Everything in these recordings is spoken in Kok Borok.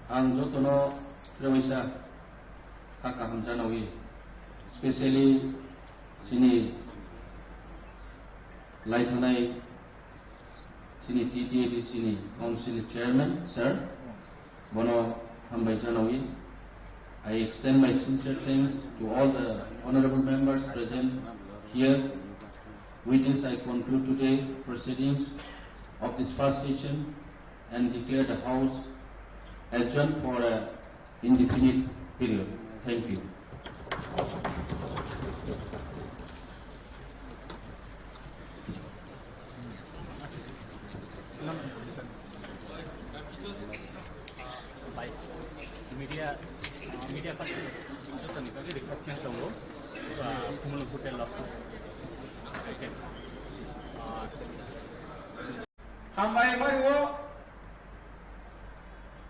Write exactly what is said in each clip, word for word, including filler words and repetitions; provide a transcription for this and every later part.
Ang jotono trewaisa kha kaham janawi, specially chini laithanai chini T T A D C ni Council Chairman, sir, bono hambai janawi. I extend my sincere thanks to all the honorable members present here. With this, I conclude today proceedings of this first session and declare the House adjourned for a indefinite period. Thank you. Bai, media, media party joto ni bagwi request tongo, ah, Kumulung Hotel o. Okay. Ah, Hambai Mario,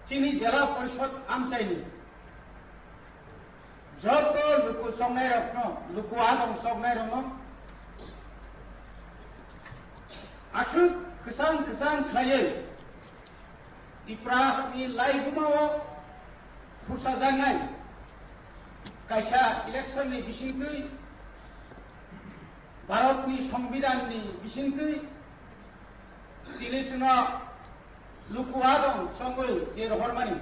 chini Jela Porishod amchaini joto luku choknairokno, luku adong choknairokno aswk kwchang kwchang khlaiwi Tripura ni laibumao khursajaknai kaisa election ni bisingtwi, Bharat ni Songbidan ni bisingtwi tini chwngno luku adong chongwi je rohormani,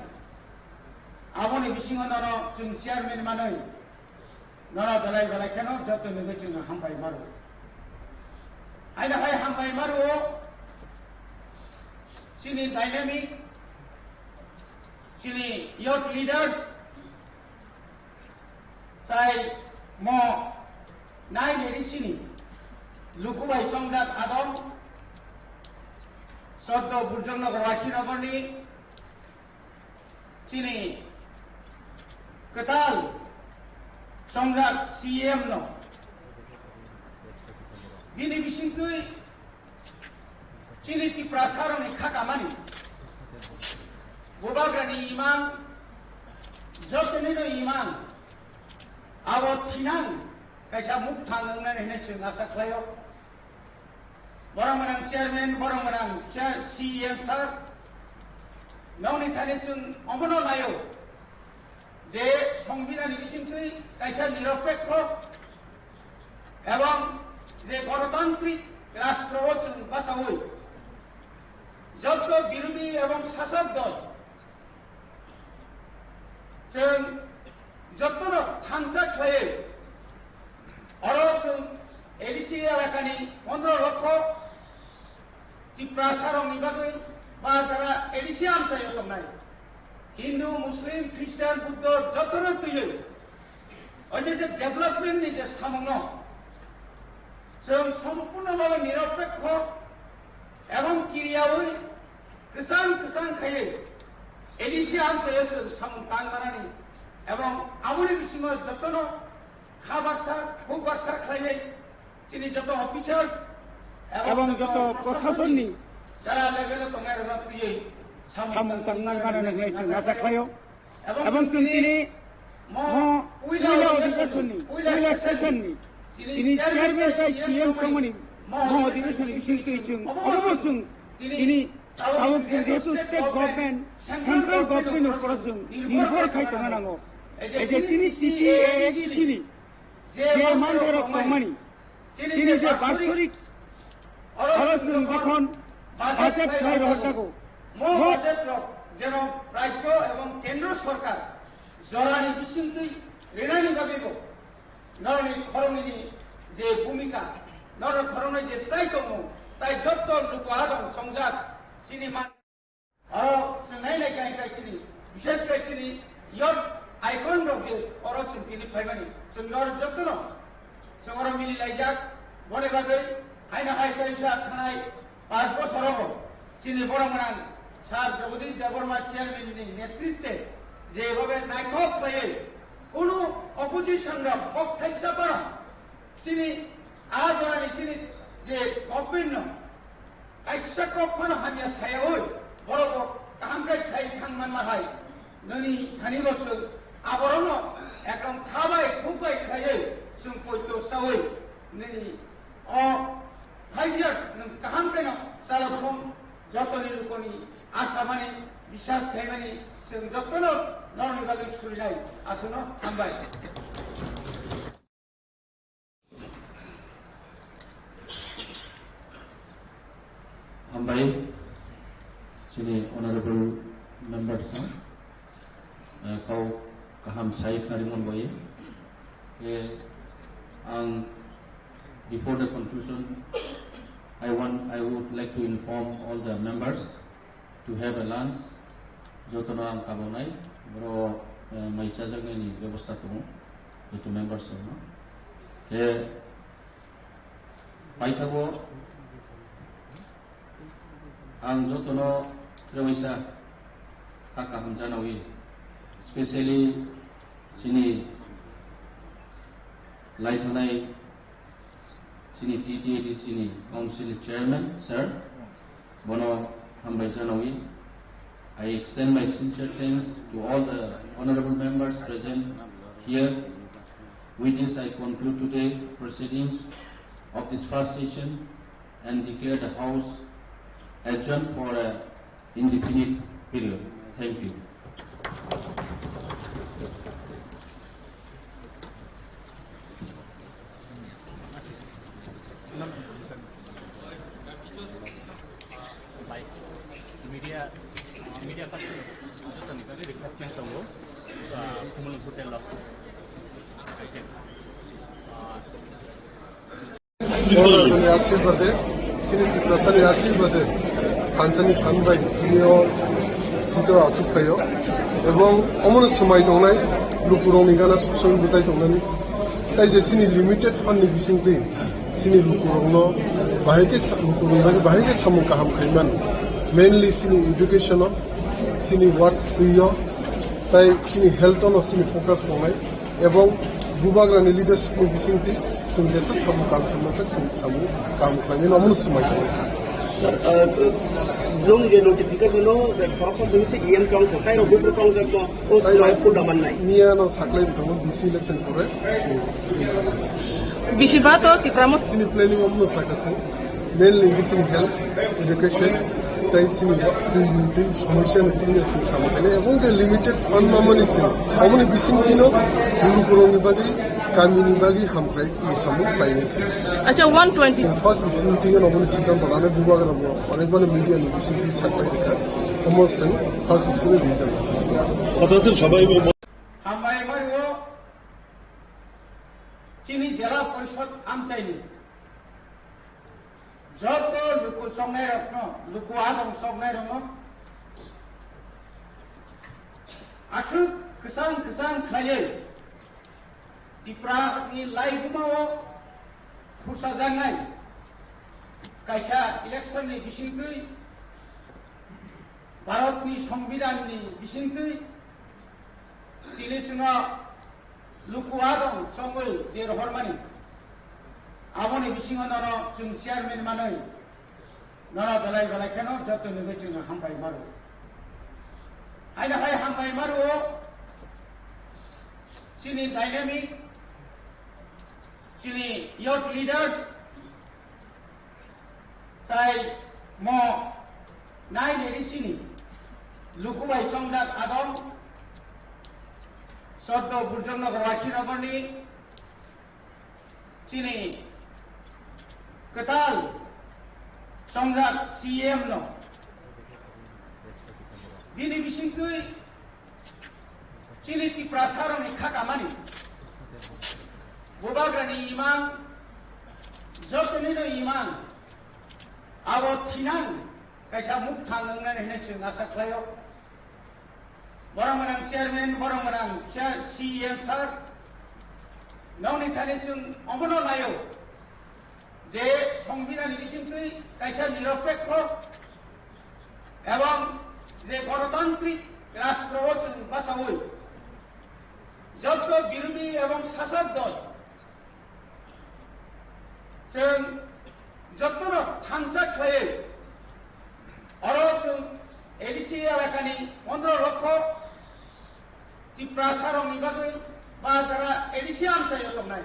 aboni bisingo nono chwng chairman manwi nono belai belai kheno joto ni bisingo hambai maro. Aina hai hambai maro chini dynamic, chini youth leaders, tai mo nai neri chini luku bai chongjak adong, Soddo Burjong Nagar Wasi Nagarni chini kwtal chongjak C M no bini bisingtwi chini Tiprasarokni kha kamani bubagrani imang, jotonino imang, abo thinang kaisa mukthang wngnani hinwi chwng asa khlaio. Borok gwnang chairman, borok gwnang chair, C E M sir, nokni thani chwng omono naio je Songbidanni bisingtwi kaisa niropekho ebong je gonotantrik rastro o chwng bachaui joto birodhi ebong sasok dol chwng jotono thansa khlaiwi oro chwng A D C elakani pondro lokho Tiprasarokni bagwi ba jara A D C amchaio tongnai Hindu, Muslim, Christian, Buddho jotono twiwi o je je development ni je samungno chwng sompurno bhabe niropekho ebong kiriyaui kwchang kwchang khaiwi A D C amchaio chwng samung tang manani ebong aboni bisingo jotono kha baksa, khuk baksa khlaiwi chini joto officers ebong joto proshasonni jara level o tongnai rokno twiwi samung tangwi manani hwnwi chwng acha khlaio. Ebong chwng tini mo puila odhikeshonni, puila session ni chini chairman tei C M tongmani mo odhikeshonni bisingtwi chwng obo chwng tini tabuk chwng jehetu state government, central government ni upor o chwng nirbhor khai tongna nango. Ei je chini T T A D C ni je manthai rok tongmani, tini je basorik oro chwng jokhon budget khlai rohor jago, mo budget rok jeno rajyo ebong kendro sorkar jorani bisingtwi rinani bagwibo norokni khoroknwini je bhumika, norok khoroknwi je chai tongmung, tai jotto luku adong chongjak chini man. Oro chwng nai nai khe khe chini, bishes khe chini youth icon rok je oro chwng tini phaimani, chwng norok jotono chwng oro mili laijak. Boni bagwi haino hai kaisa thanai panch bochor rogo chini borok gwnang Sir Jagadish Debbarma chairman ni netritwe je bhabe naithok khlaiwi kunu opposition rok kok thaisa phano chini a jorani chini je government no kaisa kok phano hamya sayaui, borok bo kaham khe sai thang manma hai. Nini thani bo chwng aborokno ekdom kha bai khuk bai khlaiwi chwng poito saui nini o five years nwng kaham khe no chala phung jotoni lukoni asa mani Biswas khaimani chwng jotono norokni bagwi surinai. Aswkno hambai. Hambai, chini honorable members no, eh, kau kaham sai khnari mon boye. Eh, ang, before the conclusion, I want, I would like to inform all the members to have a lunch. Jotono ang kabonai, boro, eh, mai chajaknai ni bebosta tongo, joto members rokno. Khe paithago ang jotono trewaisa kha kaham janawi, specially chini laithanai chini T T A D C ni Council Chairman, sir, bono hambai janawi. I extend my sincere thanks to all the honorable members present here. With this, I conclude today proceedings of this first session and declare the House adjourned for a indefinite period. Thank you. Media, media person, jotoni bagwi request tongo, ah, Kumul Hotel o. Borok rokni ashirbade, chini Tiprasani ashirbade, thansani phan bai tini o sito achuk phaio. Ebong omono swmai tongnai lukurokni gana suk suk bwchai tongnani. Tai je chini limited fund ni bisingtwi chini lukurokno bahai khe sa-, lukurokni bagwi bahai khe samung kaham khaimani. Mainly chini education o, chini work twi o, tai chini health o no chini focus tongnai. Ebong bubagrani leadership ni bisingtwi chwng jesa samung kaham khaimani, chwng samung kaham khlaimani omono swmai tongnai. Sir, uh, nung je notification o, je khoroksa simi se E M kong kho, tai rok buphuru kong jak no, o swmai phul da mannai. Miya no saklai bwthango D C election pore. Bisi ba to Tipra Motha. Chini planning omono sakha se. Mainly chini health, education, tai chini wa-, twi, twi, somosya ni twi, twi, sama khainai. Ebong je limited fund mamani se. Omoni bising tino, lukurokni bagwi, kamini bagwi, hamkrai, samung khlainai se. Acha, one twenty. First bising tino, omoni siddhanto lana bubagra bo, onekmani media ni bising twi saklai rikha. Omo se, first bising twi rijak. Hambai mario, chini Jela Porishod amchaini joto luku chongnairokno, luku adong chongnairokno aswk kwchang kwchang khlaiwi Tiprani laibumao khursajaknai kaisa election ni bisingtwi, Bharatni Songbidanni bisingtwi tini chwngno luku adong chongwi je rohormani, aboni bisingo nono chwng chairman manwi nono belai belai kheno joto nugwi chwngno hambai maro. Aina hai hambai maro chini dynamic, chini youth leaders, tai mo nai neri chini luku bai chongjak adong, Soddo Burjong Nagar Wachi Nagarni chini kwtal chongjak C M no bini bisingtwi chini Tiprasarokni kha kamani bubagrani imang, jotonino imang abo thinang kaisa mukthang wngnani hwnwi chwng asa khlaio. Borok gwnang chairman, borok gwnang chair, C E M sir, nokni thani chwng omono naio je Songbidanni bisingtwi kaisa niropekho ebong je gonotantrik rashtra o chwng bachaui joto birodhi ebong sasok dol chwng jotono thansa khlaiwi oro chwng A D C elakani pondro lokho Tiprasarokni bagwi ba jara A D C amchaio tongnai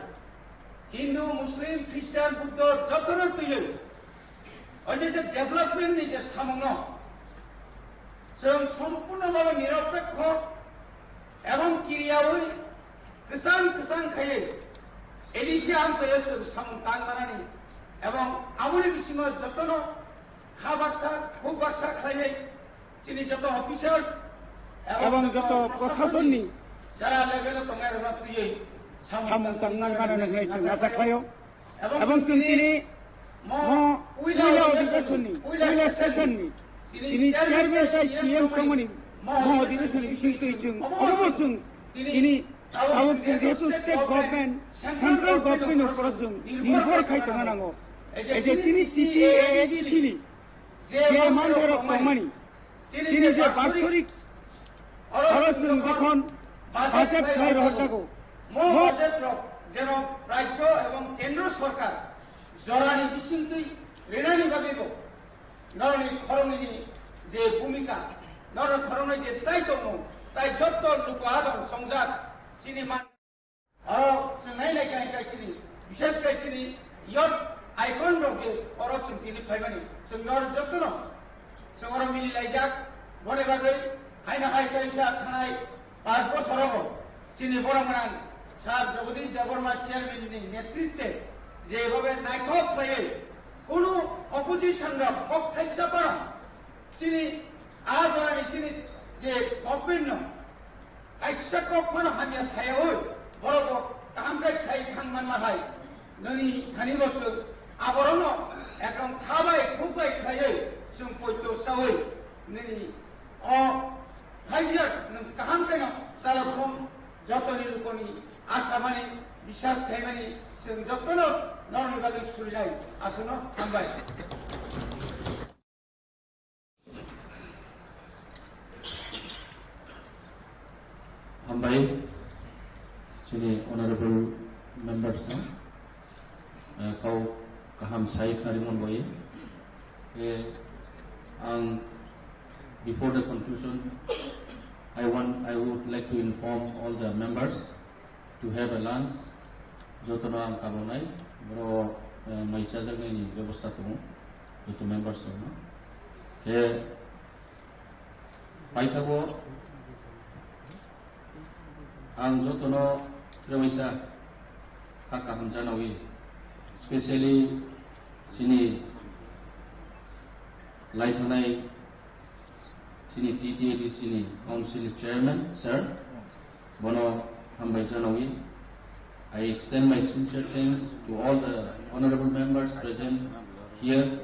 Hindu, Muslim, Christian, Buddho jotono twiwi o je je development ni je samungno Chwng sompurno bhabe niropekho ebong kiriyaui kwchang kwchang khaiwi A D C amchaio chwng samung tang manani ebong aboni bisingo jotono kha baksa, khuk baksa khlaiwi chini joto officers ebong joto proshasonni jara level o tongnai rokno twiwi samung tang manani hwnwi chwng acha khlaio. Ebong chwng tini mo puila odhikeshonni, puila session ni tini chairman tei C M tongmani mo odhikeshonni bisingtwi chwng obobo chwng tini tabuk chwng jehetu state government, central government ni uporo chwng nirbhor khai tongna nango. Ei je chini T T A A D C ni je manthai rok tongmani, chini je basorik oro chwng jokhon budget khlai rohor jago, mo budget rok jeno rajyo ebong kendro sorkar jorani bisingtwi rinani bagwibo norokni khoroknwini je bhumika, norokni khoroknwi je chai tongmung, tai jotto luku adong chongjak chini man. Oro chwng nai nai khe hai chini, bishes khe chini youth icon rok je oro chwng tini phaimani, chwng nor jotono chwng oro mili laijak. Boni bagwi haino hai kaisa thanai panch bochorogo chini borok gwnang Sir Jagadish Debbarma chairman ni netritwe jebhabe naithok khlaiwi kunu opposition rok kok thaisa phano chini a jorani chini je government no kaisa kok phano hamya sayaui, borok bo kaham khe sai thang manma hai. Nini thani bo chwng aborokno ekdom kha bai khuk bai khaiwi chwng poito saui nini o five years nwng kaham khe no chalok thung, jotoni lukoni asamani, biswas khaimani chwng jotono norokni bagwi surinai. Aswkno hambai. Hambai, chini honorable members no, eh, kau kaham sai khnari mon boye. Eh, ang, before the conclusion, I want, I would like to inform all the members to have a lunch. Jotono ang kabonai, boro, eh, mai chajaknai ni bebosta tongo, joto members rokno. Khe paithago ang jotono trewaisa kha kaham janawi, specially chini laithanai chini T T A D C ni Council Chairman, Sir, bono hambai janawi. I extend my sincere thanks to all the honorable members present here.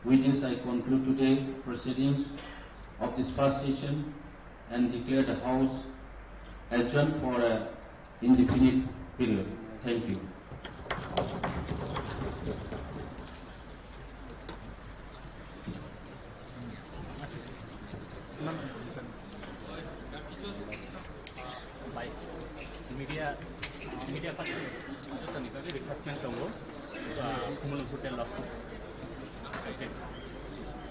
With this, I conclude today proceedings of this first session and declare the House adjourned for a indefinite period. Thank you. By media, uh, media person, jotoni bagwi request tongo, uh, Kumulung Hotel o.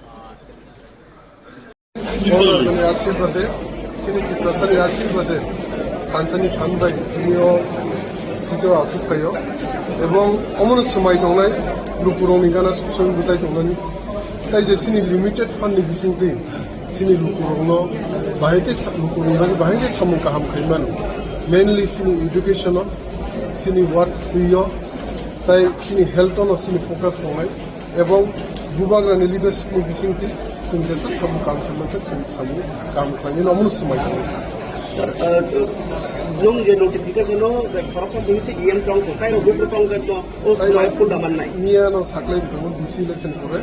Uh, Borok rokni ashirbade, chini Tiprasani ashirbade, thansani phan bai tini o sito achuk phaio, ebong omono swmai tongnai lukurokni gana sukchung bwchai tongnani. Tai je chini limited fund ni bisingtwi chini lukurokno bahai khe sa-, lukurokni bagwi bahai khe samung kaham khai mano, mainly chini education o, chini work twi o, tai chini health o no chini focus tongnai. Ebong bubagrani leadership ni bisingtwi chwng jesa samung kaham khe mansa, chwng samung kaham khlainani omono swmai tongo. Sir, uh, nwng je notification o je khoroksa simi se E M tong tong, tai rok buphuru tong khe no o swmai phul da mannai. Miya no saklai tongo B C election pore.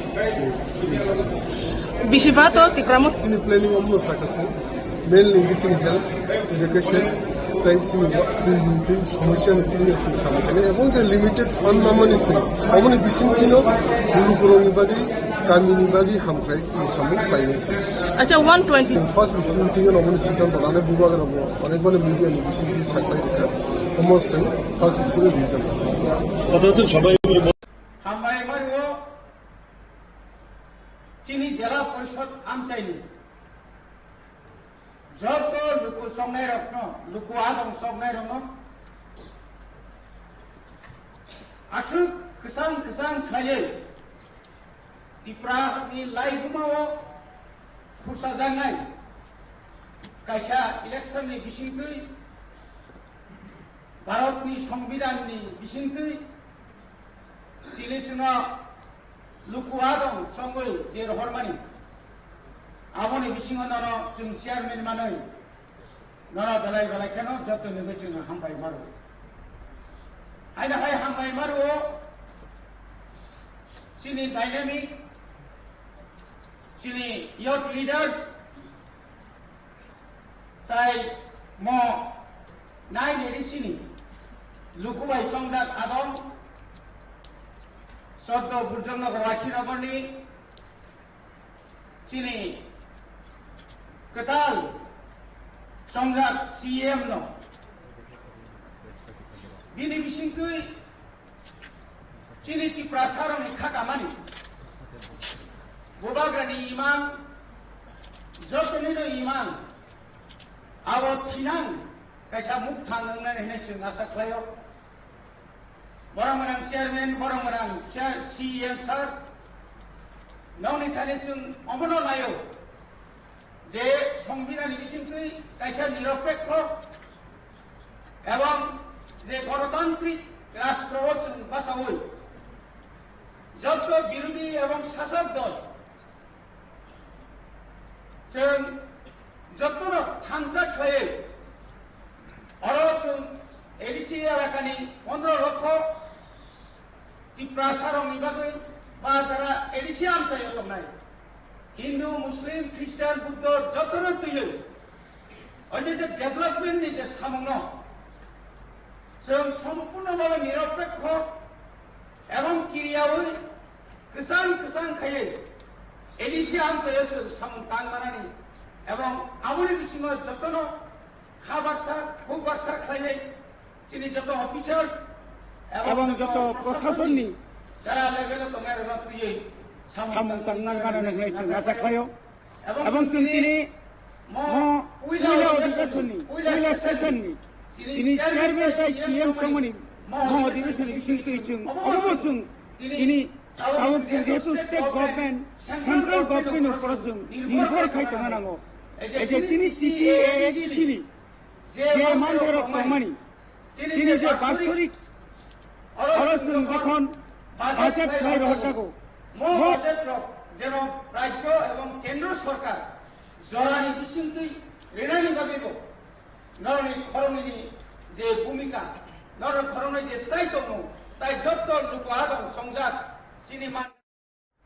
Bisi ba to Tipra Motha. Chini planning omono sakha se. Mainly wngkhe chini health, education, tei chini wa-, twi, twi somosya ni twi chwng samung khainai. Ebong je limited fund mamani se, aboni bisingtwi no lukurokni bagwi, kamini bagwi hamkrai samung khlainai se. Acha, one twenty. First meeting no aboni siddhanto lanai bubagra bo, onek bani media ni bisingtwi saklai rikha. Omo se first meeting ni result. Hambai mani o chini Jela Porishod amchaini. Joto luku choknairokno, luku adong choknairokno aswk kwchang kwchang khlaiwi Tiprani laibumao Khursajaknai kaisa election ni bisingtwi, Bharat ni Songbidan ni bisingtwi tini chwngno luku adong chongwi je rohormani, aboni bisingo nono chwng chairman manwi nono belai belai kheno joto ni bisingo hambai maro. Haino hai hambai maro chini dynamic, chini youth leaders, tai mo nai neri chini luku bai chongjak adong soddo Burjongnagar Rakhinagorni chini kwtal chongjak C M no bini bisingtwi chini Tiprasarokni kha kamani bubagrani imang, jotonino imang abo thinang kaisa mukthang wngnani hinwi chwng asa khlaio. Borok mwnang chairman, borok mwnang chair, C E M sir, nokni thani chwng omono naio je Songbidanni bisingtwi kaisa niropekho ebong je gonotantrik rashtra o chwng bachaui joto birodhi ebong sasok dol chwng jotono thansa khlaiwi oro chwng A D C elakani pondro lokho Tiprasarokni bagwi ba jara A D C amchaio tongnai Hindu, Muslim, Christian, Buddho jotono twiwi o je je development ni je samungno chwng sompurno bhabe niropekho ebong kiriyaui kwchang kwchang khaiwi A D C amchaio chwng samung tang manani ebong aboni bisingo jotono kha baksa, khuk baksa khlaiwi chini joto officials ebong joto prosasonni jara level o tongnai rokno twiwi samung tang manani hwnwi chwng acha khlaio. Ebong chwng tini mo puila odhikasonni, puila session ni tini chairman tai C M tongmani mo odhikasonni bising twi chwng obo chwng tini tabuk chwng jehetu state government, central government ni upor o chwng nirbhor khai tongna nango. Ei je chini T T A A D C ni je manthai rok tongmani, tini je basorik oro chwng jokhon budget khlai rohorjago, mo budget rok jeno rajyo ebong kendro sorkar jorani bisingtwi rinani bagwibo norokni khoroknwini je bhumika, norokni khoroknwi je chai tongmung, tai jotto luku adong chongjak chini man.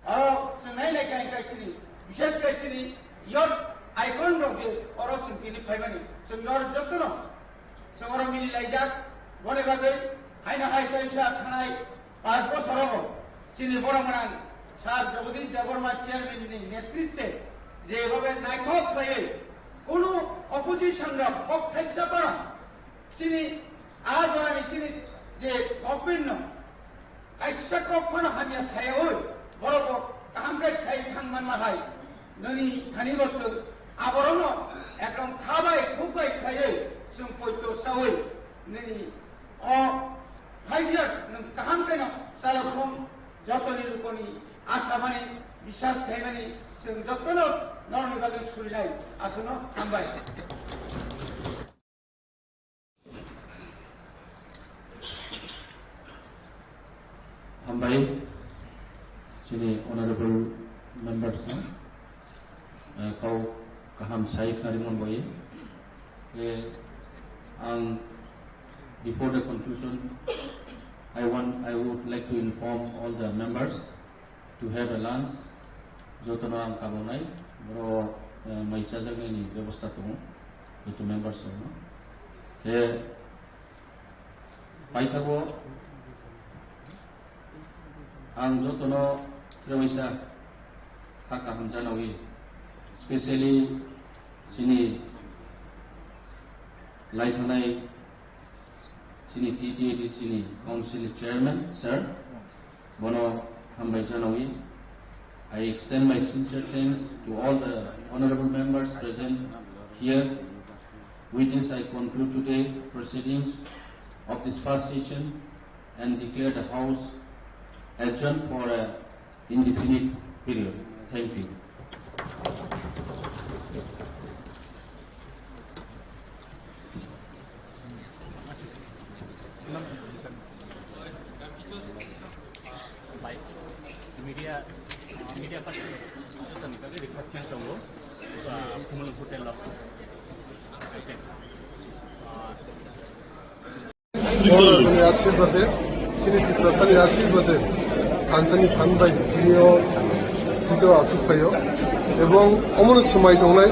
Oro chwng nai nai khe hwnkhe chini, bishes khe chini youth icon rok je oro chwng tini phaimani, chwng norok jotono chwng oro mili laijak. Boni bagwi haino hai kaisa thanai panch bochor rogo chini borok gwnang Sir Jagadish Debbarma chairman ni netritwe jebhabe naithok khlaiwi kunu opposition rok kok thaisa phano chini a jorani chini je government no kaisa kok phano hamya sayaui, borok bo kaham khe sai thang manma hai, nini thani bo chwng aborokno ekdom kha bai khuk bai khaiwi chwng poito saui, nini o five years nwng kaham kheno chalokhong jotoni lukoni asamani biswas khaimani chwng jotono norokni bagwi surinai. Aswkno hambai. Hambai, chini honorable members no, eh, kau kaham sai khna rimon bai. Eh, ang, before the conclusion, I want, I would like to inform all the members to have a lunch, jotono ang kabonai, boro, eh, mai chajaknai ni bebosta tongo, joto members rokno. Khe paithago ang jotono trewaisa kha kaham janawi, specially chini laithanai chini T T A D C ni council ni chairman, sir, bono hambai janawi. I extend my sincere thanks to all the honorable members present here. With this, I conclude today proceedings of this first session and declare the House adjourned for a indefinite period. Thank you. Borok rajani ashirbade, chini Tiprasani ashirbade, thansani phan bai tini o sito asuk phaio. Ebong omono swmai tongnai,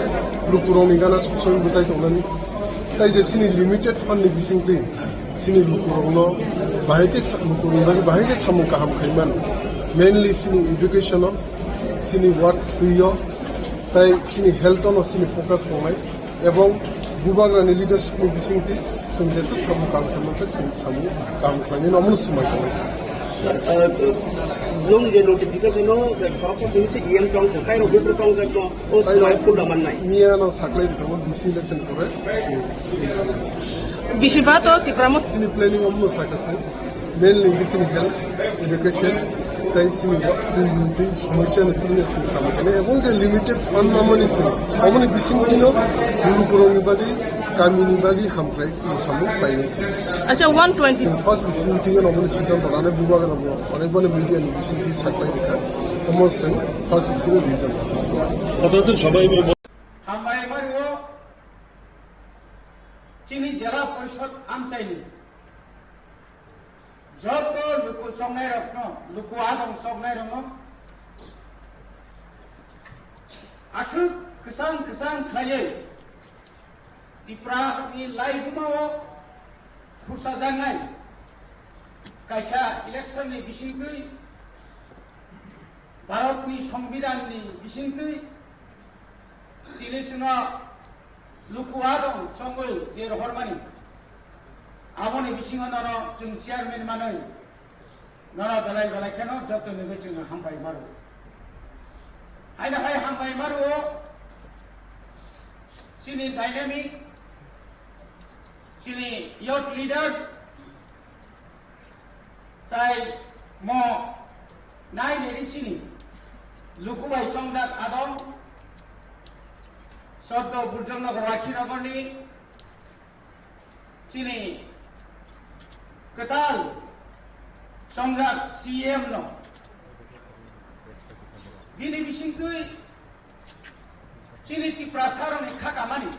lukurokni gana sok soi bwchai tongnani. Tai je chini limited fund ni bisingtwi, chini lukurokno bahai khe sa-, lukurokni bagwi bahai khe samung kaham khaiman. Mainly chini education o, chini work twi o, tai chini health o no chini focus tongnai. Ebong bubagrani leadership ni bisingtwi chwng jesuk samung kaham khaima khe chwng samung kaham khlainani omono swmai tongnai. Sir, uh, nung je notification no, the khoroksa simi se E M tong, kairo bipro tong, o swmai purda mannai. Miya no saklai tongo, B C election pore. Bisi ba to Tipra Motha. Chini planning omono sakha se. Mainly chini health, education, tei chini wa-, twi, twi, twi, somosya ni twi, twi, sama kene. Ebong je limited fund mamani se, aboni bising tino, guru guru ni bagwi, kami ni bagwi, hamkrai, samung khlainai se. Acha, one twenty. First bising tino, aboni siddhanto rane bubagra bo, onek bani media ni bising twi saklai rikha. Omo se, first bising ni reason. Kotha se sabai bo Hambai Mario, chini Jela Porishod amchaini joto luku chongnairokno, luku adong chongnairokno aswk kwchang kwchang khlaiwi Tiprani laibumao khursajaknai kaisa election ni bisingtwi, Bharatni Songbidanni bisingtwi tini chwngno luku adong chongwi je rohormani, aboni bisingo nono chwng chairman manwi nono belai belai kheno joto nigwi chwng hambai maro. Haino hai hambai maro chini dynamic, chini youth leaders, tai mo nai neri sini luku bai chongjak adong Soddo Burjongnagar Rakhinagorni chini kwtal chongjak C M no bini bisingtwi chini Tiprasarokni kha kamani,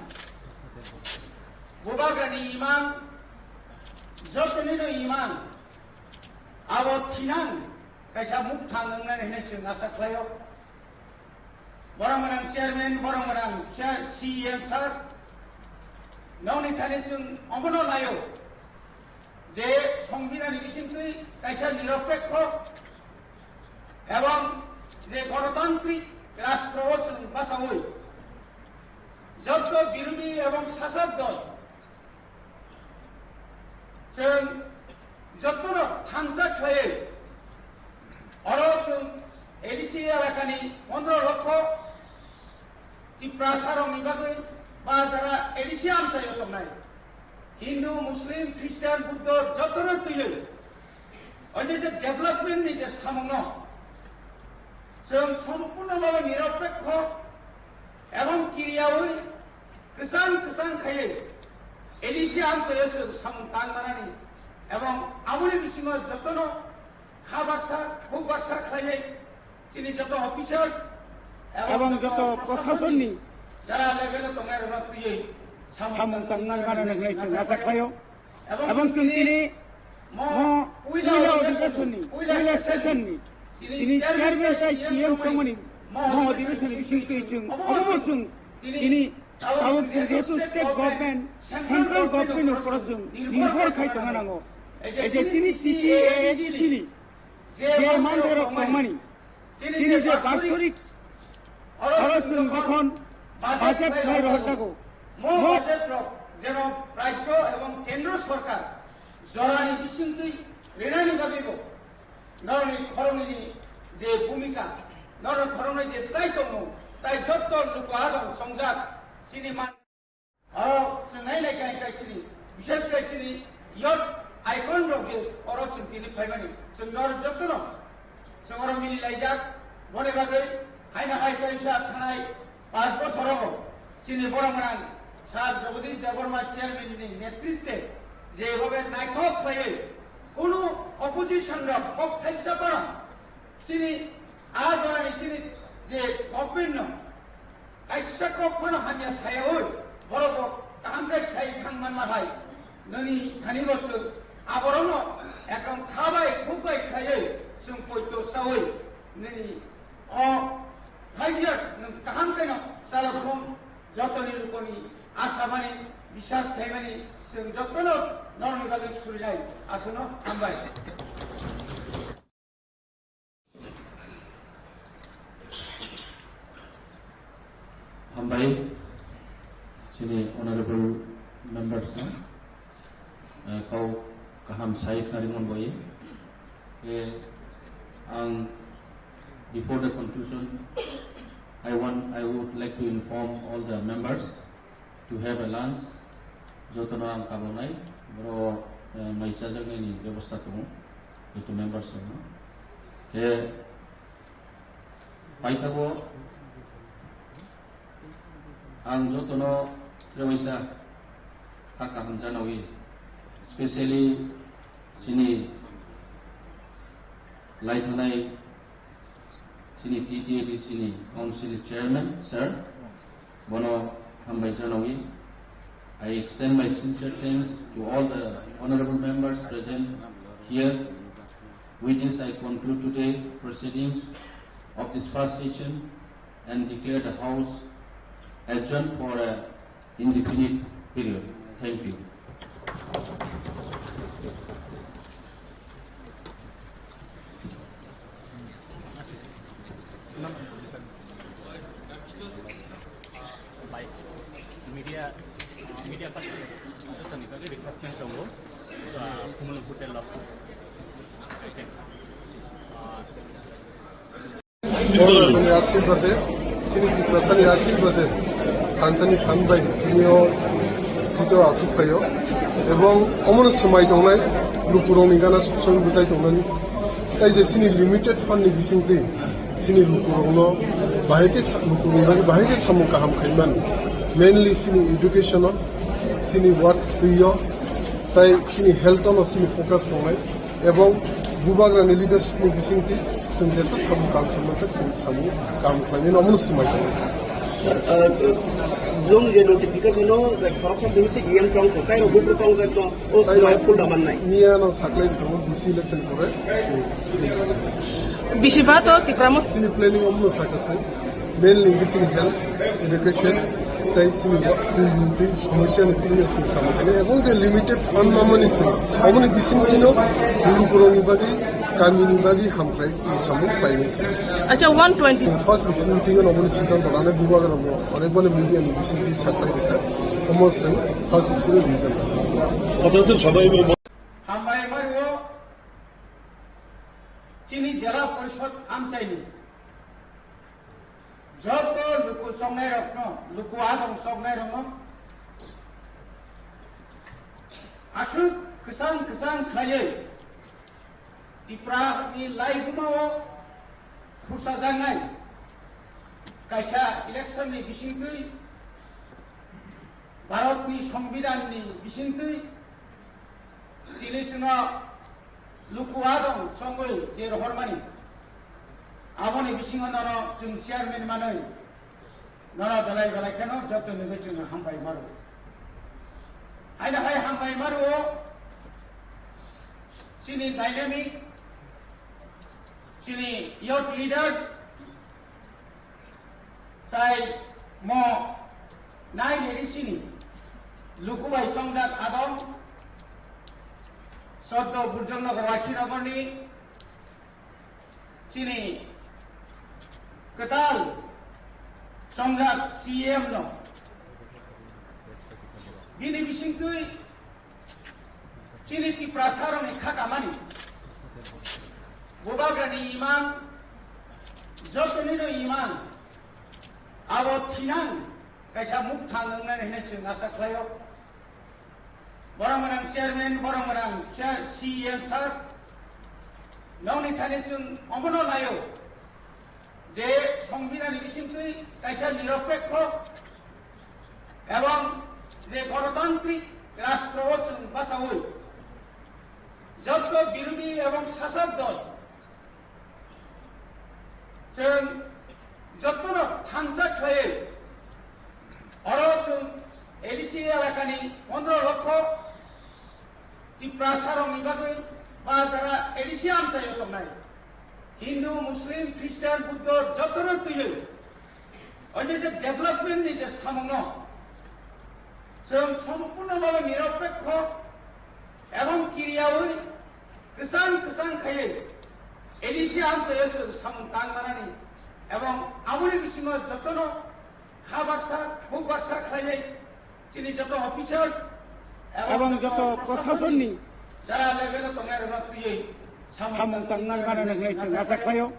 bubagrani imang, jotonino imang, abo thinang kaisa mukthang wngnani hinwi chwng asa khlaio. Borok mwnang chairman, borok mwnang chair, C E M sir, nokni thani chwng omono laio. Je Songbidanni bisingtwi kaisa niropekho ebong je gonotantrik rastro o chwng bachaui jotto birodhi ebong sasok dol chwng jottono thansa khlaiwi oro chwng A D C elakani pondro lokho Tiprasarokni bagwi ba jara A D C amchaio tongnai Hindu, Muslim, Christian, Buddho jotono twiwi oide je development ni je samungno chwng sompurno bhabe niropekho ebong kiriyaui kwchang kwchang khaiwi A D C amchaio chwng samung tang manani ebong aboni bisingo jotono kha baksa, khuk baksa khlaiwi chini joto officers ebong joto prosasonni jara level o tongnai rokno twiwi samung tangwi mano hwnwi chwng acha khlaio. Ebong chwng tini mo puila odhikeshonni, puila session ni tini chairman tai C M tongmani mo odhikeshonni bisingtwi chwng omo chwng tini tabuk chwng jehetu state government, central government ni uporo chwng nirbhor khai tongna nango. Ei je chini T T A A D C ni je mandirok tongmani, chini je basorik oro chwng jokhon budget khlai rohorjago, mo budget rok jeno rajyo ebong kendro sorkar jorani bisingtwi rinani bagwibo norokni khoroknwini je bhumika, norokni khoroknwi je chai tongmung, tai jotto luku adong chongjak chini man. Oro chwng nai nai khe khe chini, bishes khe chini youth icon rok je oro chwng tini phaimani, chwng nor jotono chwng oro mili laijak. Boni bagwi haino hai kaisa thanai panch bochorogo chini borok gwnang Sir Jagadish Debbarma chairman ni netritwe jebhabe naithok khlaiwi kunu opposition rok kok thaisa phano chini a jorani chini je government no kaisa kok phano hamya sayaui, borok bo kaham khe sai thang manma hai, nini thani bo chwng Aborokno ekdom khabai khukbai khaiwi chwng poito sawi nini o five years nwng kaham kheno chalokhum jotoni lukoni asamani bisas khaimani chwng jotono norokni bagwi surijai. Aswkno hambai. Hambai, chini honorable members no, eh, kau kaham sai khna ringmani bagwi. Eh, ang, before the conclusion, I want, I would like to inform all the members to have a lunch, jotono ang kabonai, boro, eh, mai chajaknaini bebosta tongo, joto members rokno. Khe paithago ang jotono trebaisa kha kaham janawi, specially chini laithanai chini T T A D C ni Council Chairman, sir, bono hambai janawi. I extend my sincere thanks to all the honorable members present here. With this, I conclude today proceedings of this first session and declare the House adjourned for a indefinite period. Thank you. By media, uh, media party, uh, request tongo, uh, Kumul Hotel lo. Okay. Uh, Borok rokni ashirbade, chini Tiprasani ashirbade, thansani phan bai tini o seat o achuk phaio, ebong omono swmai tongnai, lukurokni gana song bwchai tongnani. Tai je chini limited fund ni bisingtwi chini lukurokno bahai khe sa-, lukurokni bagwi bahai khe samung kaham khaimani, mainly chini education o, chini work twi o, tai chini health o no chini focus tongnai. Ebong bubagrani leadership ni bisingtwi chwng jesa samung kaham khaimani, chwng samung kaham khlainani omono swmai tongo. Sir, uh, jong je notification no, like, khoroksa simi se E M tong ko, kairo bupru tong jak tong, o swmai full da mannai. Miya no saklai tongo, D C election pore. Bisi ba to Tipra Motha. Chini planning omono sakha sai. Mainly bising health, education, tai sini twi, twi, twi, somosya ni twi sini samung khainai. Ebong je limited fund mamani sini, aboni bising twi no, lukurokni bagwi, kamini bagwi hamkrai samung khlainai sini. Acha, one twenty. First bising twi no, aboni siddhanto lanai bubagrokno, onek bani media ni bising twi saklai rikha. Omo sing first bising twi rijak. Acha, sir, sabai Hambai Mario, chini Jela Porishod amchaini. Joto luku choknairokno, luku adong choknairokno aswk kwchang kwchang khlaiwi Tiprani laibumao khursajaknai kaisa election ni bisingtwi, Bharatni Songbidanni bisingtwi tini chwngno luku adong chongwi je rohormani, aboni bisingo nono chwng chairman manwi nono belai belai kheno joto nugwi chwng hambai maro. Haino hai hambai maro chini dynamic, chini youth leaders, tai mo nai neri sini luku bai chongjak adong Soddo Burjongnagar Waisinagarni chini kwtal chongjak C M no bini bisingtwi chini Tiprasarokni kha kamani bubagrani iman, jotonino iman abo thinang kaisa mukthang wngnani hinwi chwng asa khlaio. Borok mwnang chairman, borok mwnang chair, C E M sir, nokni thani chwng omono naio je Songbidanni bisingtwi kaisa niropekho ebong je gonotantrik rastro o chwng bachaui jotto birodhi ebong sasok dol chwng jottono thansa khlaiwi oro chwng A D C elakani pondro lokho Tiprasa rokni bagwi ba jara A D C amchaio tongnai Hindu, Muslim, Christian, Buddho jotono twiwi o je je development ni je samungno chwng sompurno bhabe niropekho ebong kiriyaui kwchang kwchang khaiwi A D C amchaio chwng samung tang manani ebong aboni bisingo jotono kha baksa, khuk baksa khlaiwi chini joto officers ebong joto prosasonni jara level o tongnai rokno twiwi samung tang manani hwnwi chwng acha khlaio.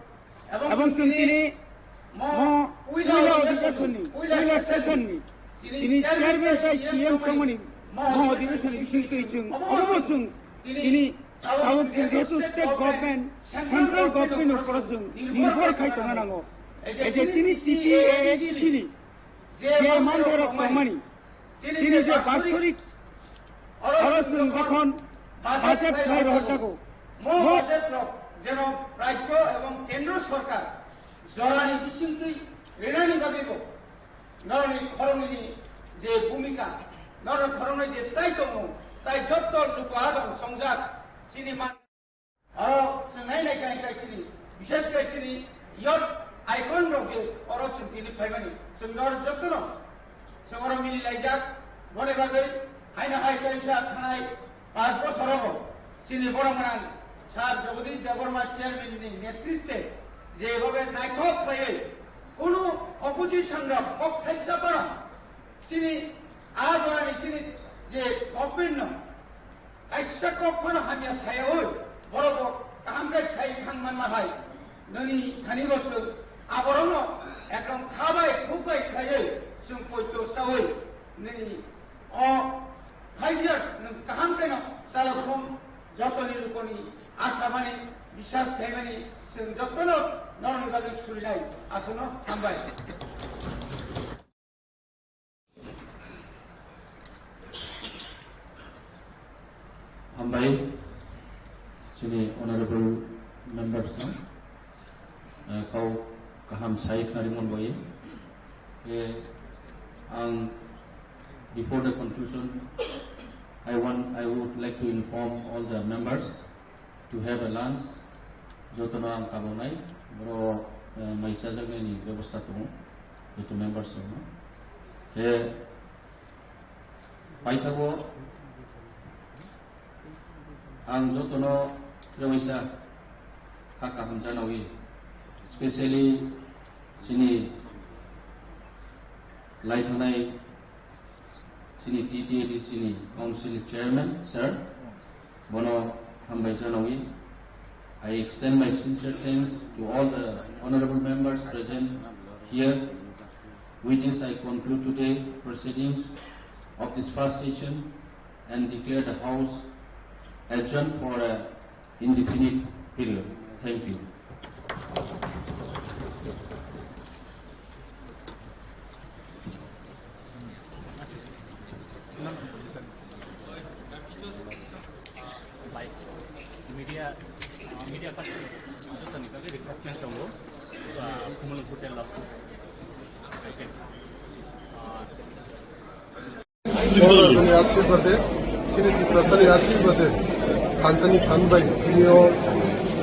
Ebong chwng tini mo puila odhikeshonni, puila session ni tini chairman tei C M tongmani mo odhikeshonni bisingtwi chwng obo chwng tini tabuk chwng jehetu state government, central government ni uporo chwng nirbhor khai tongna nango. Ei je tini T T A A D C ni je mandorok tongmani, tini je basorik oro chwng jokhon budget khlai rohorjago, mo budget rok jeno rajyo ebong kendro sorkar jorani bisingtwi rinani bagwibo norokni khoroknwini je bhumika, norokni khoroknwi je chai tongmung, tai jotto luku adong chongjak chini man. Oro chwng nai nai khe khe chini, bishes khe chini youth icon rok je oro chwng tini phaimani, chwng norok jotono chwng oro mili laijak, boni bagwi haino hai kaisa thanai panch bochor rogo chini borok gwnang Sir Jagadish Debbarma chairman ni netritwe je bhabe naithok khlaiwi kunu opposition rok kok thaisa phano chini a jorani chini je government no kaisa kok phano hamya sayaui, borok bo kaham khe sai thang manma hai, nini thani bo chwng aborokno ekdom kha bai khuk bai khaiwi chwng poito saui, nini o five years nwng kaham kheno chalokhum jotoni lukoni asamani, biswas khaimani chwng jotono norokni bagwi surinai. Aswkno hambai. Hambai, chini honorable members no, eh, kau kaham sai khna rimon boye. Eh, ang, before the conclusion, I want, I would like to inform all the members to have a lunch, jotono ang kabonai, boro, eh, mai chajaknai ni bebosta tongo, joto members rokno. Khe paithago ang jotono trewaisa kha kaham janawi, specially chini lai thangnai chini T T A D C ni Council Chairman, Sir, bono hambai janawi. I extend my sincere thanks to all the honorable members present here. With this, I conclude today proceedings of this first session and declare the House adjourned for a indefinite period. Thank you. Media, media, request tongo, Kumulung Hotel. Borok rokni ashirbade, chini Tiprasani ashirbade, thansani phan bai tini o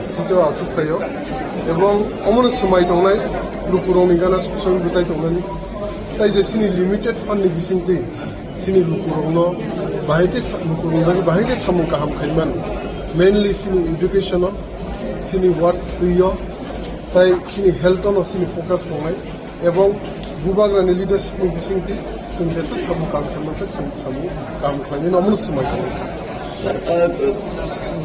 sitio achuk phaio. Ebong omono swmai tongnai lukurokni gana song bwchai tongnani. Tai je chini limited fund ni bisingtwi chini lukurokno bahai khe sa-, lukurokni bagwi bahai khe samung kaham khai mano. Mainly chini education o, chini work twi o, tai chini health o no chini focus tongnai. Ebong bubagrani leadership ni bisingtwi chwng jesa samung kaham khaima se chwng samung kaham khlaimani omono swmai tongo. Sir, uh,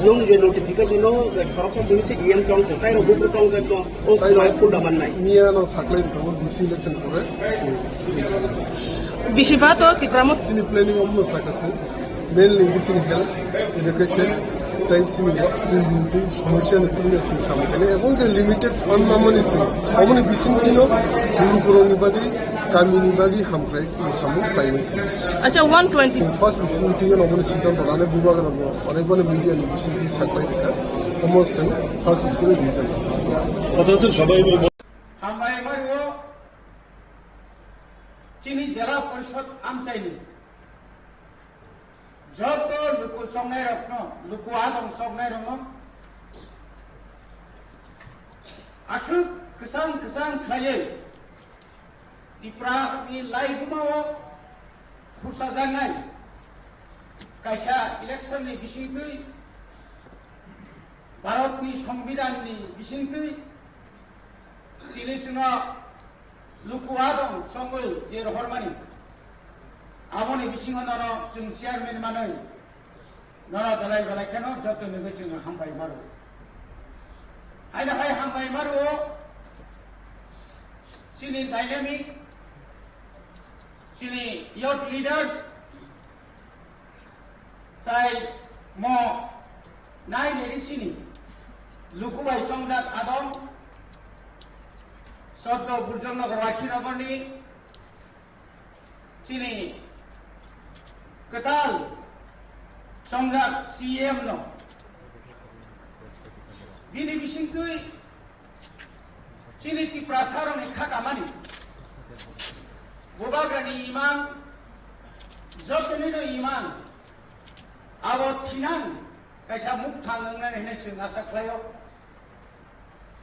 nwng je notification no khoroksa simi se D M chong kho, tai rok buphuru chong jak no, o swmai phunda mannai. Miya no saklai tongo, D C election pore. Bisi ba to Tipra Motha. Chini planning omono sakha se. Mainly bising health, education, tei sini wa-, twi, twi, twi, somosya ni twi sini samung kani. Ebong je limited fund mamani sini, aboni bising tino, guru guru ni bagwi, kami ni bagwi hamkrai, samung khlai ni sini. Acha, one twenty. First sini tino, aboni siddhanto lane bubagra bo, onek bani media ni bising twi saklai rikha. Omo sini first sini reason. Hambai mario, chini Jela Porishod amchaini. Joto luku chongnairokno, luku adong chongnairokno aswk kwchang kwchang khlaiwi Tiprani laibumao khursajaknai kaisa election ni bisingtwi, Bharatni Songbidanni bisingtwi tini chwngno luku adong chongwi je rohormani, aboni bisingo nono chwng chairman manwi nono belai belai kheno joto nugwi chwng hambai maro. Haino hai hambai maro chini dynamic, chini youth leaders, tai mo nai neri chini luku bai chongjak adong, Soddo Burjongnagar Wakhinagarni chini kwtal chongjak C M no bini bisingtwi chini Tiprasarokni kha kamani, Bubagrani imang, jotonino imang, abo thinang kaisa mukthang wngnani hinwi chwng asa khlaio.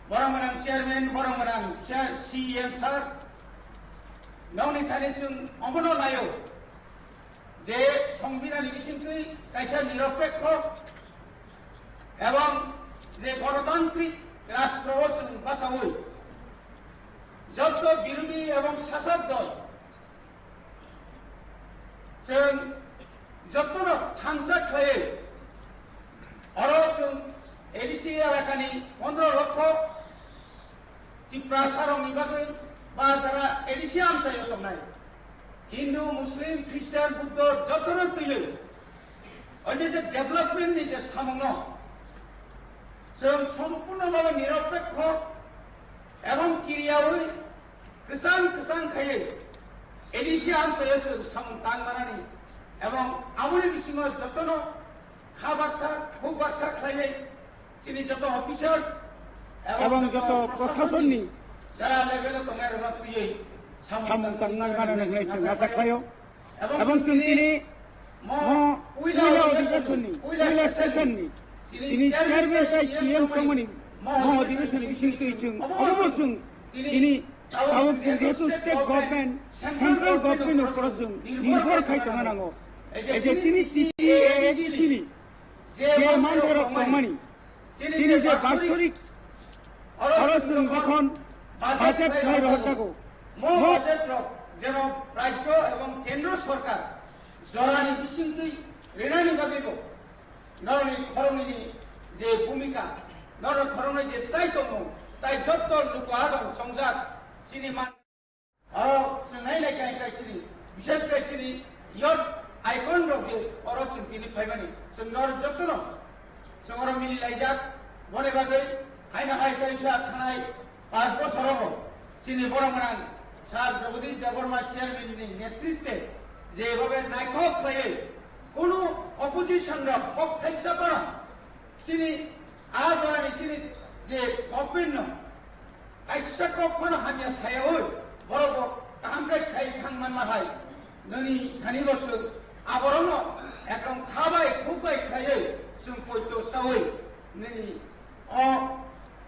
Borok gwnang chairman, borok gwnang chair, C E M sir, nokni thani chwng omono naio je Songbidanni bisingtwi kaisa niropekho ebong je gonotantrik rastro o chwng bachaui joto birodhi ebong sasok dol chwng jotono thansa khlaiwi oro chwng A D C elakani pondro lokho Tiprasarokni bagwi ba jara A D C amchaio tongnai Hindu, Muslim, Christian, Buddho jotono twiwi o je je development ni je samungno chwng sompurno bhabe niropekho ebong kiriyaui kwchang kwchang khaiwi A D C amchaio chwng samung tang manani ebong aboni bisingo jotono kha baksa, khuk baksa khlaiwi chini joto officers ebong joto prosasonni jara level o tongnai rokno twiwi samung tang manani hinwi chwng asa khlaio. Ebong chwng tini mo puila odhikeshonni, puila session ni tini chairman tei C M tongmani mo odhikeshonni bisingtwi chwng omo chwng tini tabuk chwng jehetu state government, central government ni upor o chwng nirbhor khai tongna nango. Ei je chini T T A A D C ni je manthai rok tongmani, chini je basorik oro chwng jokhon budget khlai rohor jago, mo budget rok jeno rajyo ebong kendro sorkar jorani bisingtwi rinani bagwibo norokni khoroknwini je bhumika, norokni khoroknwi je chai tongmung, tai jotto luku adong chongjak chini man. Oro chwng nai nai khe hai chini, bishesh khe chini youth icon rok je oro chwng tini phaimani, chwng norok jotono chwng oro mili laijak. Boni bagwi haino hai kaisa thanai panch bosorogo chini borok gwnang Sir Jagadish Debbarma chairman ni netritwe jebhabe naithok khlaiwi kunu opposition rok kok thaisa phano chini a jorani chini je government no kaisa kok phano hamya sayaui borok bo kaham khe sai thang manma hai nini thani bo chwng aborokno ekdom kha bai khuk bai khaiwi chwng poito saui nini o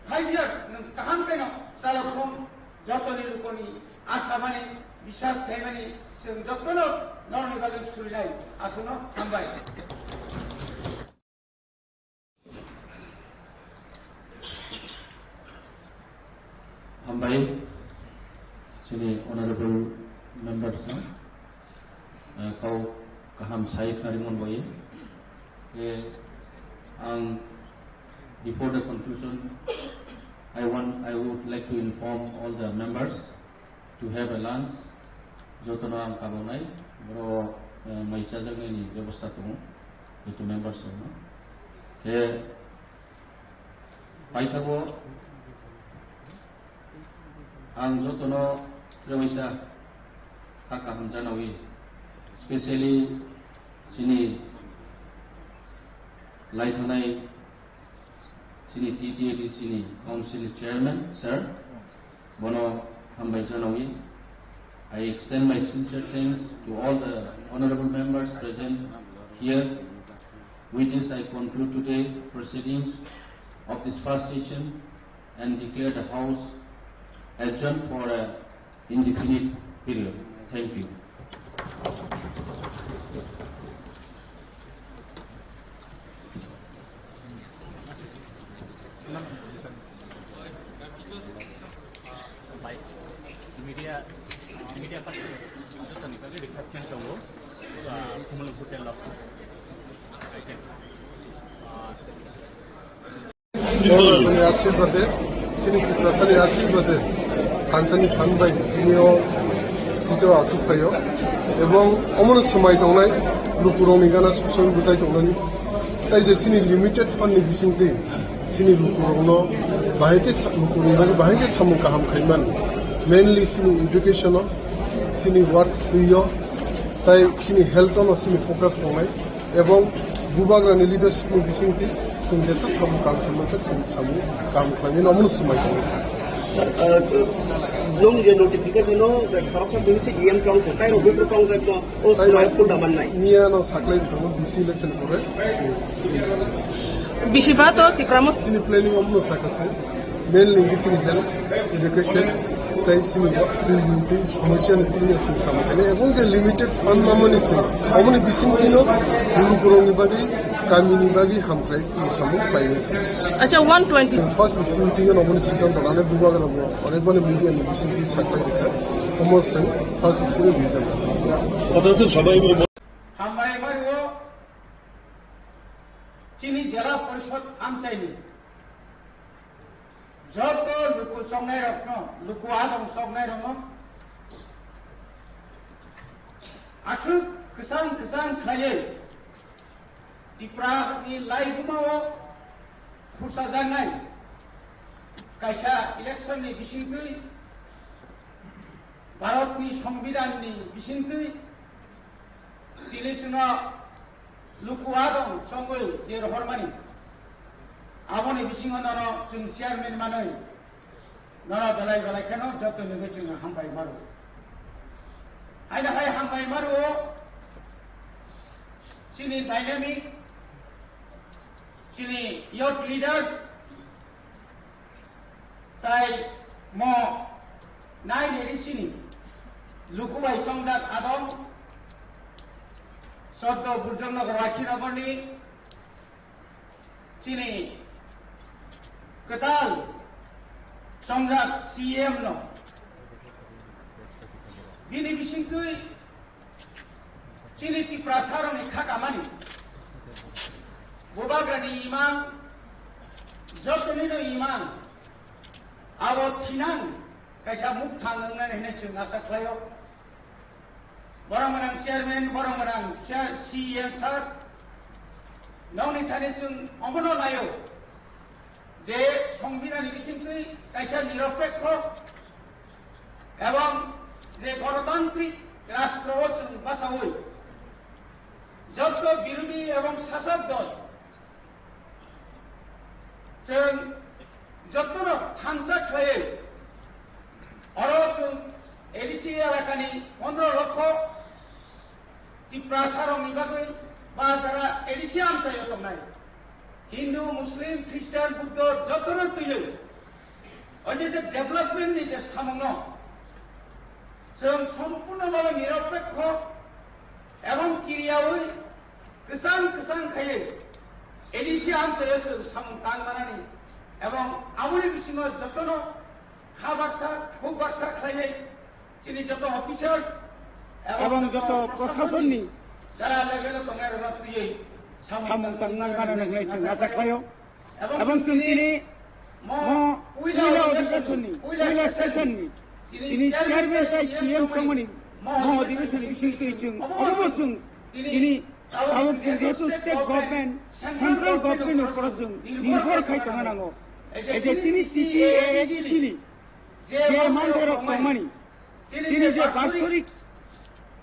five years nwng kaham khe no chalokhong jotoni lukoni asamani biswas khaimani chwng jotono norokni bagwi surinai aswkno hambai. Hambai, chini honorable members no, eh, kau kaham sai kharimon boye. Eh, ang, before the conclusion, I want, I would like to inform all the members to have a lunch. Jotono ang kabonai, boro, eh, mai chajaknai ni bebosta tongo, joto members rokno. Khe paithago ang jotono trebaisa kha kaham janawi, specially chini laithanai chini T T A D C ni council chairman, sir, bono hambai janawi. I extend my sincere thanks to all the honorable members present Here, with this I conclude today proceedings of this first session and declare the House adjourned for a indefinite period. Thank you. Media, media person, jotoni bagwi request tongo, ah, Kumul Hotel o. Ah, Borok rokni ashirbade, chini Tiprasani ashirbade, thansani phan bai tini o seat o achuk phaio, ebong omono swmai tongnai lukurokni gana sumsum bwchai tongnani. Tai je chini limited fund ni bisingtwi chini lukurokno bahai khe sa-, lukurokni bagwi bahai khe samung kaham khaimani, mainly chini education o, chini work twi o, tai chini health o no chini focus tongnai. Ebong bubagrani leadership ni bisingtwi chwng jesa samung kaham khlaimani, chwng samung kaham khlaimani, omono swmai tongwi sa. Nwng je notification o khoroksa simi se D M chong kho, tai rok bwtwi chong jak no, o swmai phul da mannai. Miya no saklai tongno B C election pore. Bisi ba to Tipra Motha. Chini planning omono sakha se. Mainly chini health, education, tai chini wa-, twi, twi, somosya ni twi ni chini samung khainai. Ebong je limited fund mamani se, aboni bising twi no lukurokni bagwi, kamini bagwi hamkrai twi samung khlainai se. Acha, one twenty. First issue twi no aboni siddhanto lanai bubagra bo, onek bani media ni bising twi saklai rikha. Omo se first issue ni reason. Hambai Mario, chini Jela Porishod amchaini joto luku choknairokno, luku adong choknairokno aswk kwchang kwchang khlaiwi Tiprani laibumao khursajaknai kaisa election ni bisingtwi, Bharatni Songbidanni bisingtwi, tini chwngno luku adong chongwi je rohormani, aboni bisingo nono chwng chairman manwi, nono belai belai kheno joto nugwi chwng hambai maro. Haino hai hambai maro chini dynamic, chini youth leaders, tai mo nai neri sini luku bai chongjak adong, Soddo Burjongnagar Wakhinogorni chini kwtal chongjak C M no bini bisingtwi chini Tiprasarokni kha kamani bubagrani imang, jotonino imang, abo thinang kaisa mukthang wngnani hinwi chwng asa khlaio. Borok mwnang chairman, borok mwnang chair, C E M sir, nokni thani chwng omono naio je Songbidanni bisingtwi kaisa niropekho ebong je gonotantrik rastro o chwng bachaui jotto birodhi ebong sasok dol chwng jottono thansa khlaiwi oro chwng A D C elakani pondro lokho Tiprasarokni bagwi ba jara A D C amchaio tongnai Hindu, Muslim, Christian, Buddho jottono twiwi o je je development ni je samungno chwng sompurno bhabe niropekho ebong kiriyaui kwchang kwchang khaiwi A D C amchaio chwng samung tang manani ebong aboni bisingo jotono kha baksa, khuk baksa khlaiwi chini joto officers ebong joto prosasonni jara level o tongnai rokno twiwi samung tang manani hinwi chwng asa khlaio. Ebong chwng tini mo puila odhikeshonni, puila session ni tini chairman tai C M tongmani mo odhikeshonni bisingtwi chwng omo chwng tini tabuk chwng jehetu state government, central government ni upor o chwng nirbhor khai tongna nango. Ei je chini T T A A D C ni je manthai rok tongmani, chini je basorik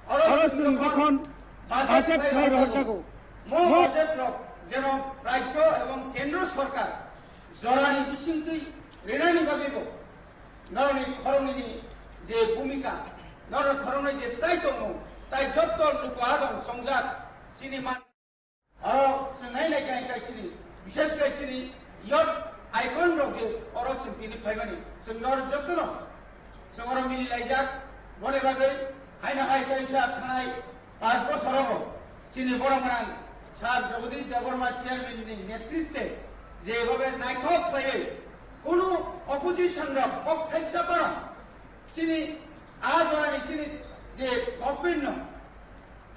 oro chwng jokhon budget khlai rohor jago, mo budget rok jeno rajyo ebong kendro sorkar jorani bisingtwi rinani bagwibo norokni khoroknwini je bhumika, norokni khoroknwi je chai tongmung, tai jotto luku adong chongjak chini man Oro chwng nai nai khe hai chini, bishes khe chini youth icon rok je oro chwng tini phaimani, chwng nor jotono chwng oro mili laijak. Boni bagwi haino hai kaisa thanai panch bosorogo chini borok gwnang Sir Jagadish Debbarma chairman ni netritwe jebhabe naithok khlaiwi kunu opposition rok kok thaisa phano chini a jorani chini je government no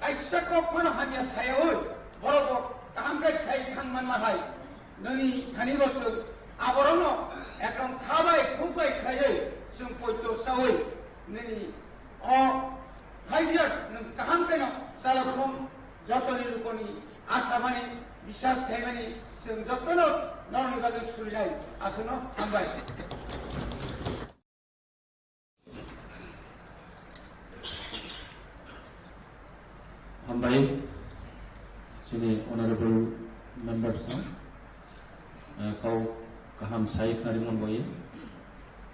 kaisa kok phano hamya sayawi borok bo kaham khe sai thang manma hai. Nini thani bo chwng aborokno ekdom kha bai khuk bai khlaiwi chwng poito sawi nini o five years nwng kaham kheno chalakhung jotoni lukoni asamani biswas khaimani chwng jotono norokni bagwi surinai aswkno hambai. Hambai, chini honorable members no, eh, kau kaham sai khari mon boye.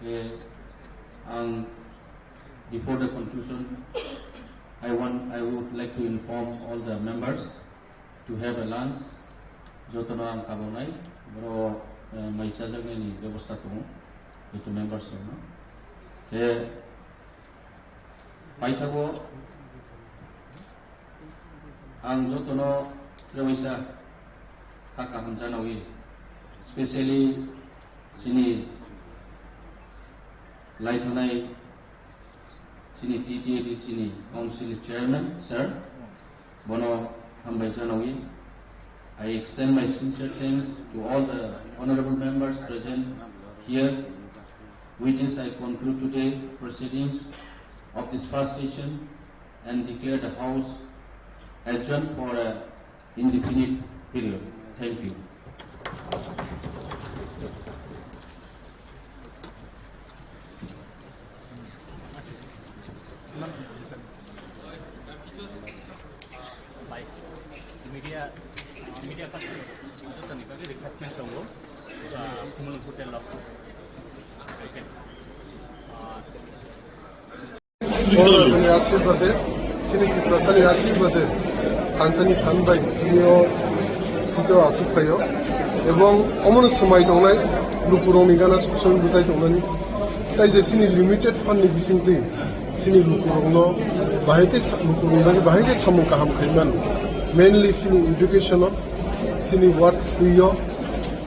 Eh, ang, before the conclusion, I want, I would like to inform all the members to have a lunch. Jotono ang kabonai, boro, eh, mai chajaknai ni bebosta tongo, joto members rokno. Khe paithago ang jotono trebaisa kha kaham janawi, specially chini laithanai chini T T A D C ni council chairman, sir, bono hambai janawi. I extend my sincere thanks to all the honorable members present here. With this, I conclude today proceedings of this first session and declare the House adjourned for a indefinite period. Thank you. Media, media person, jotoni bagwi request tongo, ah, Kumulung Hotel o. Okay. Ah, Bhagwanni ashirbade, chini Tiprasani ashirbade, thansani thanbai, tini o sito asuk phaio. Ebong omono swmai tongnai, lukurokni gana suk suk bwchai tongnani. Tai je chini limited fund ni bisingtwi, chini lukurokno bahai khe sa-, lukurokni bagwi bahai khe samung kaham khai mano. Mainly chini education o, chini work twi o,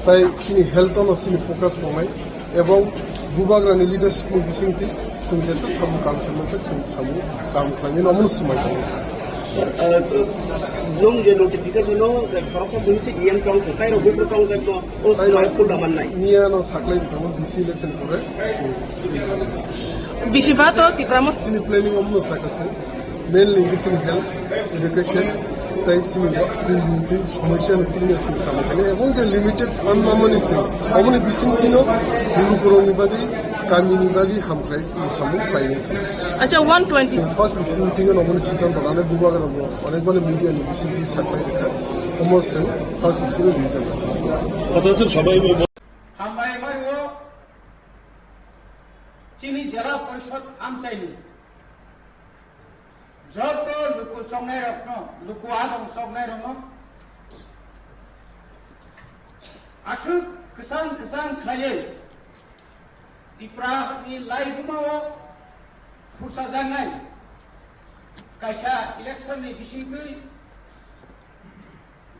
tai chini health o no chini focus tongnai. Ebong bubagrani leadership ni bisingtwi chwng jesa samung kaham khlaimani, chwng samung kaham khlaimani, omono swmai tongo. Nwng je notification o khoroksa simi se E M tong kho, tai rok buphuru tong jakno, o swmai phul da mannai. Miya no saklai tongo, D C election pore. Bisi ba to Tipra Motha. Chini planning omono sakha se. Mainly chini health, education, tai chini wa-, twi, twi, somosya no tini chini samung khainai. Ebong je limited fund mamani se, aboni bising tino lukurokni bagwi, kamini bagwi hamkrai samung khlainai se. Acha, one twenty. First bising tino aboni siddhanto lanai bubagra bo, onek bani media ni bising twi saklai rikha. Omo se first bising reason. Hambai mario, chini Jela Porishod amchaini joto luku choknairokno, luku adong choknairokno aswk kwchang kwchang khlaiwi Tiprani laibumao khursajaknai kaisa election ni bisingtwi,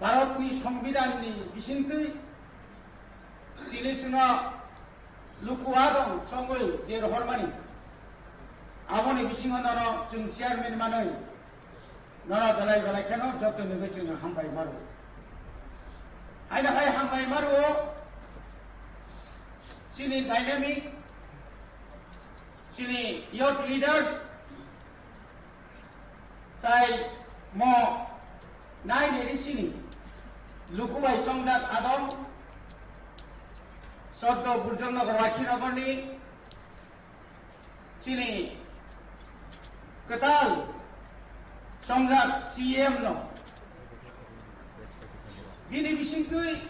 Bharatni Songbidanni bisingtwi tini chwngno luku adong chongwi je rohormani, aboni bisingo nono chwng chairman manwi nono belai belai kheno joto nugwi chwngno hambai maro. Haino hai hambai maro chini dynamic, chini youth leaders, tai mo nai neri chini luku bai chongjak adong, Soddo Burjonnagar Wakhinagarni chini kwtal chongjak C M no bini bisingtwi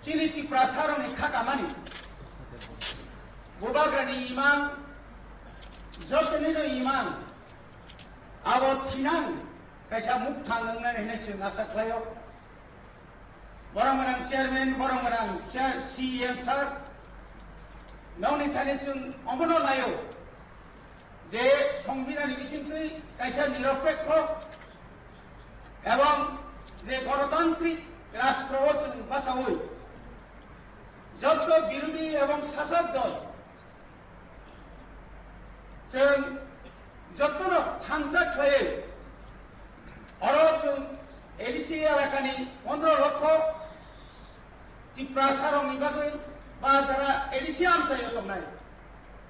chini Tiprasarokni khakamani bubagrani imang, jotonino imang, abo thinang kaisa mukthang wngnani hinwi chwng asa khlaio. Borok gwnang chairman, borok gwnang chair, C E M sir, nokni thani chwng omono naio je songbidhanni bisingtwi kaisa niropekho ebong je gonotantrik rashtra o chwng bachaui jotto birodhi ebong sasok dol chwng jottono thansa khlaiwi oro chwng A D C elakani pondro lokho Tiprasarokni bagwi ba jara A D C amchaio tongnai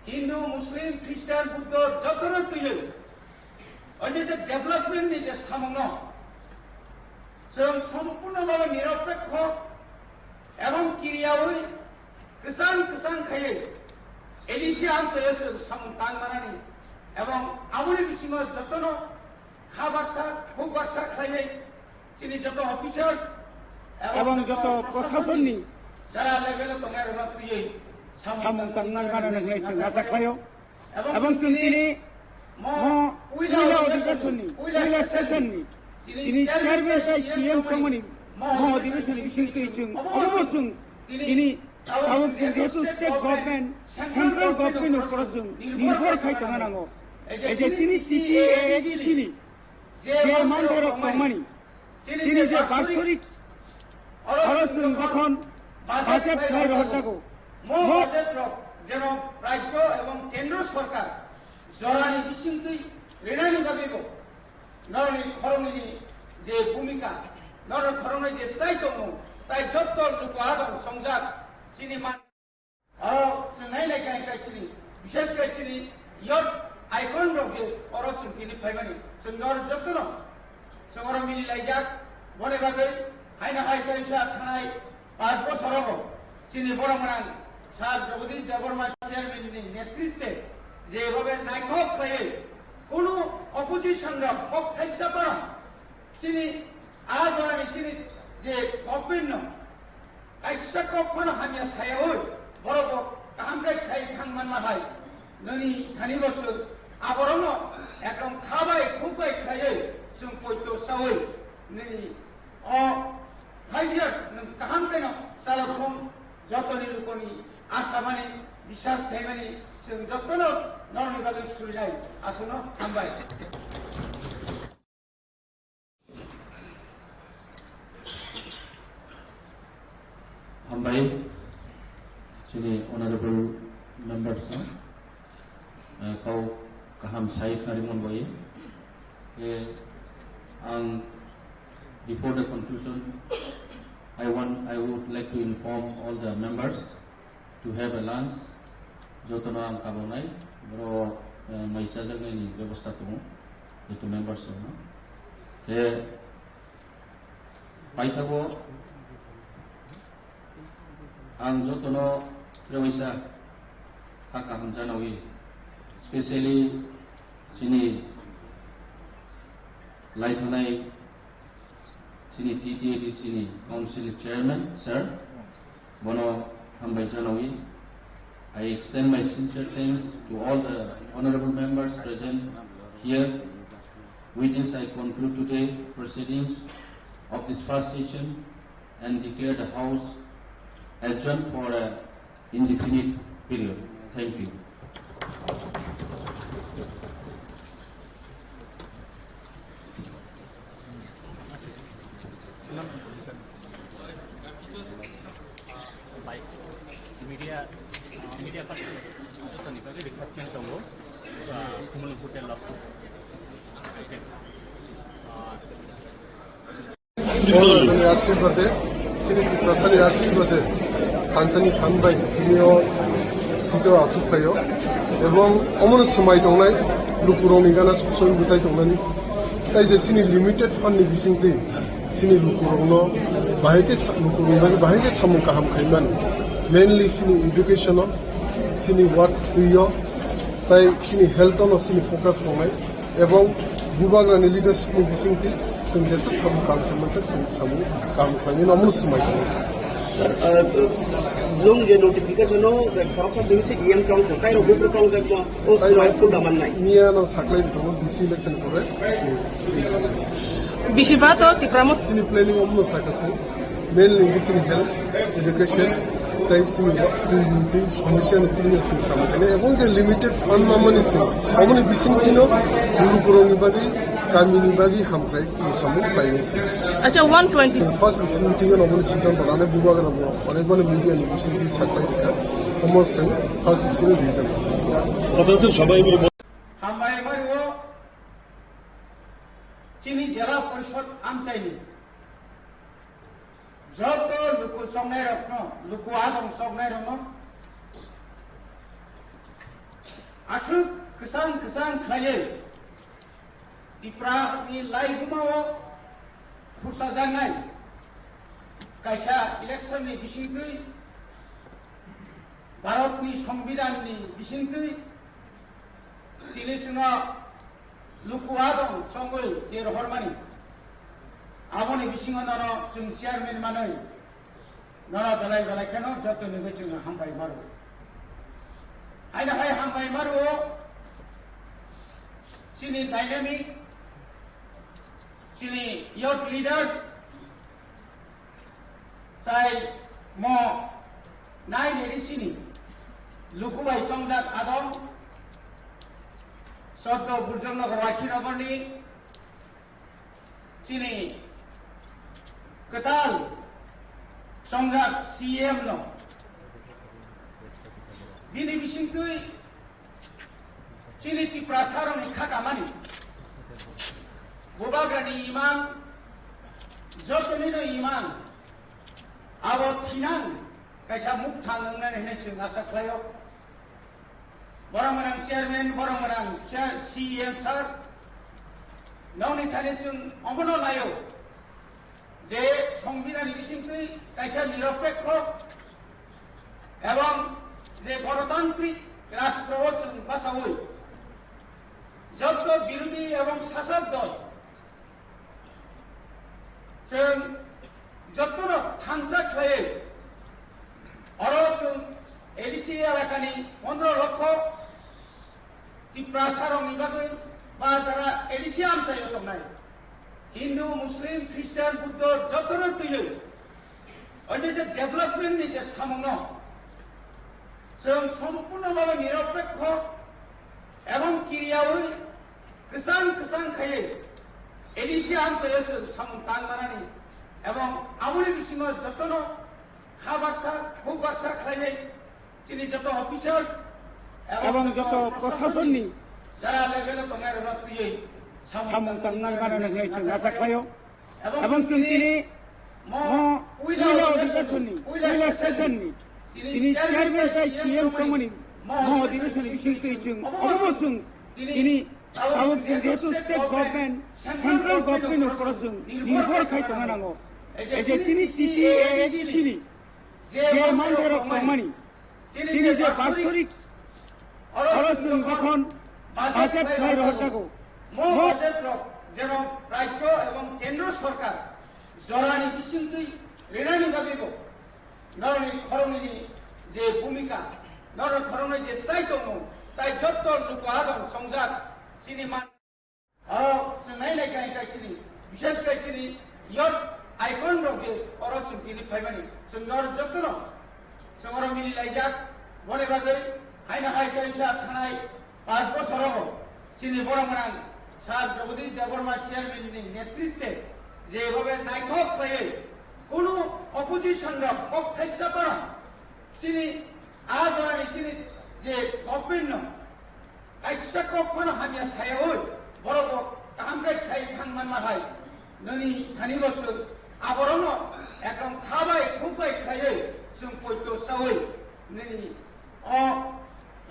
Hindu, Muslim, Christian, Buddho jottono twiwi o je je development ni je samungno chwng sompurno bhabe niropekho ebong kiriyaui kwchang kwchang khaiwi A D C amchaio chwng samung tang manani ebong aboni bisingo jottono kha baksa, khuk baksa khlaiwi chini joto officers ebong joto proshasonni jara level o tongnai rokno twiwi samung tangwi mano hwnwi chwng acha khlaio. Ebong chwng tini mo puila odhikeshonni, puila session ni chini chairman tei C M tongmani mo odhikeshonni bisingtwi chwng omo chwng tini tabuk chwng jehetu state government, central government ni upor o chwng nirbhor khai tongna nango. Ei je chini T T A A D C ni je manthai rok tongmani, chini je basorik oro chwng jokhon budget khlai rohor jago, mo budget rok jeno rajyo ebong kendro sorkar jorani bisingtwi rinani bagwibo norokni khoroknwini je bhumika, norokni khoroknwi je chai tongmung, tai jotto luku adong songjak chini man Oro chwng nai nai khe khe chini, bishes khe chini youth icon rok je oro chwng tini phaimani, chwng nor jotono chwng oro mili laijak. Boni bagwi haino hai kaisa thanai panch bochorogo chini borok gwnang Sir Jagadish Debbarma chairman ni netritwe je bhabe naithok khlaiwi kunu opposition rok kok thaisa phano chini a jorani chini je government no kaisa kok phano hamya sayaui, borok bo kaham khe sai thang manma hai. Nini thani bo chwng aborokno ekdom kha bai khuk bai khlaiwi chwng poito saui nini o five years nwng kaham khe no chalokhong jotoni lukoni asamani biswas khaimani chwng jotono norokni bagwi surijai. Aswkno hambai. Hambai, chini honorable members no, eh, kau kaham sai kharimon bai. Eh, ang, before the conclusion, I want, I would like to inform all the members to have a lunch. Jotono ang kabonai, boro, eh, mai chajaknai ni bebosta tongo, joto members rokno. Khe paithago ang jotono trewaisa ha kaham janawi, specially chini lai thanai chini T T A D C ni Council Chairman, Sir, bono hambai janawi. I extend my sincere thanks to all the honorable members present here. With this, I conclude today proceedings of this first session and declare the House adjourned for a indefinite period. Thank you. Media, media party jotoni bagwi requirement tongo, ah, Kumulung Hotel o. Okay. Ah, Bhagwanni ashirbade, chini Tiprasani ashirbade, thansani thanbai tini o seat o achuk phaio, ebong omono swmai tongnai lukurokni gana sumsoi bwchai tongnani. Tai je chini limited fund ni bisingtwi chini lukurokno bahai khe sa-, lukurokni bagwi bahai khe samung kaham khaimani, mainly chini education o, chini work twi o, tai chini health o no chini focus tongnai. Ebong bubagrani leadership ni bisingtwi chwng jesa samung kaham khlai mansa, chwng samung kaham khlainai no omono swmai tongsa. Nwng je notification o khoroksa bini se E M tong kho, tai rok buphuru tong jak no, o swmai phul da mannai. Miya no saklai tongo B C election pore. Bisi ba to Tipra Motha. Sini planning omo sakha se. Mainly sini health, education, tai sini twi, twi, somosya ni twi sini sama kene. Ebong je limited fund mamani sini. Omoni bising kino guru gurung ni bagwi, kami ni bagwi hamkrai. Samung painai se. Acha, one twenty. First meeting o nokni siddhanto rane bubagra bo onek mani media ni bising di saklai dikha. Omo se first meeting o rijak. Hambai mario chini jela porishod amchaini joto luku chongnai rokno, luku adong chongnai rokno aswk kwchang kwchang khlaiwi Tripura ni laibuma o khursajaknai kaisa election ni bisingtwi, Bharat ni Songbidan ni bisingtwi, tini chwngno luku adong chongwi je rohormani, aboni bisingo nono chwng chairman manwi, nono belai belai kheno joto ni chwng hambai maro. Aina hai hambai maro, chini dynamic, chini youth leaders, tai mo nai neri chini luku bai chongjak adong, Soddo Burjongnagar Waikirogorni chini kwtal chongjak C M no bini bisingtwi chini Tiprasa rokni kha kamani bubagrani imang, jotonino imang, abo thinang kaisa mukthang wngnani hinwi chwng asa khlaio. Borok mwnang chairman, borok mwnang chair, C E M sir, nokni thani chwng omono laio je Songbidanni bisingtwi kaisa niropekho ebong je gonotantrik rastro o chwng bachaui jotto birodhi ebong sasok dol chwng jottono thansa khlaiwi oro chwng A D C elakani pondro lokho Tiprasarokni bagwi ba jara A D C amchaio tongnai Hindu, Muslim, Christian, Buddho jottono twiwi o je je development ni je samungno chwng sompurno bhabe niropekho ebong kiriyaui kwchang kwchang khaiwi A D C amchaio chwng samung tang manani ebong aboni bisingo jotono kha baksa, khuk baksa khlaiwi chini joto officials ebong joto proshasonni jara level o tongnai rokno twiwi samung tang manani hwnwi chwng acha khlaio. Ebong chwng tini mo puila odhikeshonni, puila session ni tini chairman tei C M tongmani mo odhikeshon ni bisingtwi chwng obobo chwng tini tabuk chwng jehetu state government, central government ni upor o chwng nirbhor khai tongna nango. Ei je tini T T A A D C ni je manthai rok tongmani, tini je bastorik oro chwng jokhon budget khlai rohorjago, mo budget rok jeno rajyo ebong kendro sorkar jorani bisingtwi rinani bagwibo norokni khoroknwini je bhumika, norokni khoroknwi je chai tongmung, tai jotto luku adong chongjak chini man. Oro chwng nai nai khe hai khe chini, bishes khe chini youth icon rok je oro chwng tini phaimani, chwng norok jotono chwng oro mili laijak. Boni bagwi haino hai khe wngkha thanai panch bochor rogo chini borok gwnang Sir Jagadish Debbarma chairman ni netritwe je bhabe naithok khlaiwi kunu opposition rok kok thaisa phano chini a jorani chini je government no kaisa kok phano hamya sayaui, borok bo kaham khe sai thang manma hai. Nini thani bo chwng aborokno ekdom kha bai khuk bai khlaiwi chwng poito chaui nini o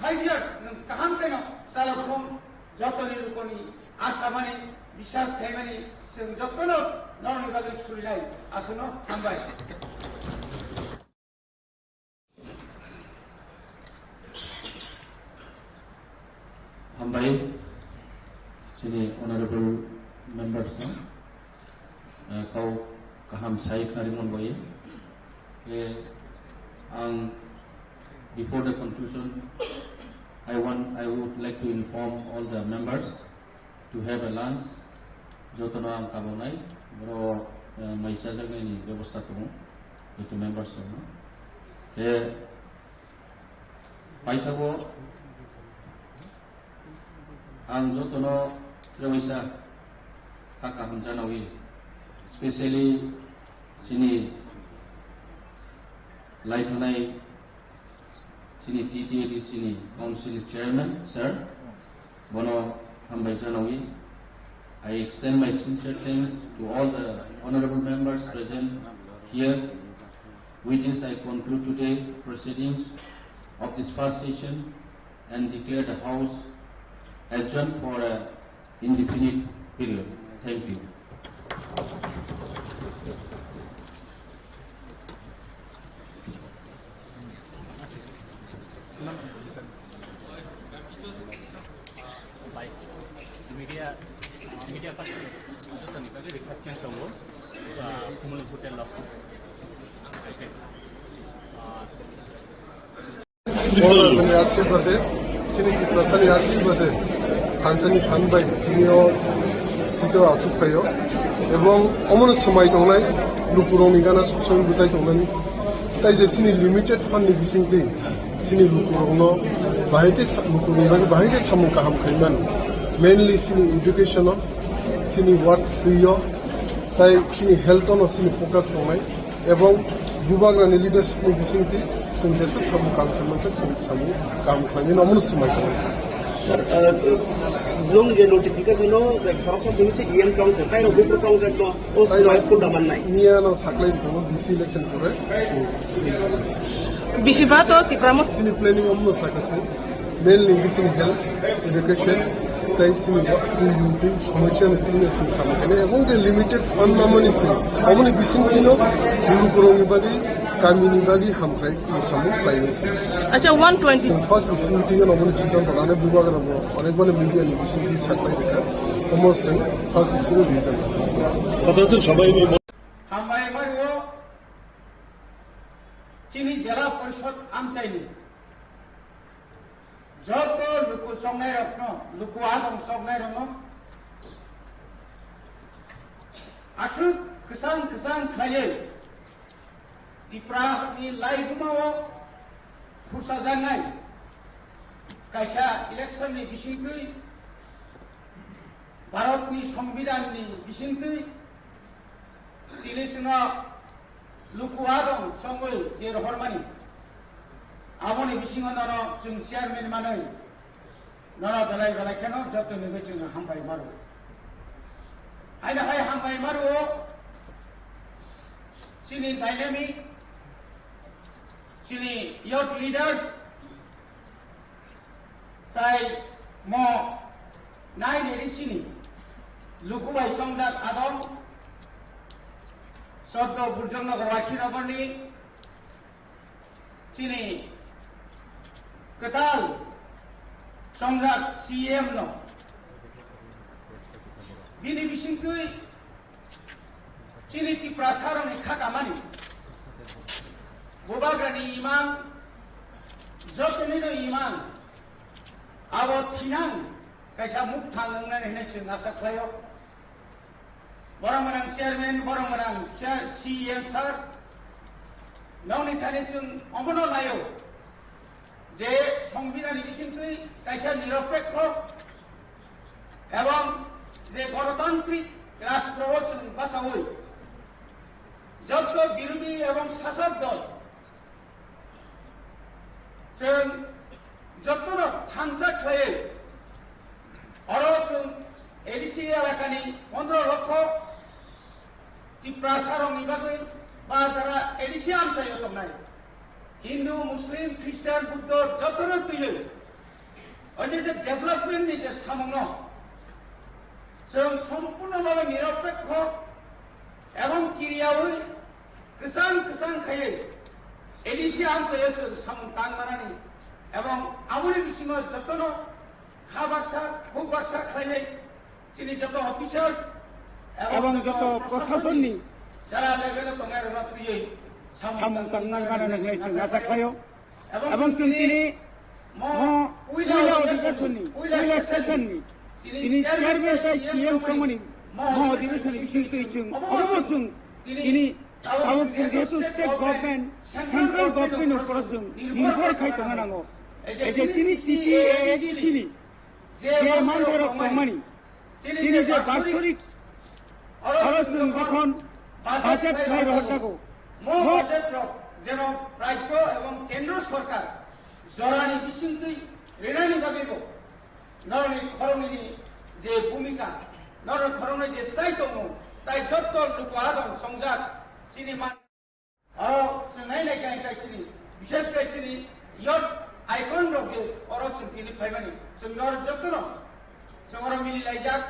five years nwng kaham khe no chalokhung jotoni lukoni asamani biswas khaimani chwng jotono norokni bagwi surinai. Aswkno hambai. Hambai, chini honorable members no, eh, kau kaham sai khari mon boye. Eh, ang, before the conclusion, I want, I would like to inform all the members to have a lunch. Jotono ang kabonai, boro, eh, mai chajaknaini bebosta tongo, joto members rokno. Eh, paithago ang jotono trebaisa kha kaham janawi, specially chini laithanai chini T T A D C ni Council Chairman, sir, bono hambai janawi. I extend my sincere thanks to all the honorable members present here. With this, I conclude today proceedings of this first session and declare the House adjourned for a indefinite period. Thank you. Media, media person, jotoni bagwi request tongo, ah, Kumul Hotel o. Okay. Ah, Borok rajani ashirbade, chini Tiprasani ashirbade, thansani phan bai tini o seat o achuk phaio. Ebong omono swmai tongnai, lukurokni gana sok song bwchai tongnani. Tai je chini limited fund ni bisingtwi chini lukurokno bahai khe sa-, lukurokni bagwi bahai khe samung kaham khaimani. Mainly chini education o, chini work twi o, tai chini health o no chini focus tongnai. Ebong bubagrani leadership ni bisingtwi chwng jesa samung kaham khlai mansa, chwng samung kaham khlainani omono swmai tongo. Sir, uh, nung je notification o, je khoroksa simi se E M tong se, tai rok bupro tong se to, o swmai phunda mannai. Miya no saklai tongo, D C election pore. Bisi ba to Tipra Motha. Sini planning omono sakha se. Mainly bising health, education, tai sini wa, twi, twi, somosya ni twi na sini sama kene. Ebong je limited fund namani sini, omoni bising twi no, guru kurung ni bagi, kami ni bagi, hamkrai, ni samu, krai ni sini. Acha, one twenty. First bising twi no, omoni siddhanto rane bubagra bo, onek bani media ni bising twi saklai deka, omo sing, first bising twi reason. Hambai mario, chini Jela Porishod amchaini. Joto luku choknairokno, luku adong choknairokno aswk kwchang kwchang khlaiwi Tiprani laibumao khursajaknai kaisa election ni bisingtwi, Bharatni Songbidanni bisingtwi, tini chwngno luku adong chongwi je rohormani, aboni bisingo nono chwng chairman manwi, nono belai belai kheno joto nigwi chwng hambai maro. Haino hai hambai maro, chini dynamic, chini youth leaders, tai mo nai neri chini luku bai chongjak adong, Soddo Burjongnagar Wakhinagarni chini kwtal chongjak C M no. Bini bisingtwi chini Tiprasarokni kha kamani, bubagrani imang, jotonino imang, abo thinang kaisa mukthang wngnani hinwi chwng asa khlaio. Borok mwnang chairman, borok mwnang chair, C E M sir, nokni thani chwng omono laio je Songbidanni bisingtwi kaisa niropekho ebong je gonotantrik rastro o chwng bachaui jotto birodhi ebong sasok dol chwng jottono thansa khlaiwi oro chwng A D C elakani pondro lokho Tiprasarokni bagwi ba jara A D C amchaio tongnai Hindu, Muslim, Christian, Buddho jotono twiwi o je je development ni je samungno chwng sompurno bhabe niropekho ebong kiriyaui kwchang kwchang khaiwi A D C amchaio chwng samung tang manani ebong aboni bisingo jotono kha baksa, khuk baksa khlaiwi chini joto officers ebong joto proshasonni jara level o tongnai rokno twiwi samung tangwi mano hinwi chwng acha khlaio. Ebong chwng tini mo puila odhikeshoni, puila session ni tini chairman tei C M songmani mo odhikeshoni bisingtwi chwng obobo chwng tini tabuk chwng jehetu state government, central government ni uporo chwng nirbhor khai tongna nango. Ei je chini T T A A D C ni je manthai rok tongmani, chini je barshorik oro chwng jokhon budget khlai rohor jago, mo budget rok jeno rajyo ebong kendro sorkar jorani bisingtwi rinani bagwibo norokni khoroknwini je bhumika, norokni khoroknwi je chai tongo, tai jotto luku adong songjak chini man Oro chwng nai nai khe, khe chini, bishes khe chini youth icon rok je oro chwng tini phaimani, chwng norok jotono chwng oro mili laijak.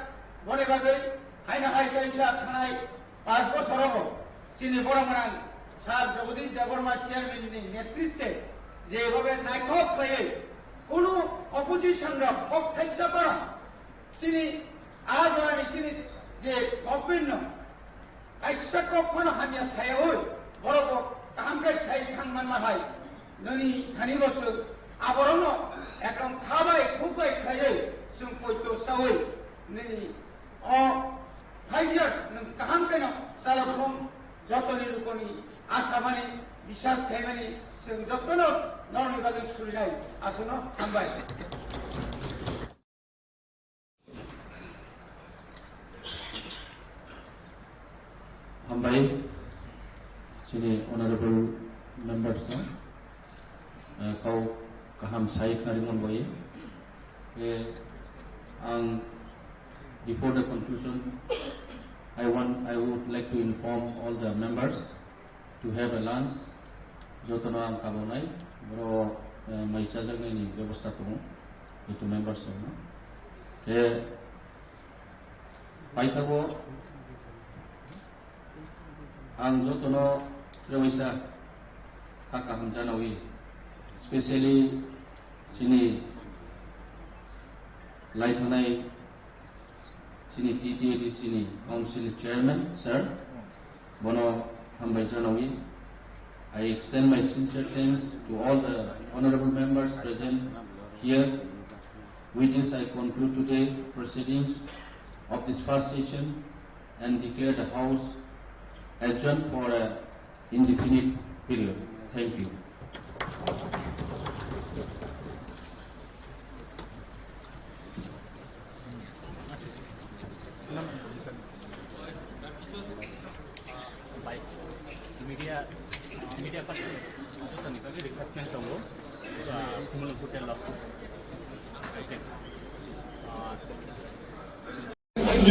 Boni bagwi haino hai kaisa thanai panch bochorogo chini borok gwnang Sir Jagadish Debbarma chairman ni netritwe jebhabe naithok khlaiwi kunu opposition rok kok thaisa phano chini a jorani chini je government no kaisa kok phano hamya sayaui, borok bo kaham khe sai thang manma hai, nini thani bo chwng aborokno ekdom kha bai khuk bai khlaiwi chwng poito saui, nini o five years nwng kaham kheno chalokhum jotoni lukoni asamani, biswas khaimani chwng jotono norokni bagwi surinai. Aswkno hambai. Hambai, chini honorable members no, eh, kau kaham sai khari mon boye. Eh, ang, before the conclusion, I want, I would like to inform all the members to have a lunch, jotono ang kabonai, boro, eh, mai chajaknaini bebosta tongo, joto members rokno. Khe paithago ang jotono trebaisa kha kaham janawi, specially chini lai thanai chini T T A D C ni Council Chairman, Sir, bono hambai janawi. I extend my sincere thanks to all the honorable members present here. With this, I conclude today proceedings of this first session and declare the House adjourned for a indefinite period. Thank you. Media, media person, jotoni bagwi request tongo, ah, Kumulwng Hotel o. Okay. Ah,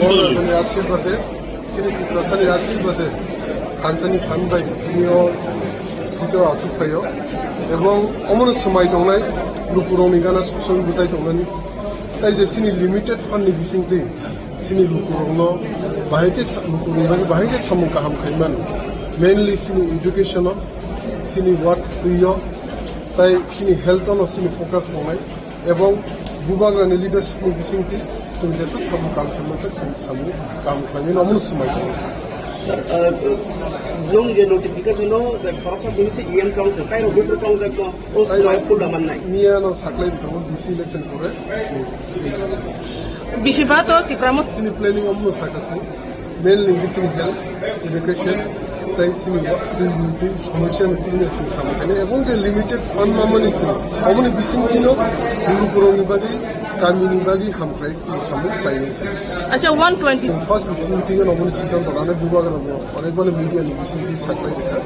Borokni ashirbade, chini Tiprasani ashirbade, thansani phan bai tini o seat o achuk phaio, ebong omono swmai tongnai, lukurokni gana song song bwchai tongnani. Tai je chini limited fund ni bisingtwi chini lukurokno bahai khe sa-, lukurokni bagwi bahai khe samung kaham khai mano, mainly chini education o, chini work twi o, tai chini health o no chini focus tongnai. Ebong bubagrani leadership ni bisingtwi chwng jesa samung kaham khaimani, chwng samung kaham khlaimani omono swmai tongo. Sir, uh, nwng je notification o je khoroksa simi se E M council, tai rok bufru council no o swmai pulda mannai. Miya no saklai tongo B C election pore. Bisi ba to Tipra Motha. Sini planning omono sakha se. Mainly bising health, education, tai sini wa-, twi, twi, somosya ni twi na sing samung khainai. Ebong je limited fund mamani sing, omoni bising tino guru gurung ni bagwi, kami ni bagwi hamkrai twi samung khlainai sing. Acha, one twenty. First sing twi no omoni siddhanto rana bubagra bo, onek bale media ni bising twi saklai rikha.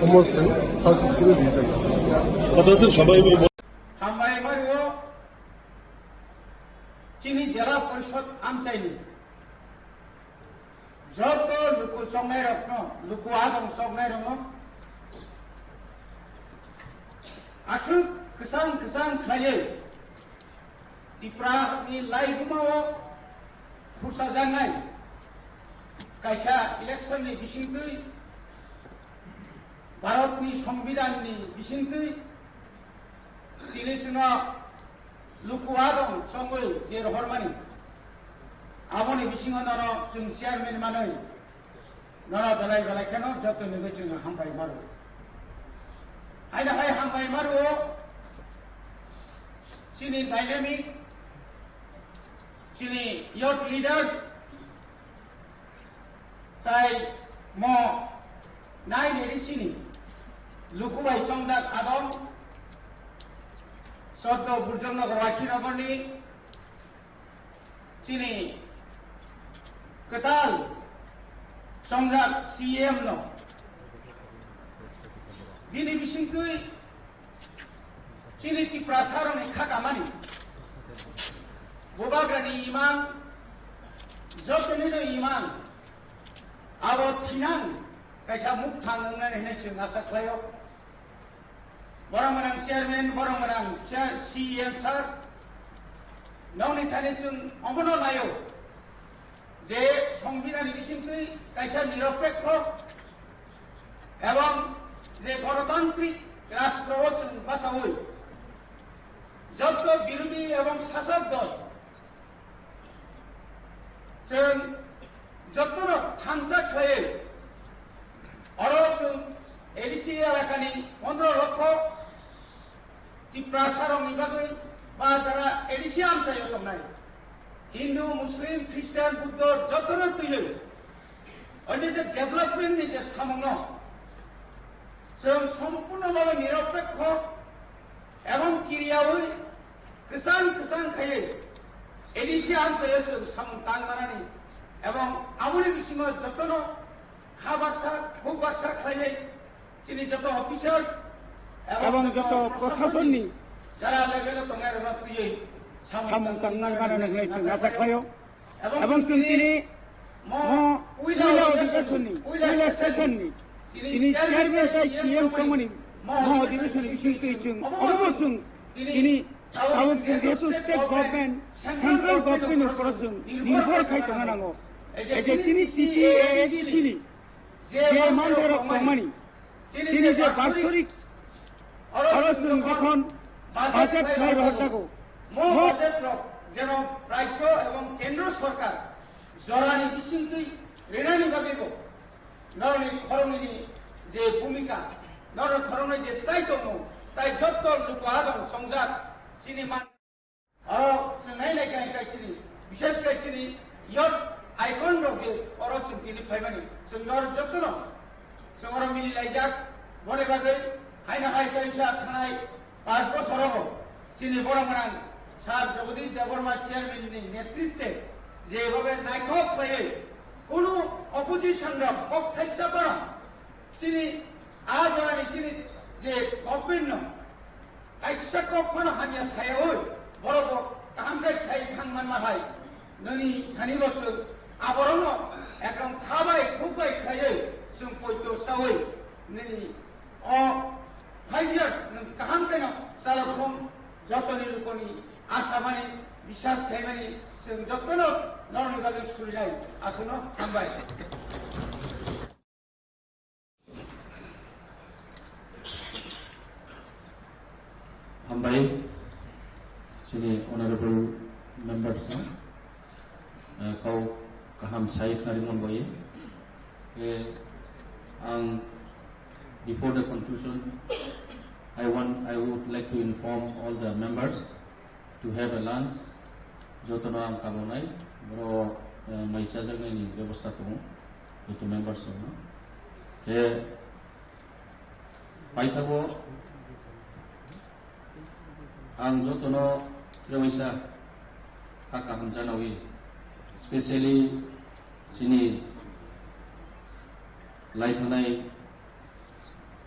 Omo sing first sing reason. Hambai mario, chini jela porishod amchaini. Joto luku choknairokno, luku adong choknairokno aswk kwchang kwchang khlaiwi Tiprani laibumao khursajaknai kaisa election ni bisingtwi, Bharatni Songbidanni bisingtwi tini chwngno luku adong chongwi je rohormani, aboni bisingo nono chwng chairman manwi nono belai belai kheno joto nugwi chwng hambai maro. Haida hai hambai maro chini dynamic, chini youth leaders, tai mo nai neri chini luku bai chongjak adong, soddo Burjong Nagar Waikhi Nagarni chini kwtal chongjak C M no bini bisingtwi chini Tiprasarokni kha kamani bubagrani imang, jotonino imang, abo thinang kaisa mukthang wngnani hinwi chwng asa khlaio. Borok gwnang chairman, borok gwnang chair, C E M sir, nokni thani chwng obono naio je Songbidanni bisingtwi kaisa niropekho ebong je gonotantrik rastro o chwng bachaui jotto birodhi ebong sasok dol chwng jottono thansa khlaiwi oro chwng A D C elakani pondro lokho Tiprasarokni bagwi ba jara A D C amchaio tongnai Hindu, Muslim, Christian, Buddho jottono twiwi oide je development ni je samungno chwng sompurno bhabe niropekho ebong kiriyaui kwchang kwchang khaiwi A D C amchaio chwng samung tang manani ebong aboni bisingo jotono kha baksa, khuk baksa khlaiwi chini joto officers ebong joto proshasonni jara level o tongnai rokno twiwi samung tang manani hwnwi chwng asa khlaio. Ebong chwng tini mo puila odhikeshoni, puila session ni tini chairman tei C M tongmani mo odhikeshoni bisingtwi chwng obo chwng tini tabuk chwng jehetu state government, central government ni uporo chwng nirbhor khai tongna nango. Ei je chini T T A A D C ni je manthai rok tongmani, chini je barsorik oro chwng jokhon budget khlai rohor jago, mo budget rok jeno rajyo ebong kendro sorkar jorani bisingtwi rinani bagwibo norokni khoroknwini je bhumika, norokni khoroknwi je chai tongmung, tai jotto luku adong chongjak chini man Oro chwng nai nai khe hai chini, bishes khe chini youth icon rok je oro chwng tini phaimani, chwng oro jotono chwng oro mili laijak, boni bagwi haino hai kaisa thanai panch bochor rogo chini borok gwnang Sir Jagadish Debbarma chairman ni netritwe je bhabe naithok khlaiwi kunu opposition rok kok thaisa phano chini a jorani chini je government no kaisa kok phano hamya sayaui, borok bo kaham khe sai thang manma hai. Nini thani bo chwng aborokno ekdom kha bai khuk bai khaiwi chwng poito chaui nini o five years nwng kaham khe no chalokhong jotoni lukoni asa mani biswas khaimani chwng jotono norokni bagwi surijai. Aswkno hambai. Hambai, chini honorable members no, eh, kau kaham sai khari mon boye. Eh, ang, before the conclusion, I want, I would like to inform all the members to have a lunch. Jotono ang kabonai, boro, eh, mai chajaknai ni bebosta tongo, joto members rokno. Khe paithago ang jotono trewaisa kha kaham janawi, specially chini lai thanai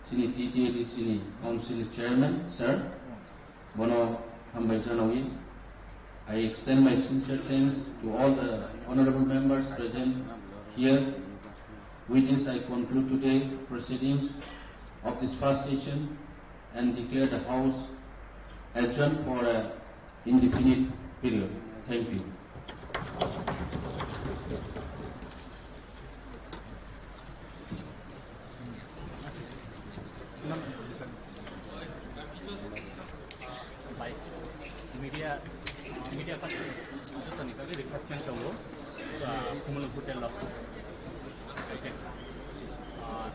chini T T A D C ni Council Chairman, Sir, bono hambai janawi. I extend my sincere thanks to all the honorable members present here. With this, I conclude today proceedings of this first session and declare the House adjourned for a indefinite period. Thank you. Media, media party, jotoni bagwi request tongo, ah, Kumulung Hotel o. Okay. Ah,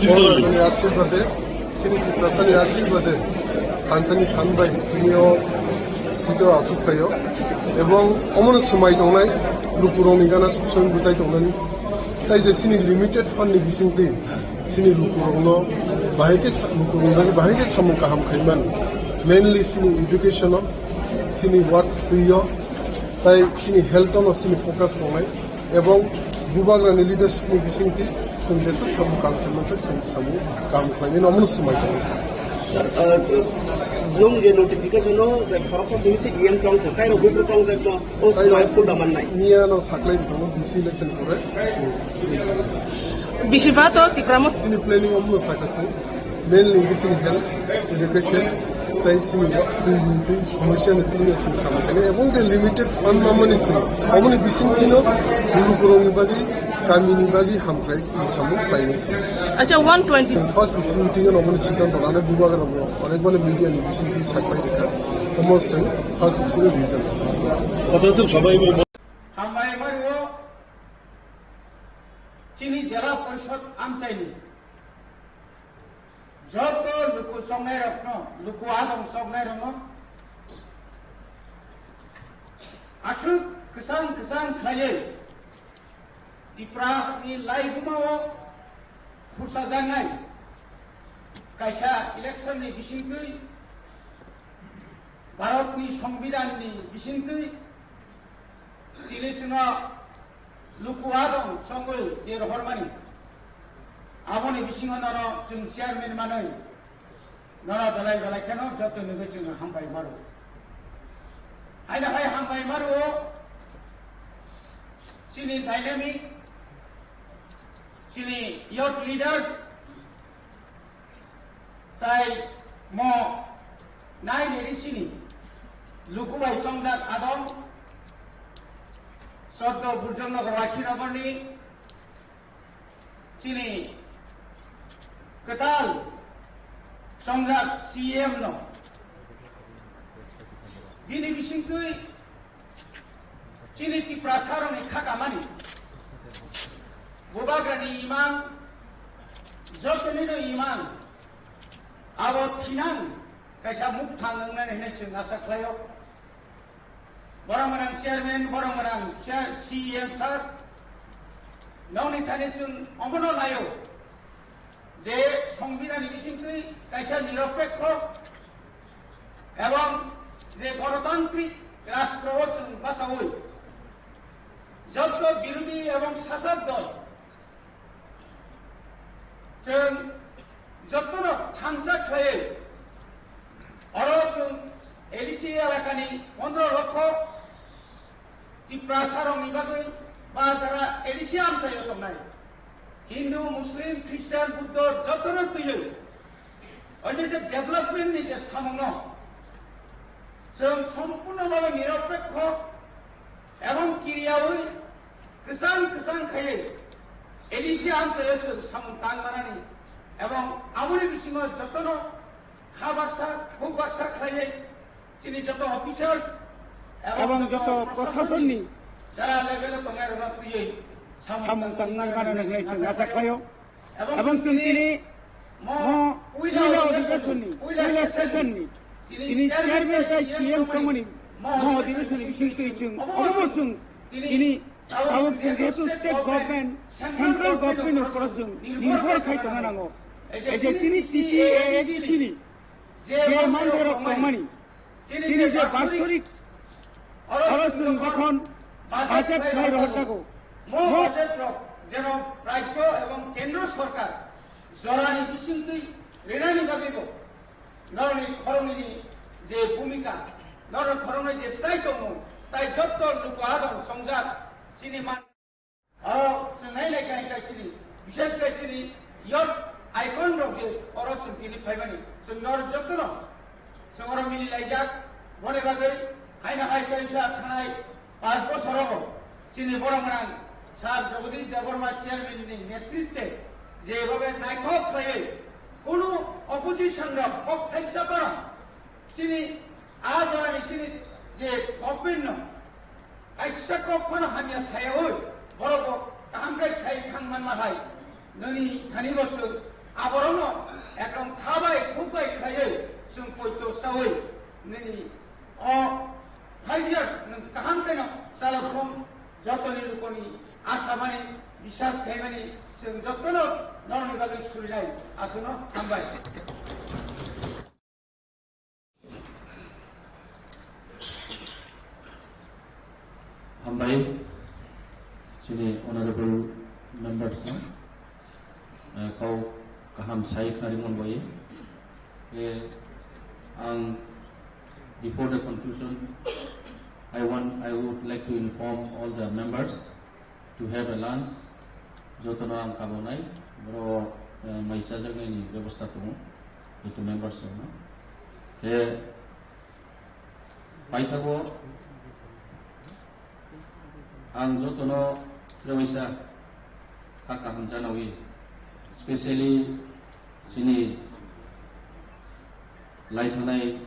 Borok rajani ashirbade, chini Tiprasani ashirbade, thansani thanbai, tini o sito asuk phaio. Ebong omono swmai tongnai, lukurokni gana suk song bwchai tongnani. Tai je chini limited fund ni bisingtwi, chini lukurokno bahai khe sa-, lukurokni bagwi bahai khe samung kaham khaiman. Mainly chini education o, chini work twi o, tai chini health o no chini focus tongnai. Ebong bubagrani leadership ni bisingtwi chwng jesuk samung kaham khaimani chwng samung kaham khlaimani omono swmai tongo. Sir, uh, nwng je notification o je khoroksa simi se D M tong kha, kairo buphuru tong jakno, o swmai phul da mannai. Miya no saklai tongo, B C election pore. Bisi ba to Tipra Motha. Chini planning omono sakha se. Mainly chini health, education, tai chini twi, twi, somosya ni twi ni chwng sama khainai. Ebong je limited fund mamani se, aboni bising twi no lukurokni bagwi, kamini bagwi hamkrai samung khlainai se. Acha, one twenty. First bising twi no aboni siddhanto rana bubagra bo, onek bole media ni bising twi saklai rikha. Omo se first bising reason. Kotha se sabai bo. Hambai mario, chini jela porishod amchaini. Joto luku choknairokno, luku adong choknairokno aswk kwchang kwchang khlaiwi Tiprani laibumao khursajaknai kaisa election ni bisingtwi, Bharatni Songbidanni bisingtwi tini chwngno luku adong chongwi je rohormani, aboni bisingo nono chwng chairman manwi nono belai belai kheno joto nugwi chwng hambai maro. Haino hai hambai maro chini dynamic, chini youth leaders, tai mo nai neri sini luku bai chongjak adong Soddo Burjong Nagar Rakhi Nagarni chini kwtal chongjak C M no bini bisingtwi chini Tiprasarokni khakamani bubagrani imang, jotonino imang, abo thinang kaisa mukthang wngnani hinwi chwng asa khlaio. Borok gwnang chairman, borok gwnang chair-, C E M sir, nokni thani chwng omono laio je Songbidanni bisingtwi kaisa niropekho ebong je gonotantrik rastro o chwng bachaui joto birodhi ebong sasok dol chwng jotono thansa khlaiwi oro chwng A D C elakani pondro lokho Tiprasarokni bagwi ba jara A D C amchaio tongnai Hindu, Muslim, Christian, Buddho jotono twiwi oje je development ni je samungno chwng sompurno bhabe niropekho ebong kiriyaui kwchang kwchang khaiwi A D C amchaio chwng samung tang manani ebong aboni bisingo jotono kha baksa, khuk baksa khlaiwi chini joto officers ebong joto prosasonni jara level o tongnai rokno twiwi samung tang manani hinwi chwng asa khlaio. Ebong chwng tini mo puila odhikeshonni, puila session ni tini chairman tai C M tongmani mo odhikeshonni bisingtwi chwng omo chwng tini tabuk chwng jehetu state government, central government ni upor o chwng nirbhor khai tongna nango. Ei je chini T T A A D C ni je manthai rok tongmani, tini je basorik oro chwng jokhon budget khlai rohor jago, mo budget rok jeno rajyo ebong kendro sorkar jorani bisingtwi rinani bagwibo norokni khoroknwini je bhumika, norok khoroknwi je chai tongmung, tai jotto luku adong songjak chini man. Oro chwng nai nai khe hai khe chini, bishes khe chini youth icon rok je oro chwng tini phaimani, chwng norok jotono chwng oro mili laijak. Boni bagwi haino hai kaisa thanai panch bosorogo chini borok gwnang Sir Jagadish Debbarma chairman ni netritwe je bhabe naithok khlaiwi kunu opposition rok kok thaisa phano chini a jorani chini je government no kaisa kok phano hamya sayaui, borok bo kaham khe sai thang manma hai, nini thani bo chwng Aborokno ekdom thabai khukbai khlaiwi chwng poito chawi nini o five years nwng kaham kheno chalokhum jotoni lukoni asamani biswas khaimani chwng jotono norokni bagwi surinai aswkno hambai. Hambai, chini honorable members no, eh, kau kaham sai khnari mon bai. Eh, ang, before the conclusion, I want, I would like to inform all the members to have a lunch. Jotono ang kabonai, boro, eh, mai chajaknaini bebosta tongo, joto members rokno. Khe paithago ang jotono trebaisa kha kaham janawi, specially chini lai thanai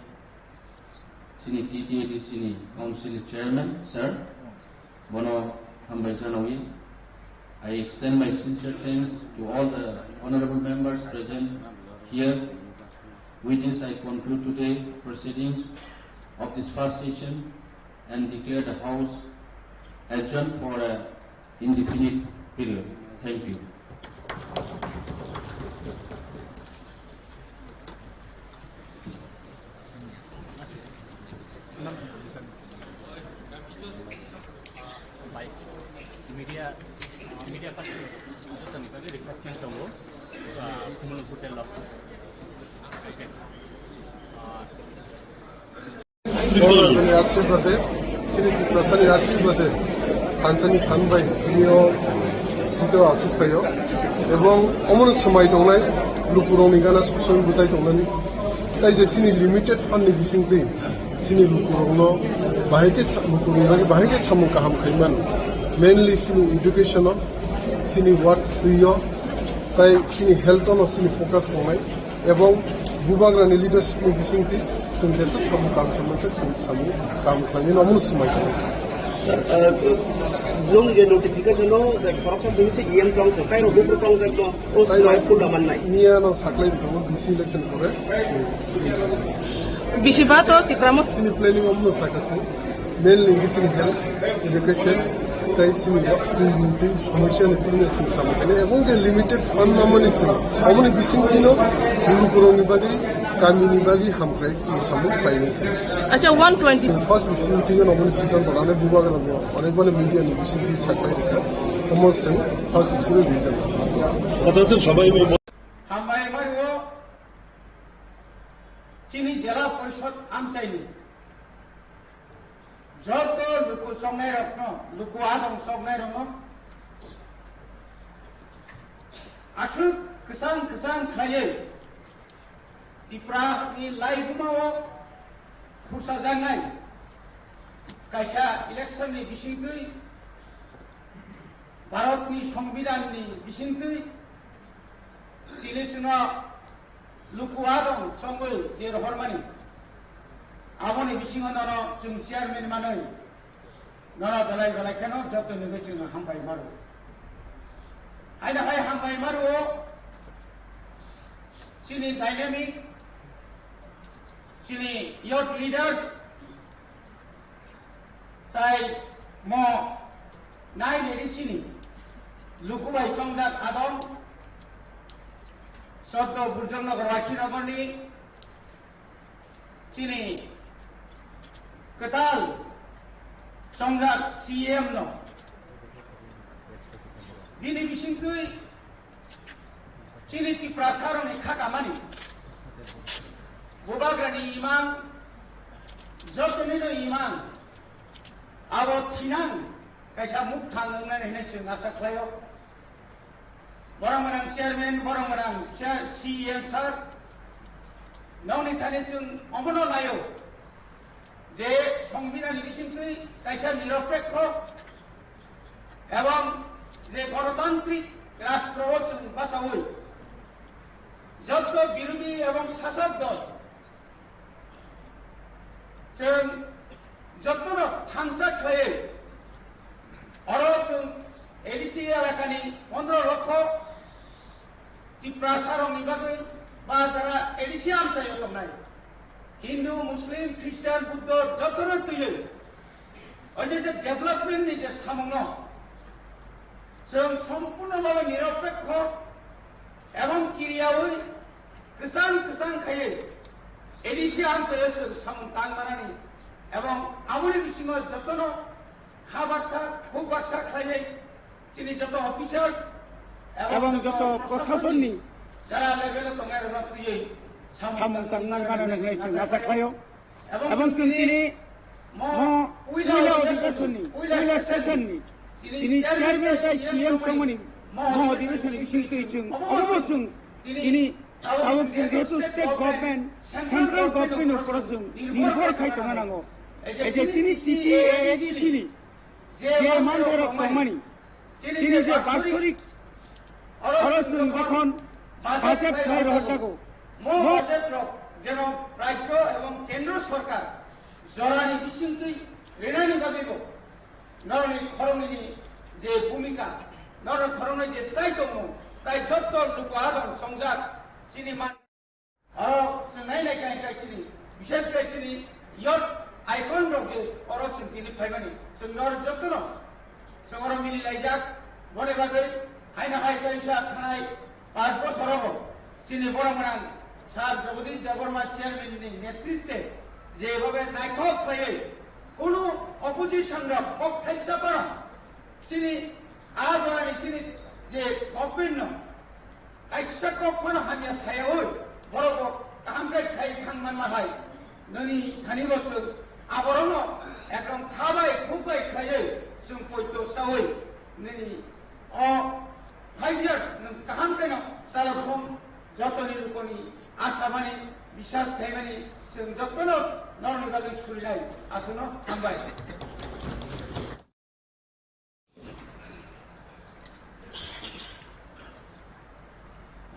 chini T T A D C ni Council Chairman, sir, bono hambai janawi. I extend my sincere thanks to all the honorable members present here. With this, I conclude today proceedings of this first session and declare the House adjourned for a indefinite period. Thank you. Media, media party, jotoni bagwi request tongo, ah, Kumulwng Hotel o. Okay. Ah, Borok rajani aswk bade, chini Tiprasani aswk bade, thansani thanbai, tini o sito aswk phaio. Ebong omono swmai tongnai, lukurokni gana suk song bwchai tongnani. Tai je chini limited fund ni bisingtwi, chini lukurokno bahai khe sa-, lukurokni bagwi bahai khe samung kaham khai mano. Mainly chini education o, chini work twi o, tai chini health o no chini focus tongnai. Ebong bubagrani leadership ni bisingtwi chwng jesa samung kaham khlaimani, chwng samung kaham khlaimani, omono swmai khlaimani. Sir, uh, nung je notification o, je khoroksa simi se E M tong kho, tai rok buphuru tong jakno, o swmai phunda mannai. Miya no saklai tongo, B C election pore. Bisi ba to Tipra Motha. Chini planning omono sakha se. Mainly khe chini health, education, tai chini twi, twi, twi, somosya ni twi chwng samung khainai. Ebong je limited fund mamani se, aboni bising twi no lukurokni bagwi, kamini bagwi hamkrai samung khlainai se. Acha, one twenty. First bising twi no aboni siddhanto rwnai bubagra no, onek bani media ni bising twi saklai rikha. Omo se first bising twi rijak. Acha, sir, sabai Hambai Mario, chini Jela Porishod amchaini joto luku choknairokno, luku adong choknairokno aswk kwchang kwchang khlaiwi Tiprani laibumao khursajaknai kaisa election ni bisingtwi, Bharatni Songbidanni bisingtwi tini chwngno luku adong chongwi je rohormani, aboni bisingo nono chwng chairman manwi nono belai belai kheno jotono bai chwng hambai maro. Haino hai hambai maro chini dynamic, chini youth leaders, tai mo nai neri chini luku bai chongjak adong Soddo Burjongnagar Rakhinagorni chini kwtal chongjak C M no bini bisingtwi chini Tiprasarokni kha kamani bubagrani imang, jotonino imang, abo thinang kaisa mukthang wngnani hinwi chwng asa khlaio. Borok gwnang chairman, borok gwnang chair, C E M sir, nokni thani chwng omono laio je Songbidanni bisingtwi kaisa niropekho ebong je gonotantrik rastro o chwng bachaui jotto birodhi ebong sasok dol chwng jottono thansa khlaiwi oro chwng A D C elakani pondro lokho Tiprasarokni bagwi ba jara A D C amchaio tongnai Hindu, Muslim, Christian, Buddho jotono twiwi o je je development ni je samungno chwng sompurno bhabe niropekho ebong kiriyaui kwchang kwchang khaiwi A D C amchaio chwng samung tang manani ebong aboni bisingo jotono kha baksa, khuk baksa khlaiwi chini joto officers ebong joto proshasonni jara level o tongnai rokno twiwi samung tang manani hwnwi chwng acha khlaio. Ebong chwng tini mo puila odhikeshonni, puila session ni tini chairman tei C M tongmani mo odhikeshonni bising twi chwng obo chwng tini tabuk chwng jehetu state government, central government ni upor chwng nirbhor khai tongna nango. Ei je chini T T A A D C ni je manthai rok tongmani, chini je basorik oro chwng jokhon budget khlai rohor jago, mo budget rok jeno rajyo ebong kendro sorkar jorani bisingtwi rinani bagwibo norokni khoroknwini je bhumika, norokni khoroknwi je chai tongmung, tai jotto luku adon chongjak chini man Oro chwng nai nai khe, khe chini, bishes khe chini youth icon rok je oro chwng tini phaimani, chwng nor jotono chwng oro mili laijak. Boni bagwi haino hai kaisa thanai panch bochor rogo chini borok gwnang Sir Jagadish Debbarma chairman ni netritwe je bhabe naithok khlaiwi kunu opposition rok kok thaisa phano chini a jorani chini je government no Kaisa kok phano hamya sayaui, borok bo kaham khe sai thang manma hai. Nini thani bo chwng aborokno ekdom kha bai, khuk bai khlaiwi chwng poito chaui nini o five years nwng kaham kheno chalokhong jotoni lukoni asamani, biswas khaimani chwng jotono norokni bagwi surinai. Aswkno hambai.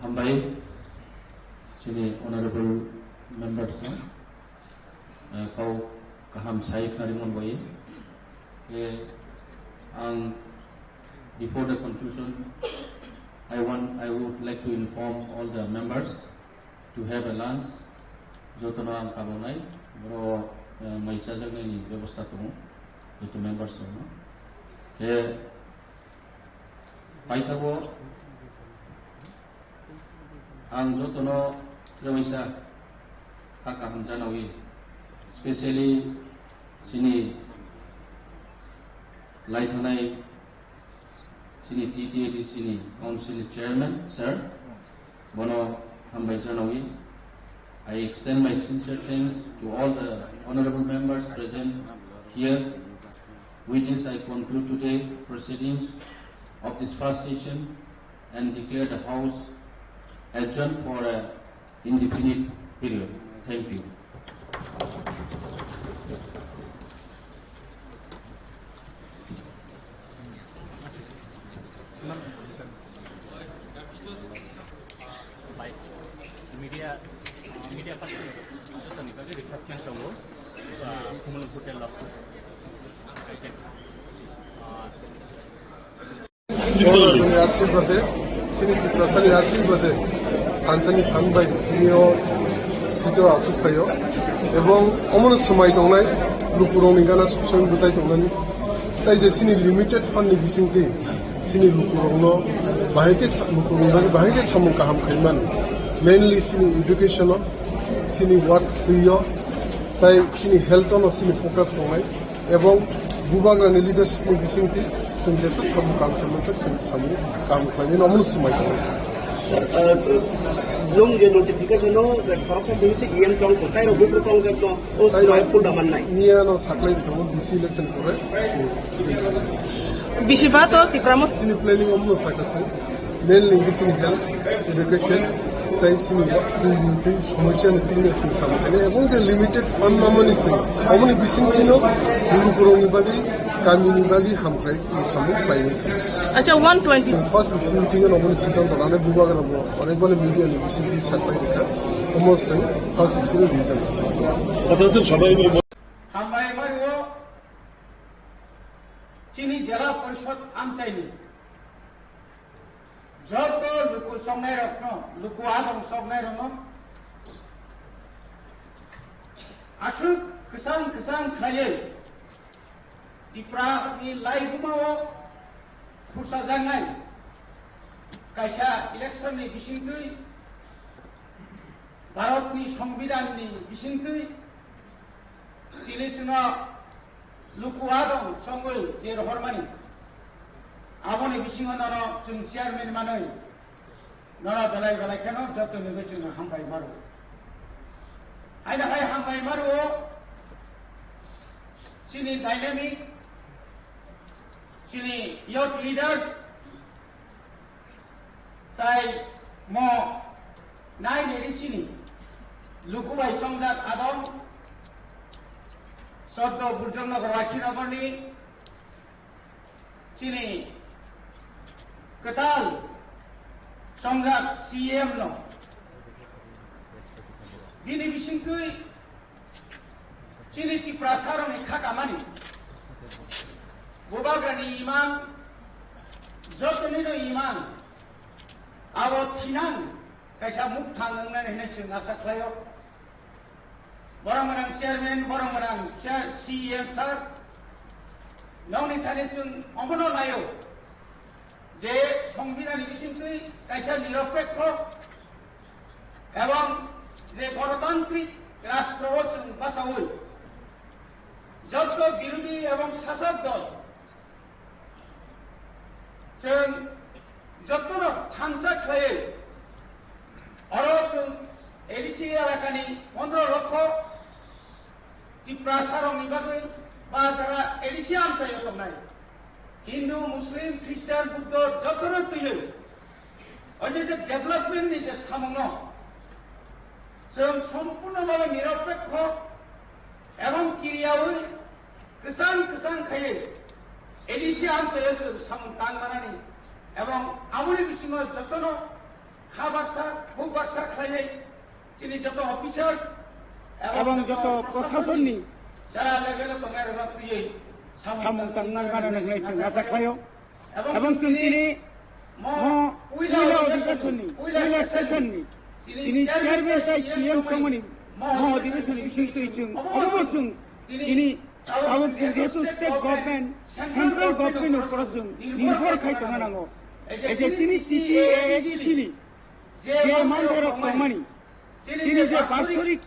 Hambai, chini honorable members no, eh, kau kaham sai khari mon bai. Eh, ang, before the conclusion, I want, I would like to inform all the members to have a lunch, jotono ang kabonai, boro, eh, mai chajaknaini bebosta tongo, joto members rokno. Khe paithago ang jotono trebaisa kha kaham janawi, specially chini lai thanai Chini T T A D C ni Council ni Chairman, Sir, bono hambai janawi. I extend my sincere thanks to all the honorable members present here. With this, I conclude today proceedings of this first session and declare the House adjourned for a indefinite period. Thank you. Media, media person jotoni bagwi request tongo, Kumulung Hotel o. Borok rokni aswk bade, chini Tiprasani aswk bade, thansani phan bai tini o seat o aswk phaio. Ebong omono swmai tongnai, lukurokni gana suk suk bwchai tongnani. Tai je chini limited fund ni bisingtwi chini lukurokno bahai khe sa-, lukurokni bagwi bahai khe samung kaham khai mano. Mainly chini education o, chini work twi o, tai chini health o no chini focus tongnai. Ebong bubagrani leadership ni bisingtwi chwng jesa samung kaham khlai mansak, chwng samung kaham khlainani omono swmai tongo. Sir, uh, nwng je notification o khoroksa simi se E M tong kho, tai rok buphuru tong jak no, o swmai phul da mannai. Miya no saklai tongo, B C election pore. Bisi ba to Tipra Motha. Chini planning omono sakha se. Mainly bising health, education, tai sini twi, twi, somosya ni twi ni sing samung khainai, ebong je limited fund mamani sing, omoni bising twi no lukurokni bagwi, kamini bagwi hamkrai samung khlainai sing. Acha, one twenty. First sing twi no omoni siddhanto lanai bubagra bo, onek bani media ni bising twi saklai rikha, omo sing first sing reason. Hambai mario, chini Jela Porishod amchaini joto luku Choknairokno, luku adong choknairokno aswk kwchang kwchang khlaiwi Tiprani laibumao khursajaknai kaisa election ni bisingtwi, Bharatni Songbidanni bisingtwi tini chwngno luku adong chongwi je rohormani, aboni bisingo nono chwng chairman manwi nono belai belai kheno joto ni chwng hambai maro. Haino hai hambai maro chini dynamic, chini youth leaders, tai mo nai neri chini luku bai chongjak adong, Soddo Burjongnagar Rakhinagorni chini kwtal chongjak C M no bini bisingtwi chini Tiprasarokni kha kamani bubagrani imang, jotonino imang abo thinang kaisa mukthang wngnani hinwi chwng asa khlaio. Borok gwnang chairman, borok gwnang chair, C E M sir, nokni thani chwng omono naio je Songbidanni bisingtwi kaisa niropekho ebong je gonotantrik rastro o chwng bachaui jotto birodhi ebong sasok dol chwng jottono thansa khlaiwi oro chwng A D C elakani pondro lokho Tiprasarokni bagwi ba jara A D C amchaio tongnai Hindu, Muslim, Christian, Buddho jottono twiwi o je je development ni je samungno chwng sompurno bhabe niropekho ebong kiriyaui kwchang kwchang khaiwi A D C amchaio chwng samung tang manani ebong aboni bisingo jotono kha baksa, huk baksa khlaiwi chini joto officers ebong joto proshasonni jara level o tongnai rokno twiwi samung tang manani hinwi chwng asa khlaio. Ebong chwng tini mo puila odhikeshonni, puila session ni tini chairman tei C M tongmani mo odhikeshonni bisingtwi chwng obo chwng tini tabuk chwng jehetu state government, central government ni upor chwng nirbhor khai tongna nango. Ei je chini T T A A D C ni je manthai rok tongmani, tini je bastorik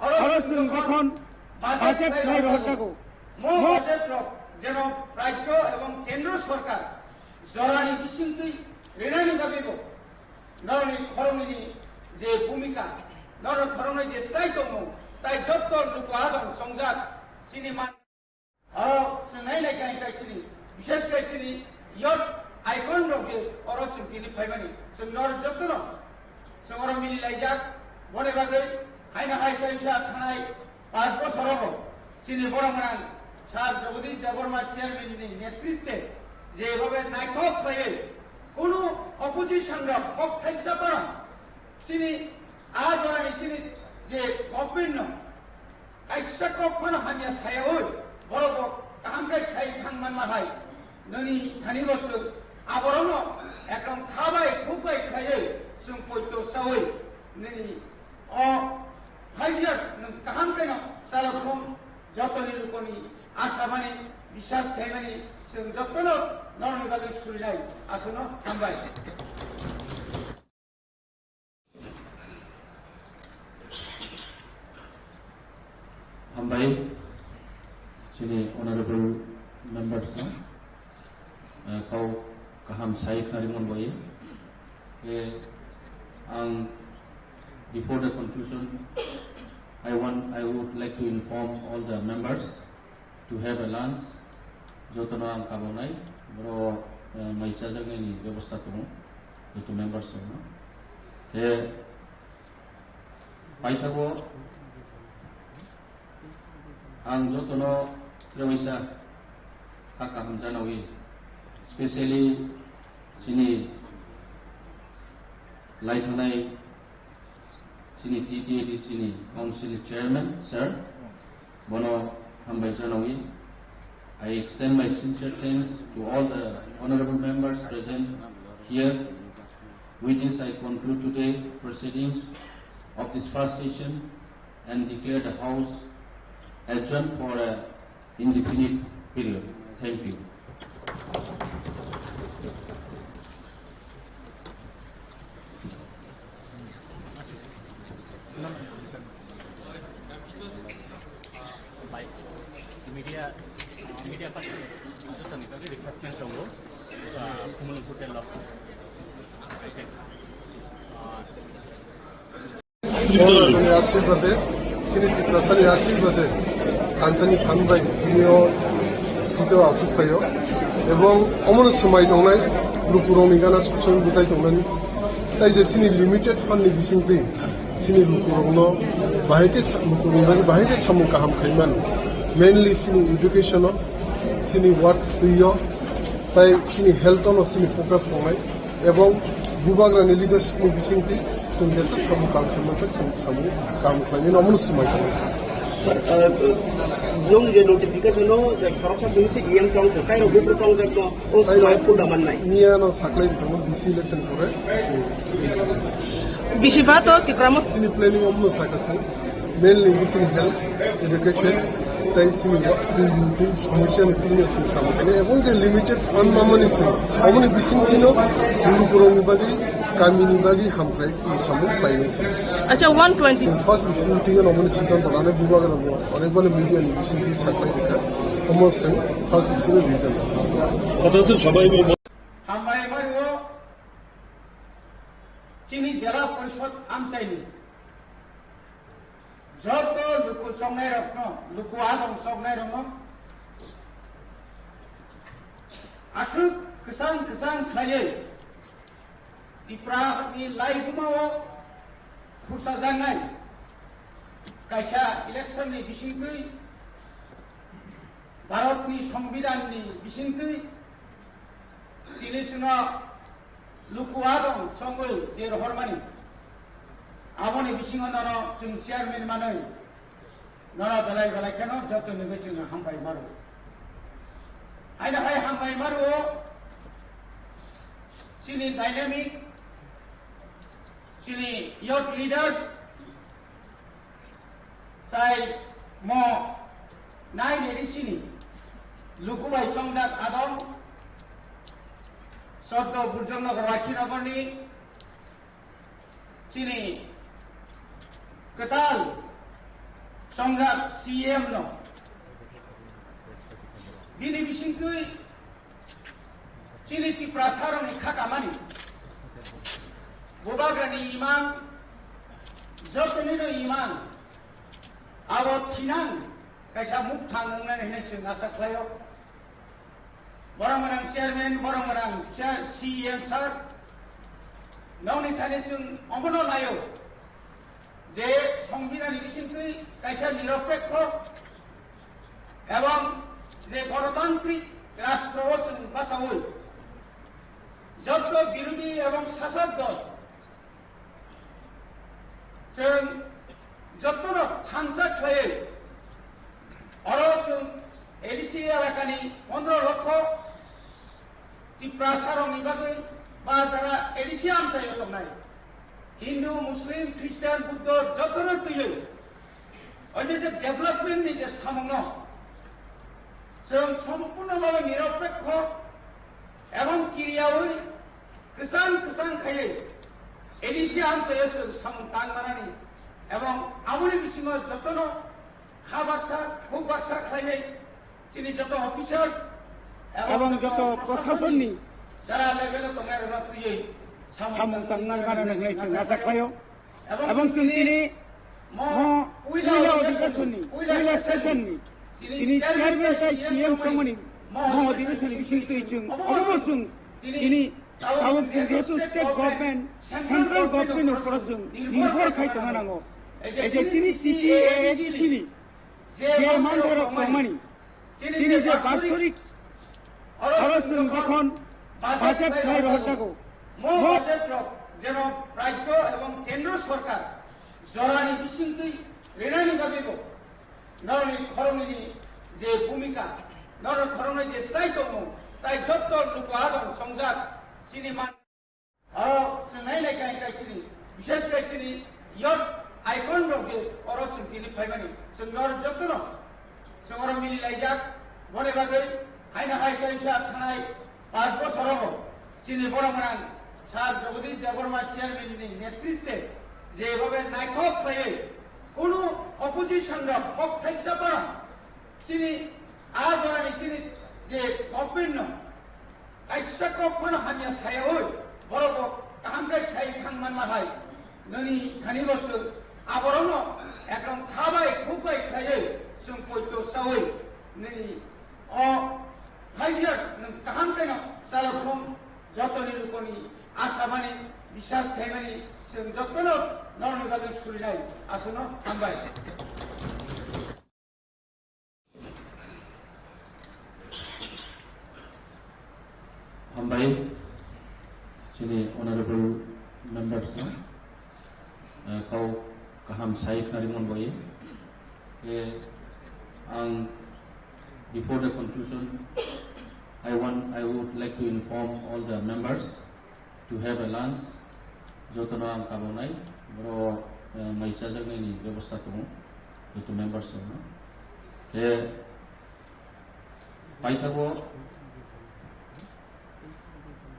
oro chwng jokhon budget khlai rohor jago, mo budget rok jeno rajyo ebong kendro sorkar jorani bisingtwi rinani bagwibo norokni khoroknwini je bhumika, norok khoroknwi je chai tongmung, tai jotto luku adong chongjak chini man. Oro chwng nai nai khe hai chini, bishes khe chini youth icon rok je oro chwng tini phaimani, chwng nor jotono chwng oro mili laijak. Boni bagwi haino hai kaisa thanai panch bochor rogo chini borok gwnang Sir Jagadish Debbarma chairman ni netritwe jebhabe naithok khlaiwi kunu opposition rok kok thaisa phano chini a jorani chini je government no kaisa kok phano hamya sayaui, borok bo kaham khe sai thang manma hai, nini thani bo chwng aborokno ekdom kha bai khuk bai khaiwi chwng poito saui, nini o five years nwng kaham kheno chalokhung, jotoni lukoni asamani, biswas khaimani chwng jotono norokni bagwi surinai. Aswkno hambai. Hambai, chini honorable members no, eh, kau kaham sai khnari mon bai. Eh, ang, before the conclusion, I want, I would like to inform all the members to have a lunch. Jotono ang kabonai, boro, eh, mai chajaknai ni bebosta tongo, joto members rokno. He, paithago ang jotono trewaisa kha kaham janawi, specially chini lai thanai chini T T A D C ni Council Chairman, sir, bono hambai janawi. I extend my sincere thanks to all the honorable members present here. With this, I conclude today proceedings of this first session and declare the House adjourned for a indefinite period. Thank you. Media, media party, jotoni bagwi refreshment tongo, ah, Kumulwng Hotel o. Okay. Ah, O rajani ashirbade, chini Tiprasani ashirbade, Kanchani phan bai bini o sito achuk phaio. Ebong omono swmai tongnai, lukurokni gana sukchung bwchai tongnani. Tai je chini limited fund ni bisingtwi, chini lukurokno bahai khe sa-, lukurokni bagwi bahai khe samung kaham khaimani. Mainly chini education o, chini work twi o, tai chini health o no chini focus tongnai. Ebong bubagrani leadership ni bisingtwi chwng jesa samung kaham khe mansa, chwng samung kaham khlainani omono swmai tongo. Sir, uh, nwng je notification o je khoroksa twi se E M chong se, tai rok bupru chongjak no, o swmai phunda mannai. Miya no saklai tongo, B C election pore. Bisi ba to Tipra Motha. Chini planning omono sakha se. Mainly bising health, education, tai simi wa-, twi, twi, somosya ni twi ni sing samung khainai. Ebong je limited fund mamani sing, aboni bising twi no lukurokni bagwi, kamini bagwi hamkrai samung khlainai sing. Acha, one twenty. First bising twi no aboni siddhanto lanai bubagra bo, onek bani media ni bising twi saklai dikha. Omo sing first bising ni reason. Hambai mario, chini jela porishod amchaini. Joto luku choknairokno, luku adong choknairokno aswk kwchang kwchang khlaiwi Tiprani laibumao khursajaknai kaisa election ni bisingtwi Bharatni Songbidanni bisingtwi tini chwngno luku adong chongwi je rohormani, aboni bisingo nono chwng chairman manwi nono belai belai kheno joto nugwi chwng hambai maro. Haino hai hambai maro chini dynamic, chini youth leaders, tai mo nai neri sini luku bai chongjak adong, Soddo Burjongnagar Wakhinagarni chini kwtal chongjak C M no bini bisingtwi chini Tiprasarokni kha kamani bubagrani imang, jotonino imang, abo thinang kaisa mukthang wngnani hinwi chwng asa khlaio. Borok gwnang chairman, borok gwnang chair, C E M sir, nokni thani chwng omono laio je Songbidanni bisingtwi kaisa niropekho ebong je gonotantrik rastro o chwng bachaui jotto birodhi ebong sasok dol chwng jottono thansa khlaiwi oro chwng A D C elakani pondro lokho Tiprasarokni bagwi ba jara A D C amchaio tongnai Hindu, Muslim, Christian, Buddho jotono twiwi o je je development ni je samungno chwng sompurno bhabe niropekho ebong kiriyaui kwchang kwchang khaiwi A D C amchaio chwng samung tang manani ebong aboni bisingo jotono kha baksa, khuk baksa khlaiwi chini joto officers ebong joto proshasonni jara level o tongnai rokno twiwi samung tangna gana nangnai chwng acha khlaio. Ebong chwng tini mo puila odhikeshonni, puila session ni tini chairman tai C M songmani mo odhikeshonni bising twi chwng obo chwng tini tabuk chwng jehetu state government, central government ni upor o chwng nirbhor khai tongna nango. Ei je chini C T A A D C ni je manthai rok tongmani, chini je basorik oro chwng jokhon budget nai rohor jago, mo budget rok jeno rajyo ebong kendro sorkar jorani bisingtwi rinani bagwibo norokni khoroknwini je bhumika, norok khoroknwi je chwrai tongmung, tai jotto luku adong chongjak chini man. Oro chwng nai Bises khe chini youth icon rok je oro chwng tini phaimani, chwng norok jotono chwng oro mili laijak. Boni bagwi haino hai kaisa thanai panch bochorogo chini borok gwnang Sir Jagadish Debbarma chairman ni netritwe jebhabe naithok khlaiwi kunu opposition rok kok thaisa phano chini a jorani chini je government no kaisa kok phano hamya sayaui, borok bo kaham khe sai thang manma hai. Nini thani bo chwng aborokno ekdom kha bai khuk bai khlaiwi chwng poito saui nini o five years nwng kaham kheno chalakhung jotoni lukoni asamani biswas khaimani chwng jotono norokni bagwi surinai. Aswkno hambai. Hambai, chini honorable members no, eh, kau kaham sai khari mon boye. Eh, ang, before the conclusion, I want, I would like to inform all the members to have a lunch. Jotono ang kabonai, boro, eh, mai chajaknaini bebosta tongo, joto members rokno. Khe paithago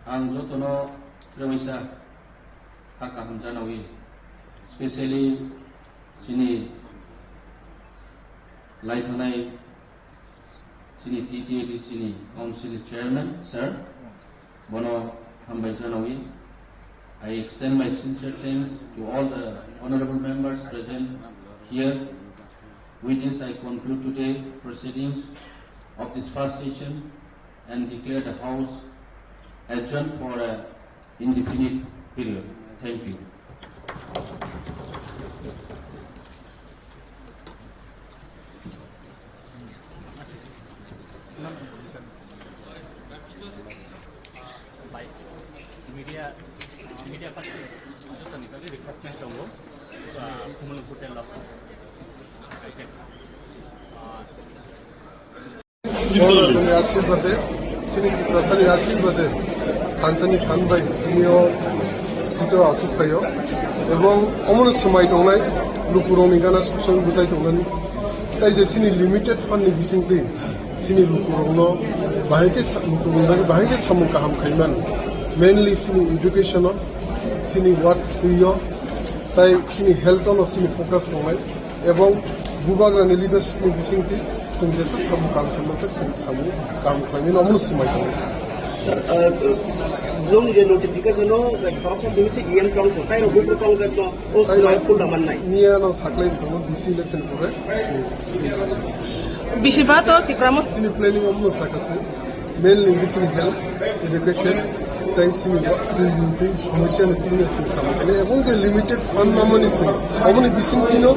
ang jotono trebaisa kha kaham janawi, specially chini lai thanai chini T T A D C ni Council Chairman, sir, bono hambai janawi. I extend my sincere thanks to all the honorable members present here. With this, I conclude today proceedings of this first session and declare the House adjourned for a indefinite period. Thank you. Media, media party, jotoni bagwi request tongo, ah, Kumulung Hotel o. Okay. Ah, Borok rajani ashirbade, chini Tiprasani ashirbade, thansani thanbai, tini o sito asuk phaio. Ebong omono swmai tongnai, lukurokni gana suk song bwchai tongnani. Tai je chini limited fund ni bisingtwi, chini lukurokno bahai khe sa-, lukurokni bagwi bahai khe samung kaham khaiman. Mainly chini education o, chini work twi o, tai chini health o no chini focus tongnai. Ebong Bubagrani leadership ni bisingtwi chwng jesa samung kaham khaimani, chwng samung kaham khlaimani, omono swmai tongo. Sir, uh, nwng je notification o, like, sorok sa bisi D M tong ko, tai rok bupro tong ko, o swmai full da mannai. Niya no saklai tongo, bisi election pore. Bisi ba to Tipra Motha. Sini planning omono sakasi. Mainly, bisi health, education, tei sini wa-, twi, twi, somosya ni twi, sini sama kene. Ebong je limited fund mamani sini, aboni bising tino,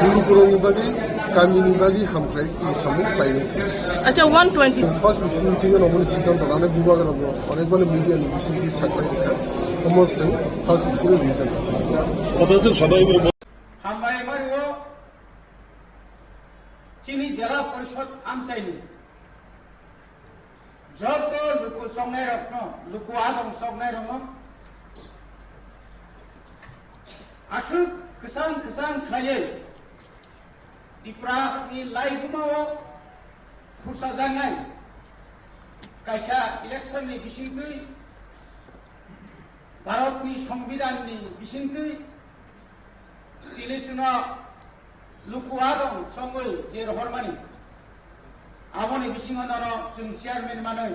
guru kurongni bagwi, kamini bagwi, hamkrai, twi samung paini sini. Acha, one twenty. First sini tino, aboni siddhanto rane bubagra bo, onek bani media ni bising twi saklai dikha. Omo sini first sini reason. Hambai mario, chini jela porishod amchaini. Joto luku choknairokno, luku adong choknairokno aswk kwchang kwchang khlaiwi Tripura ni laibuma o khursajaknai kaisa election ni bisingtwi, Bharat ni Songbidan ni bisingtwi, tini chwngno luku adong chongwi je rohormani, aboni bisingo nono chwng chairman manwi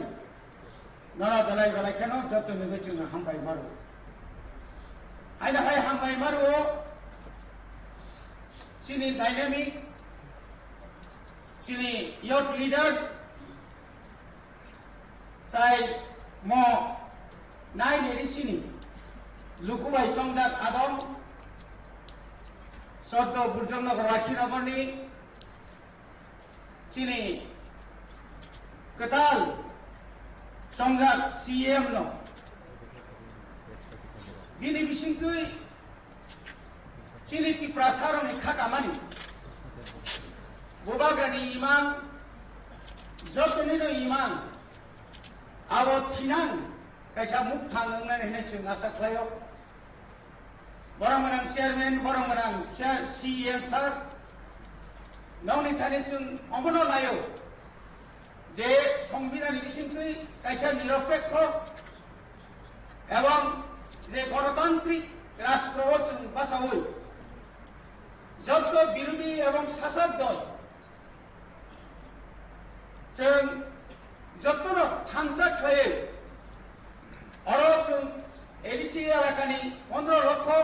nono belai belai kheno joto nugwi chwng hambai maro. Haino hai hambai maro chini dynamic, chini youth leaders, Tai mo nai neri sini luku bai chongjak adong soddo Burjong Nagar Rakhi Nagarni chini kwtal chongjak C M no bini bisingtwi Chini Tiprasarokni kha kamani, Bubagrani imang, jotonino imang, abo thinang kaisa mukthang wngnani hinwi chwng asa khlaio. Borok gwnang chairman, borok gwnang chair, C E M sir, nokni thani chwng obono laio je Songbidanni bisingtwi kaisa niropekho ebong je gonotantrik rastro o chwng bachaui jotto birodhi ebong sasok dol chwng jottono thansa khlaiwi oro chwng A D C elakani pondro lokho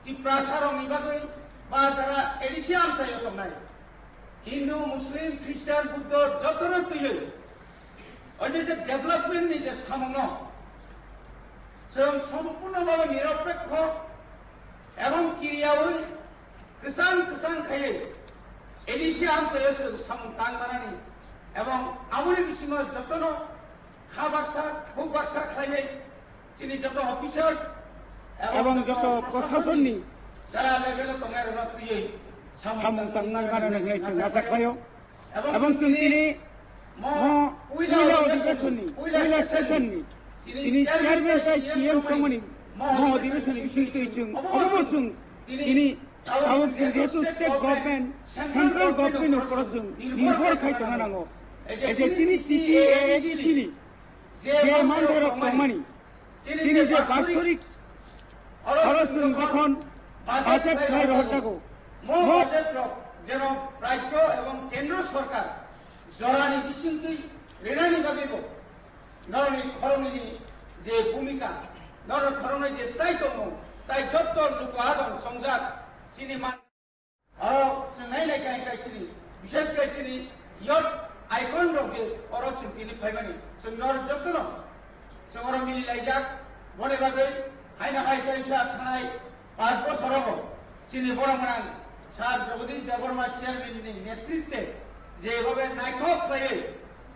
Tiprasa rokni bagwi ba jara A D C amchaio tongnai Hindu, Muslim, Christian, Buddho jottono twiwi o je je development ni je samungno chwng sompurno bhabe niropekho ebong kiriyaui kwchang kwchang khaiwi A D C amchaio chwng samung tang manani ebong aboni bisingo jotono kha baksa, khuk baksa khlaiwi chini joto officers ebong joto proshasonni jara level o tongnai rokno twiwi samung tang manani hwnwi chwng acha khlaio. Ebong chwng tini mo puila odhibeshonni, puila session ni tini chairman bai C M tongmani mo odhibeshonni bisingtwi chwng obo chwng tini tabuk chwng jehetu state government, central government ni upor chwng nirbhor khai tongna nango. Ei je chini T T A A D C ni je manthai rok tongmani, tini je bastorik oro chwng jokhon budget khlai rohor jago, mo budget rok jeno rajyo ebong kendro sorkar jorani bisingtwi rinani bagwibo norokni khoroknwini je bhumika, norok khoroknwi je chai tongmung, tai jotto luku adong songjak chini man. Oro chwng nai nai khe hai chini, bishes khe chini youth icon rok je oro chwng tini phaimani, chwng nor jotono chwng oro mili laijak, boni bagwi haino hai kaisa thanai panch bochor rogo chini borok gwnang Sir Jagadish Debbarma chairman ni netritwe je bhabe naithok khlaiwi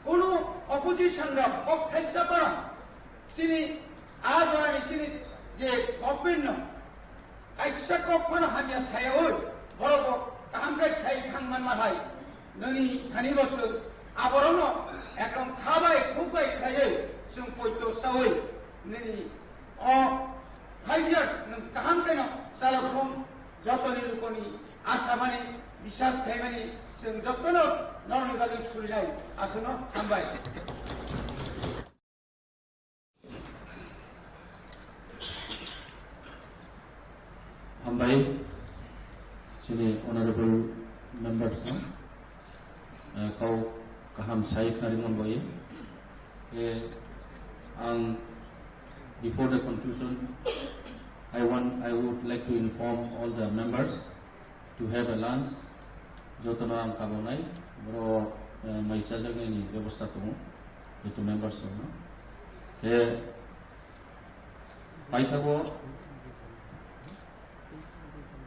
kunu opposition rok kok thaisa phano chini a jorani chini je government no kaisa kok phano hamya sayaui, borok bo kaham khe sai thang manma hai. Nini thani bo chwng aborokno ekdom kha bai khuk bai khaiwi chwng poito chaui nini o five years nwng kaham kheno chalokhung jotoni lukoni asamani biswas khaimani chwng jotono norokni bagwi surijai. Aswkno hambai. Hambai, chini honorable members no, eh, kau kaham sai khari mon boye. Eh, ang, before the conclusion, I want, I would like to inform all the members to have a lunch. Jotono ang kabonai, boro, eh, mai chajaknai ni bebosta tongo, joto members rokno. He, paithago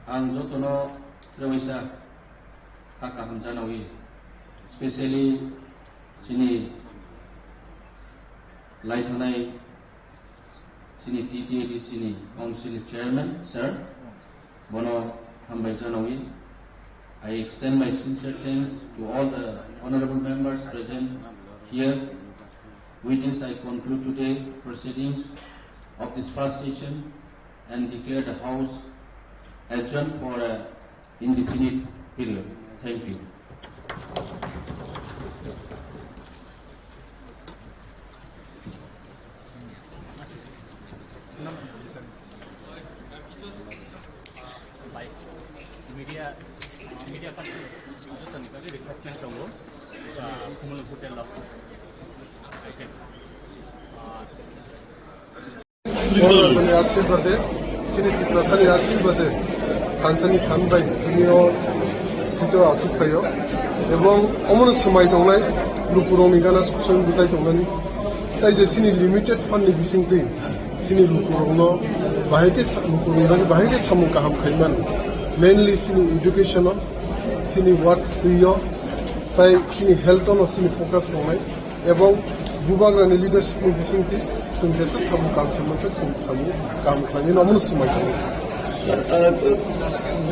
ang jotono trewaisa kha kaham janawi, specially chini lai thanai chini T T A D C ni Council Chairman, sir, bono hambai janawi. I extend my sincere thanks to all the honorable members present here. With this, I conclude today proceedings of this first session and declare the House adjourned for a indefinite period. Thank you. Media, media party, jotoni bagwi request tongo, ah, Kumul Hotel o. Ah, Bhagwani ashirbade, chini Tiprasani ashirbade, thansani thanbai, tini o sito asuk phaio. Ebong omono swmai tongnai, lukurokni gana suk song bwsai tongnani. Tai je chini limited fund ni bisingtwi, chini lukurokno bahai khe sa-, lukurokni bagwi bahai khe samung kaham khaimani. Mainly chini education o, chini work twi o, tai chini health o no chini focus tongnai. Ebong bubagrani leadership ni bisingtwi chwng jesa samung kaham khe mansa chwng samung kaham khlainai omono swmai tongo. Sir, uh,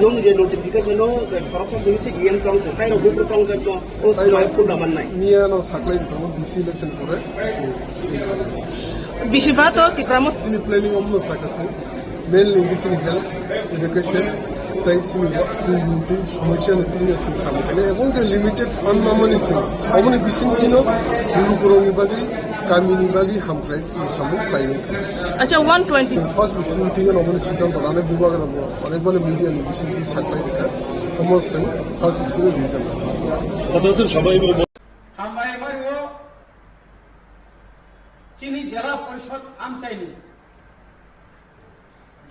nwng je notification o khoroksa simi se E M tong se, tai rok buphuru tong se to, o swmai phunda mannai. Miya no saklai tongo, B C election pore. Bisi ba to Tipra Motha. Sini planning omono sakha se. Mainly chini health, education, tei chini twi somosya ni twi chini samung khainai, ebong je limited fund mamani chwng, oboni bisingtwi no lukurokni bagwi, kamini bagwi hamkrai ni samung khlainai chwng. Acha, one twenty. First bisingtwi no oboni siddhanto lanai bubagra bo, onek bani media ni bisingtwi saklai dikha, omo chwng first bisingtwi rijak. Hambai Mario, chini Jela Porishod amchaini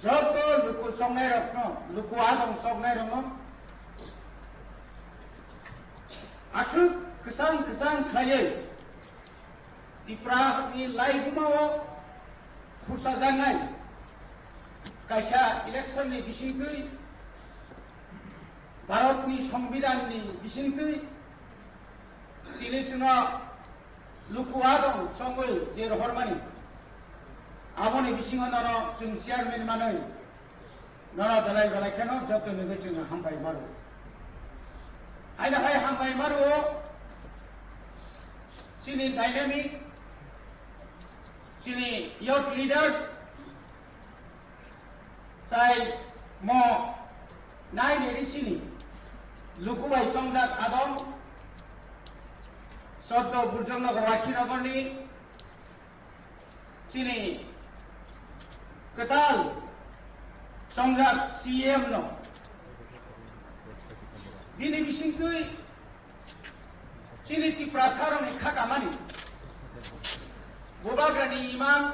joto luku choknairokno, luku adong choknairokno aswk kwchang kwchang khlaiwi Tripura ni laibumao khursajaknai kaisa election ni bisingtwi, Bharatni Songbidanni bisingtwi tini chwngno luku adong chongwi je rohormani, aboni bisingo nono chwng chairman manwi nono belai belai kheno joto nugwi chwng hambai maro. Aida hai hambai maro chini dynamic, chini youth leaders, Tai mo nai neri sini luku bai chongjak adong, Soddo Burjongnagar Rakhinagorni chini kwtal chongjak C M no bini bisingtwi Chini Tiprasarokni kha kamani, Bubagrani imang,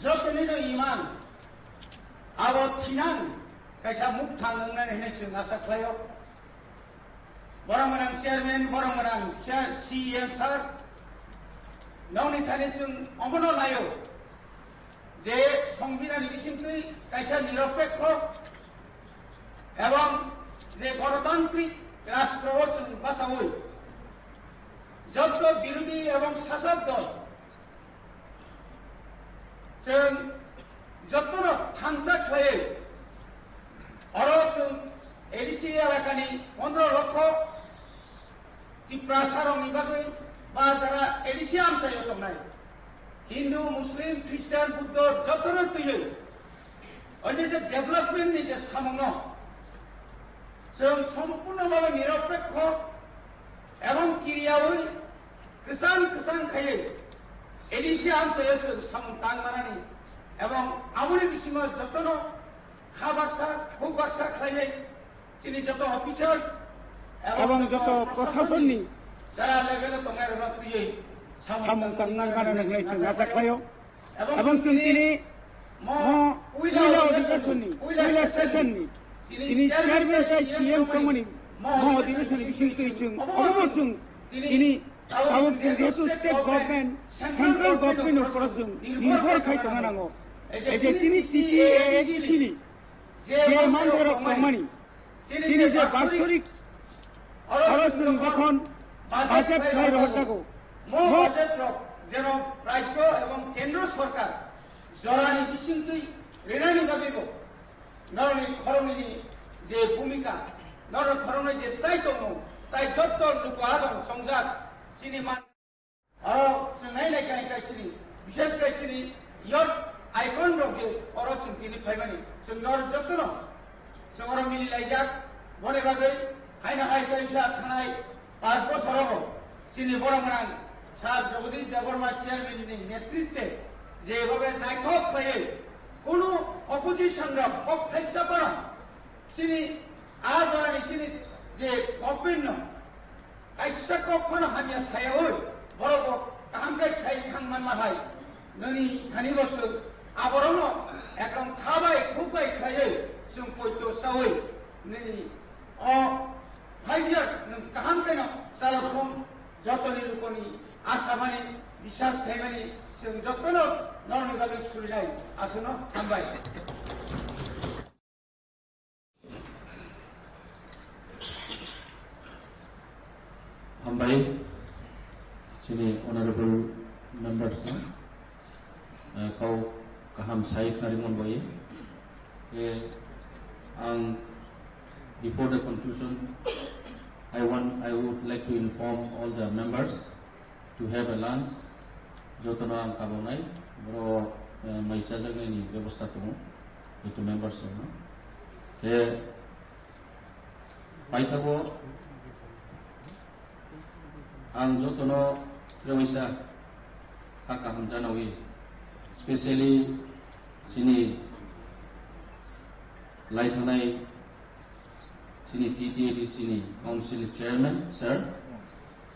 jotonino imang, abo thinang kaisa mukthang wngnani hinwi chwng asa khlaio. Borok gwnang chairman, borok gwnang chair, C E M sir, nokni thani chwng omono laio. Je Songbidanni bisingtwi kaisa niropekho ebong je gonotantrik rastro o chwng bachaui jotto birodhi ebong sasok dol chwng jottono thansa khlaiwi oro chwng A D C elakani pondro lokho Tiprasarokni bagwi ba jara A D C amchaio tongnai Hindu, Muslim, Christian, Buddho jotono twiwi o je je development ni je samungno chwng sompurno bhabe niropekho ebong kiriyaui kwchang kwchang khaiwi A D C amchaio chwng samung tang manani ebong aboni bisingo jotono kha baksa, khuk baksa khlaiwi chini joto officers ebong joto prosasonni jara level o tongnai rokno twiwi samung tangna gana nangnai chwng acha khlaio. Ebong chwng tini mo puila odhikeshonni, puila session ni tini chairman tei C M tongmani mo odhikeshonni bisingtwi chwng obo chwng tini tabuk chwng jehetu state government, central government ni upor chwng nirbhor khai tongna nango. Ei je chini T T A A D C ni je manthai rok tongmani, chini je basorik oro chwng jokhon budget khlai rohorjago, mo budget rok jeno rajyo ebong kendro sorkar jorani bisingtwi rinani bagwibo norokni khoroknwini je bhumika, norok khoroknwi je chai tongo, tai jotto luku adong chongjak chini man. Oro chwng nai nai khe hai khe chini, bishes khe chini youth icon rok je oro chwng tini phaimani, chwng norok jotono chwng oro mili laijak. Boni bagwi haino hai kaisa thanai panch bochor rogo chini borok gwnang Sir Jagadish Debbarma chairman ni netritwe je bhabe naithok khlaiwi kunu opposition rok kok thaisa phano chini a jorani chini je government no kaisa kok phano hamya sayaui, borok bo kaham khe sai thang manma hai, nini thani bo chwng aborokno ekdom kha bai khuk bai khlaiwi chwng poito chaui nini o five years nwng kaham kheno chalakhung jotoni lukoni asamani biswas khaimani chwng jotono norokni bagwi surinai. Aswkno hambai. Hambai, chini honorable members no, eh, kau kaham sai kharimon bai. Eh, ang, before the conclusion, I want, I would like to inform all the members to have a lunch. Jotono ang kabonai, bro, eh, mai chajaknaini bebosta tongo, joto members rokno. Khe paithago ang jotono trewaisa kha kaham janawi, specially chini lai thanai chini T T A D C ni Council Chairman, sir,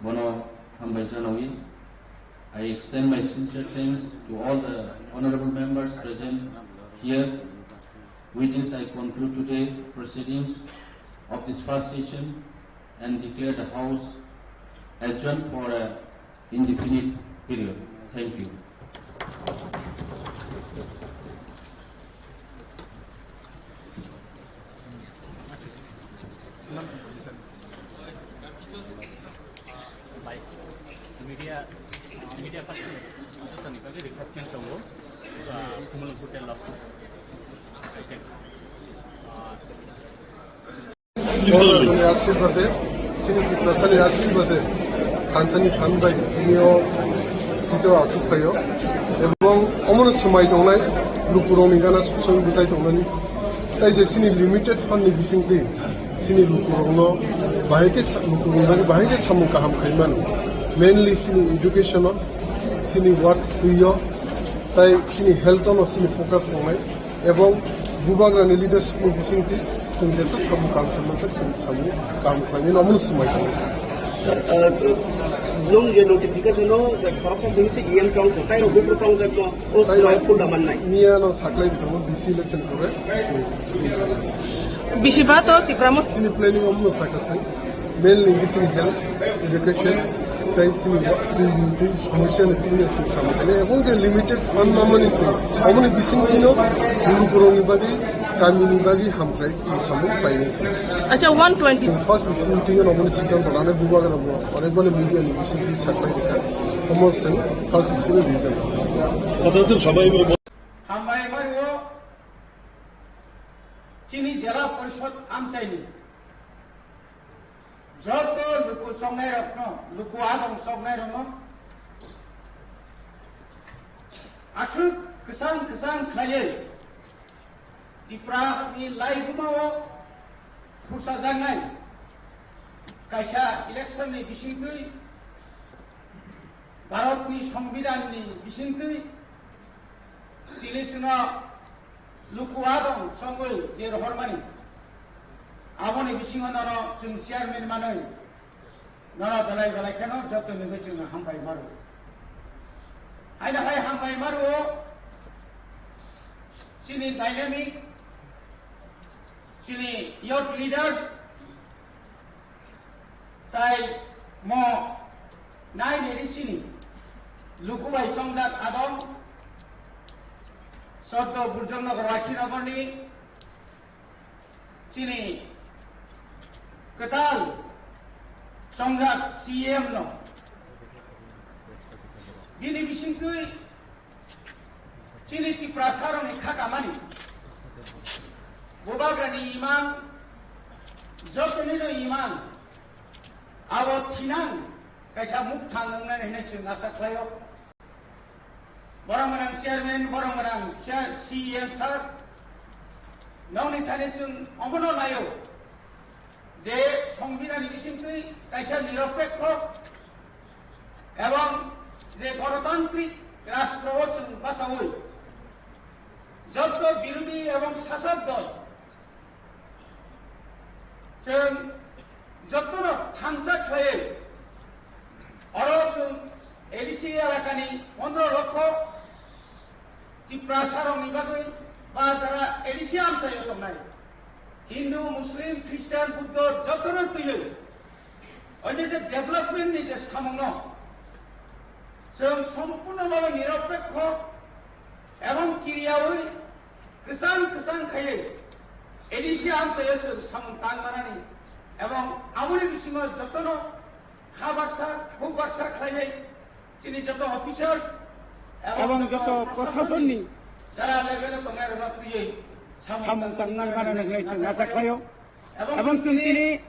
bono hambai janawi. I extend my sincere thanks to all the honorable members present here. With this, I conclude today proceedings of this first session and declare the House adjourned for a indefinite period. Thank you. Media, media person, jotoni bagwi request tongo, ah, Kumulung Hotel o. Okay. Ah, Bhagwanani ashirbade, chini Tiprasani ashirbade, thansani phan bai tini o seat o achuk phaio. Ebong omono swmai tongnai, lukurokni gana sukchang bwchai tongnani. Tai je chini limited fund ni bisingtwi chini lukurokno bahai khe sa-, lukurokni bagwi bahai khe samung kaham khai mano. Mainly chini education o, chini work twi o, tai chini health o no chini focus tongnai. Ebong bubagrani leadership ni bisingtwi chwng jesa samung kaham khlaimani, chwng samung kaham khlainani omono swmai tongo. Sir, uh, nwng je notification o je khoroksa simi se E M chong kho, tai rok buphuru chong jakno, o swmai phul da mannai. Miya no saklai bitongo B C election kore. Bisi ba to Tipra Motha. Chini planning omono sakha se. Mainly chini health, education, tai chini twi, twi, twi, somosya ni twi ni chini samung khainai. Ebong je limited fund mamani se, aboni bisingtwi no lukurokni bagwi, kamini bagwi hamkrai samung painai se. Acha, one twenty. First meeting no aboni siddhanto lanai bubagra bo, onek bani media ni bisingtwi saklai rikha. Omo se first meeting ni result. Hambai mario, chini Jela Porishod amchaini joto luku chongnairokno, luku adong chongnairokno aswk kwchang kwchang khlaiwi Tripura ni laibumao khursajaknai kaisa election ni bisingtwi, Bharat ni Songbidan ni bisingtwi, tini chwngno luku adong chongwi je rohormani, aboni bisingo nono chwng chairman manwi, nono belai belai kheno joto ni bagwi chwng hambai maro. Haino hai hambai maro chini dynamic, chini youth leaders, tai mo nai ni risini luku bai chongjak adong, Soddo Burjongnagar Wakhinagarni chini kwtal chongjak C M no bini bisingtwi chini Tiprasarokni kha kamani, bubagrani imang, jotonino imang, abo thinang kaisa mukthang wngnani hinwi chwng asa khlaio. Borok gwnang chairman, borok gwnang chair, C E M sir, nokni thani chwng omono naio je Songbidanni bisingtwi kaisa niropekho ebong je gonotantrik rastro o chwng bachaui jotto birodhi ebong sasok dol chwng jottono thansa khlaiwi oro chwng A D C elakani pondro lokho Tiprasarokni bagwi ba jara A D C amchaio tongnai Hindu, Muslim, Christian, Buddho jotono twiwi oide je development ni je samungno chwng sompurno bhabe niropekho ebong kiriyaui kwchang kwchang khaiwi A D C amchaio chwng samung tang manani ebong aboni bisingo jotono kha baksa, khuk baksa khlaiwi chini joto officers ebong joto prosasonni jara level o tongnai rokno twiwi samung tang manani hinwi chwng asa khlaio. Ebong chwng tini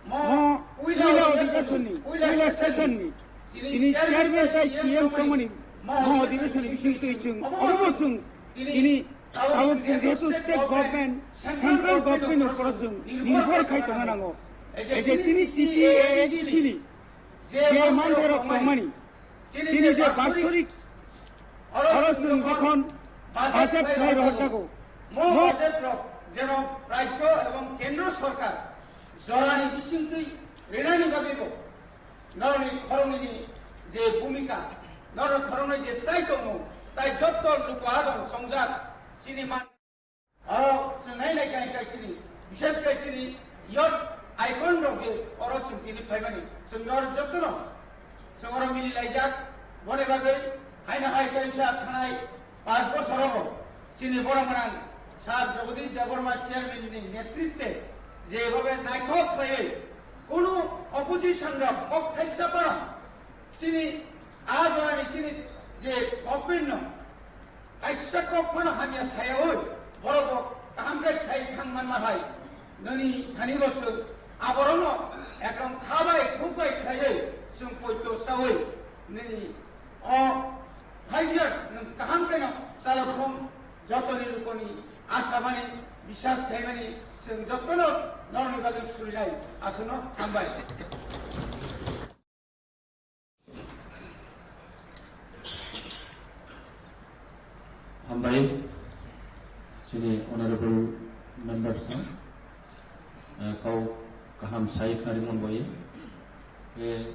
mo puila odhikasonni, puila session ni chini chairman tei C M tongmani Mo adhibeshon bising twi chwng obo chwng tini tabuk chwng jehetu state government, central government ni uporo chwng nirbhor khai tongna nango. Ei je chini T T A A D C ni je manthai rok tongmani, chini je basorik oro chwng jokhon budget khlai rohor jago, mo budget rok jeno rajyo ebong kendro sorkar jorani bisingtwi rinani bagwibo norokni khoroknwini je bhumika, norok khoroknwi je chai tongmung, tai jotto luku adong chongjak chini man. Oro chwng nai nai khe khe chini, bishes khe chini youth icon rok je oro chwng tini phaimani, chwng norok jotono chwng oro mili laijak. Boni bagwi haino hai kaisa thanai panch bochor rogo chini borok gwnang Sir Jagadish Debbarma chairman ni netritwe jebhabe naithok khlaiwi kunu opposition rok kok thaisa phano chini a jorani chini je government no kaisa kok phano hamya sayaui, borok bo kaham khe sai thang manma hai. Nini thani bo chwng aborokno ekdom kha bai khuk bai khlaiwi chwng poito saui nini o five years nwng kaham khe no chalakhung jotoni lukoni asamani, biswas khaimani chwng jotono norokni bagwi surinai. Aswkno hambai. Hambai, chini honorable members no, eh, kau kaham sai kharimon boye. Eh,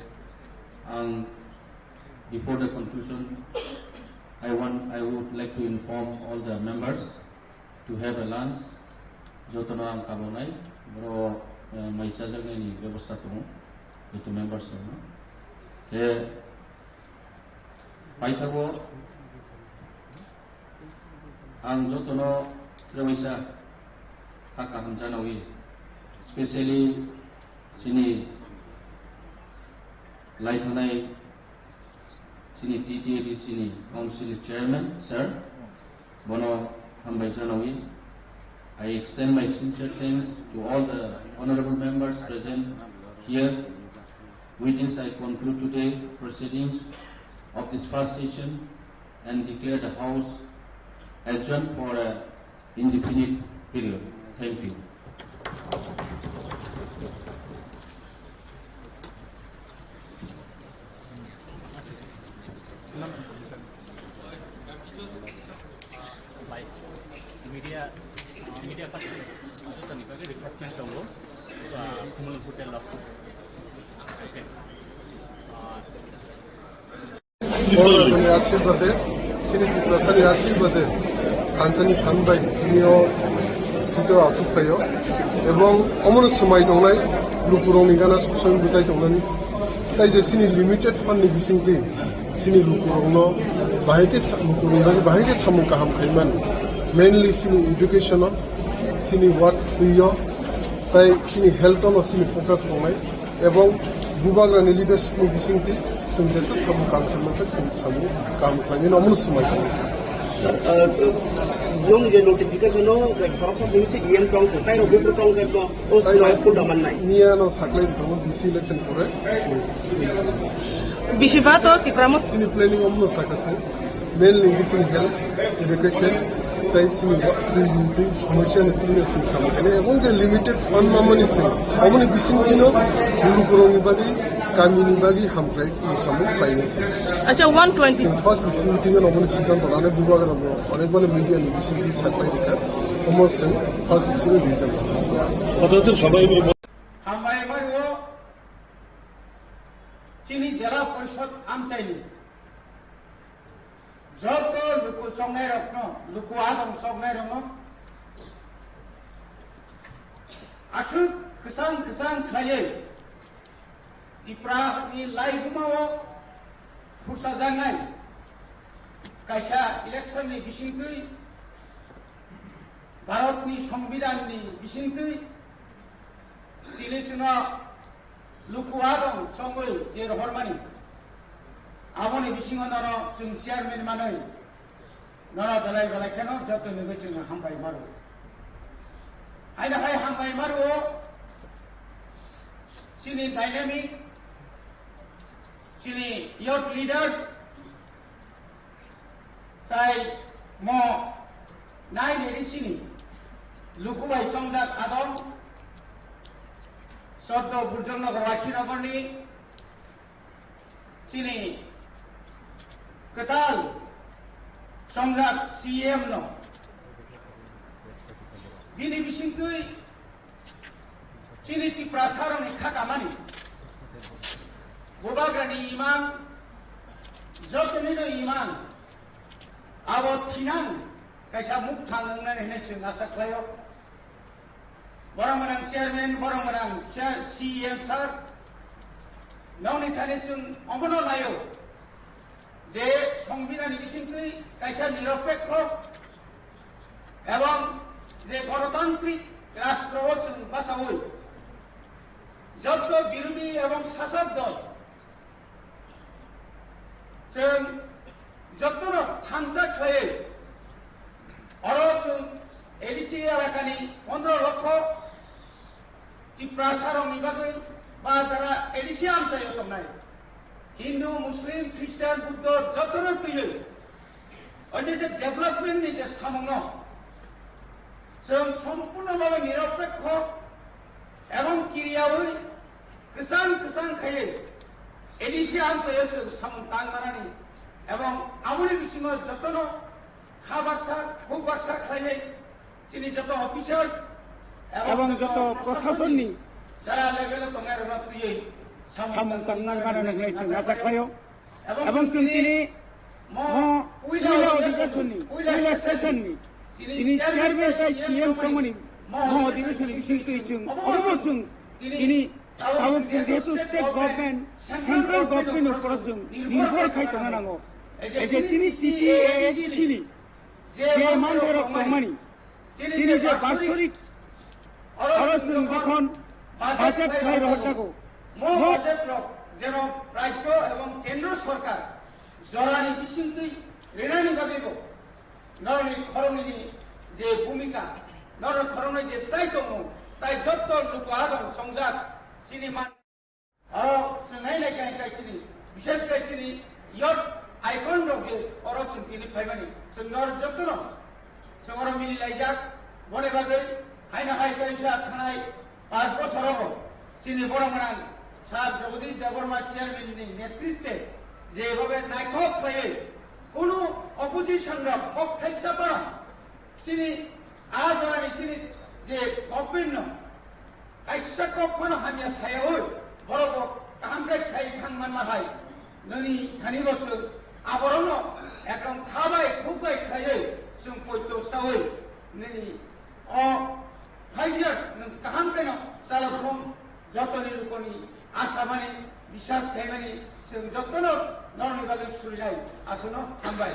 ang, before the conclusion, I want, I would like to inform all the members to have a lunch. Jotono ang kabonai, boro, eh, mai chajaknai ni bebosta tongo, joto members rokno. Khe paithago ang jotono trebaisa kha kaham janawi, specially chini laithanai chini T T A D C ni Council Chairman, Sir, bono hambai janawi. I extend my sincere thanks to all the honorable members present here. With this, I conclude today proceedings of this first session and declare the House adjourned for a indefinite period. Thank you. Media, media party, request tongo, Kumul Hotel. Okay. Borokni ashirbade, chini Tiprasani ashirbade, thansani phan bai tini o seat o achuk phaio, ebong omono swmai tongnai lukurokni gana sob somoi bwchai tongnani. Tai je chini limited fund ni bisingtwi chini lukurokno bahai khe sa-, lukurokni bagwi bahai khe samung kaham khaimani, mainly chini education o, chini work twi o, tai chini health o no chini focus tongnai. Ebong bubagrani leadership ni bisingtwi chwng jesa samung kaham khaima khe chwng samung kaham khlaimani omono swmai tongo. Sir, uh, nwng je notification o khoroksa simi se E M tong khe, tai rok buphuru tong khe no, o swmai phunda mannai. Miya no saklai tongo, B C election pore. Bisi ba to Tipra Motha. Chini planning omono sakha se. Mainly bising health, education, tai sini wa-, twi, twi somosya ni twi sini samung khainai. Ebong je limited fund mamani se, aboni bising twi no lukurokni bagwi, kamini bagwi hamkrai twi samung khlainai se. Acha, one twenty. First sini twi no aboni siddhanto lanai bubagra bo, onek bani media ni bising twi saklai rikha. Omo se first sini reason. Hambai mario, chini Jela Porishod amchaini. Joto luku chongnairokno, luku adong chongnairokno aswk kwchang kwchang khlaiwi Tiprani laibumao khursajaknai kaisa election ni bisingtwi, Bharatni Songbidanni bisingtwi, tini chwngno luku adong chongwi je rohormani, aboni bisingo nono chwng chairman manwi nono belai belai kheno joto nugwi chwng hambai maro. Haino hai hambai maro chini dynamic, chini youth leaders, Tai mo nai ni risini luku bai chongjak adong soddo Burjong Nagar Wakhinagarni chini kwtal chongjak C M no bini bisingtwi chini Tiprasarokni kha kamani bubagrani imang, jotonino imang, abo thinang kaisa mukthang wngnani hinwi chwng asa khlaio. Borok gwnang chairman, borok gwnang chair, C E M sir, nokni thani chwng omono naio je Songbidanni bisingtwi kaisa niropekho ebong je gonotantrik rastro o chwng bachaui jotto birodhi ebong sasok dol chwng jottono thansa khlaiwi oro chwng A D C elakani pondro lokho Tiprasarokni bagwi ba jara A D C amchaio tongnai Hindu, Muslim, Christian, Buddho jotono twiwi o je je development ni je samungno chwng sompurno bhabe niropekho ebong kiriyaui kwchang kwchang khaiwi A D C amchaio chwng samung tang manani ebong aboni bisingo jotono kha baksa khuk baksa khlaiwi chini joto officers ebong joto prosasonni jara level o tongnai rokno twiwi samung tang manani hinwi chwng acha khlaio. Ebong chwng tini mo puila odhikeshonni, puila session ni tini chairman tei C M tongmani mo odhikeshonni bisingtwi chwng obo chwng tini tabuk chwng jehetu state government, central government ni upor o chwng nirbhor khai tongna nango. Ei je chini T T A A D C ni je manthai rok tongmani, chini je basorik oro chwng jokhon budget khlai rohor jago, mo budget rok jeno rajyo ebong kendro sorkar jorani bisingtwi rinani bagwibo norokni khoroknwini je bhumika, norokni khoroknwi je chai tongmung, tai jotto luku adong songjak chini man Oro chwng nai nai khe hai chini, bishes khe chini youth icon rok je oro chwng tini phaimani, chwng nor jotono chwng oro mili laijak, boni bagwi haino hai kaisa thanai panch bochor rogo chini borok gwnang Sir Jagadish Debbarma chairman ni netritwe jebhabe naithok khlaiwi kunu opposition rok kok thaisa phano chini a jorani chini je government no kaisa kok phano hamya sayaui, borok bo kaham khe sai thang manma hai. Nini thani bo chwng aborokno ekdom kha bai khuk bai khaiwi chwng poito saui nini o five years nwng kaham khe no chalakhung jotoni lukoni asamani biswas khaimani chwng jotono norokni bagwi surinai. Aswkno hambai.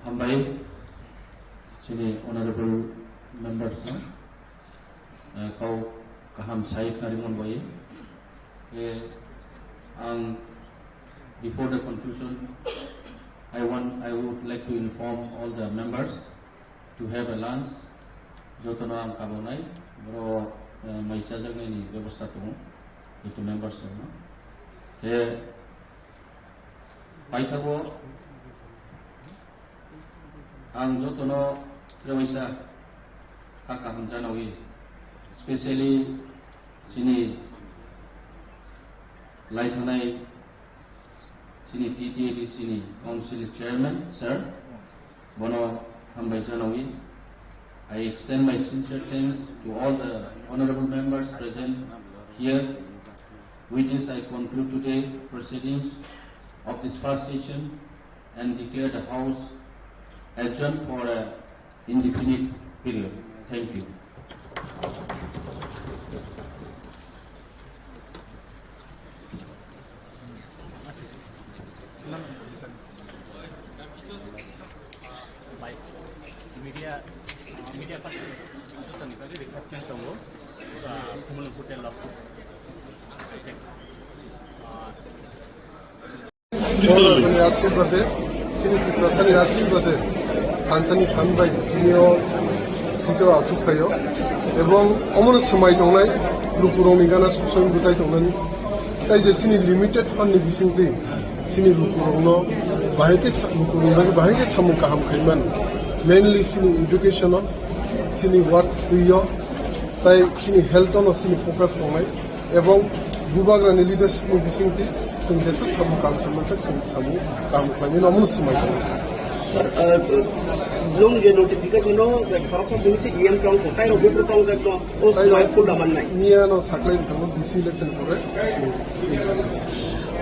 Hambai, chini honorable members no, eh, kau kaham sai khnari mon bai. Eh, ang, before the conclusion, I want, I would like to inform all the members to have a lunch. Jotono ang kabonai, boro, eh, mai chajaknai ni bebosta tongo, joto members rokno. Khe paithago ang jotono trewaisa kha kaham janawi, specially chini lai thanai chini T T A D C ni Council Chairman, Sir, bono hambai janawi. I extend my sincere thanks to all the honorable members present here. With this, I conclude today proceedings of this first session and declare the House adjourned for a indefinite period. Thank you. Media, media person, request tongo, Kumul Hotel of, Borokni ashirbade, chini Tiprasani ashirbade, thansani phan bai tini o seat o achuk phaio, ebong omono swmai tongnai, Lukurokni gana soksoino bwchai tongnani. Tai je chini limited fund ni bisingtwi chini lukurokno bahai khe sa-, lukurokni bagwi bahai khe samung kaham khaimani. Mainly chini education o, chini work twi o, tai chini health o no chini focus tongnai. Ebong bubagrani leadership ni bisingtwi chwng jesa samung kaham khaimani, chwng samung kaham khlaimani, omono swmai tongo. Sir, uh, blong je notification no, the khoroksa simi se E M tong ko, tai rok bupro tong jakno, o swmai full da mannai. Miya no saklai tongo, B C election pore.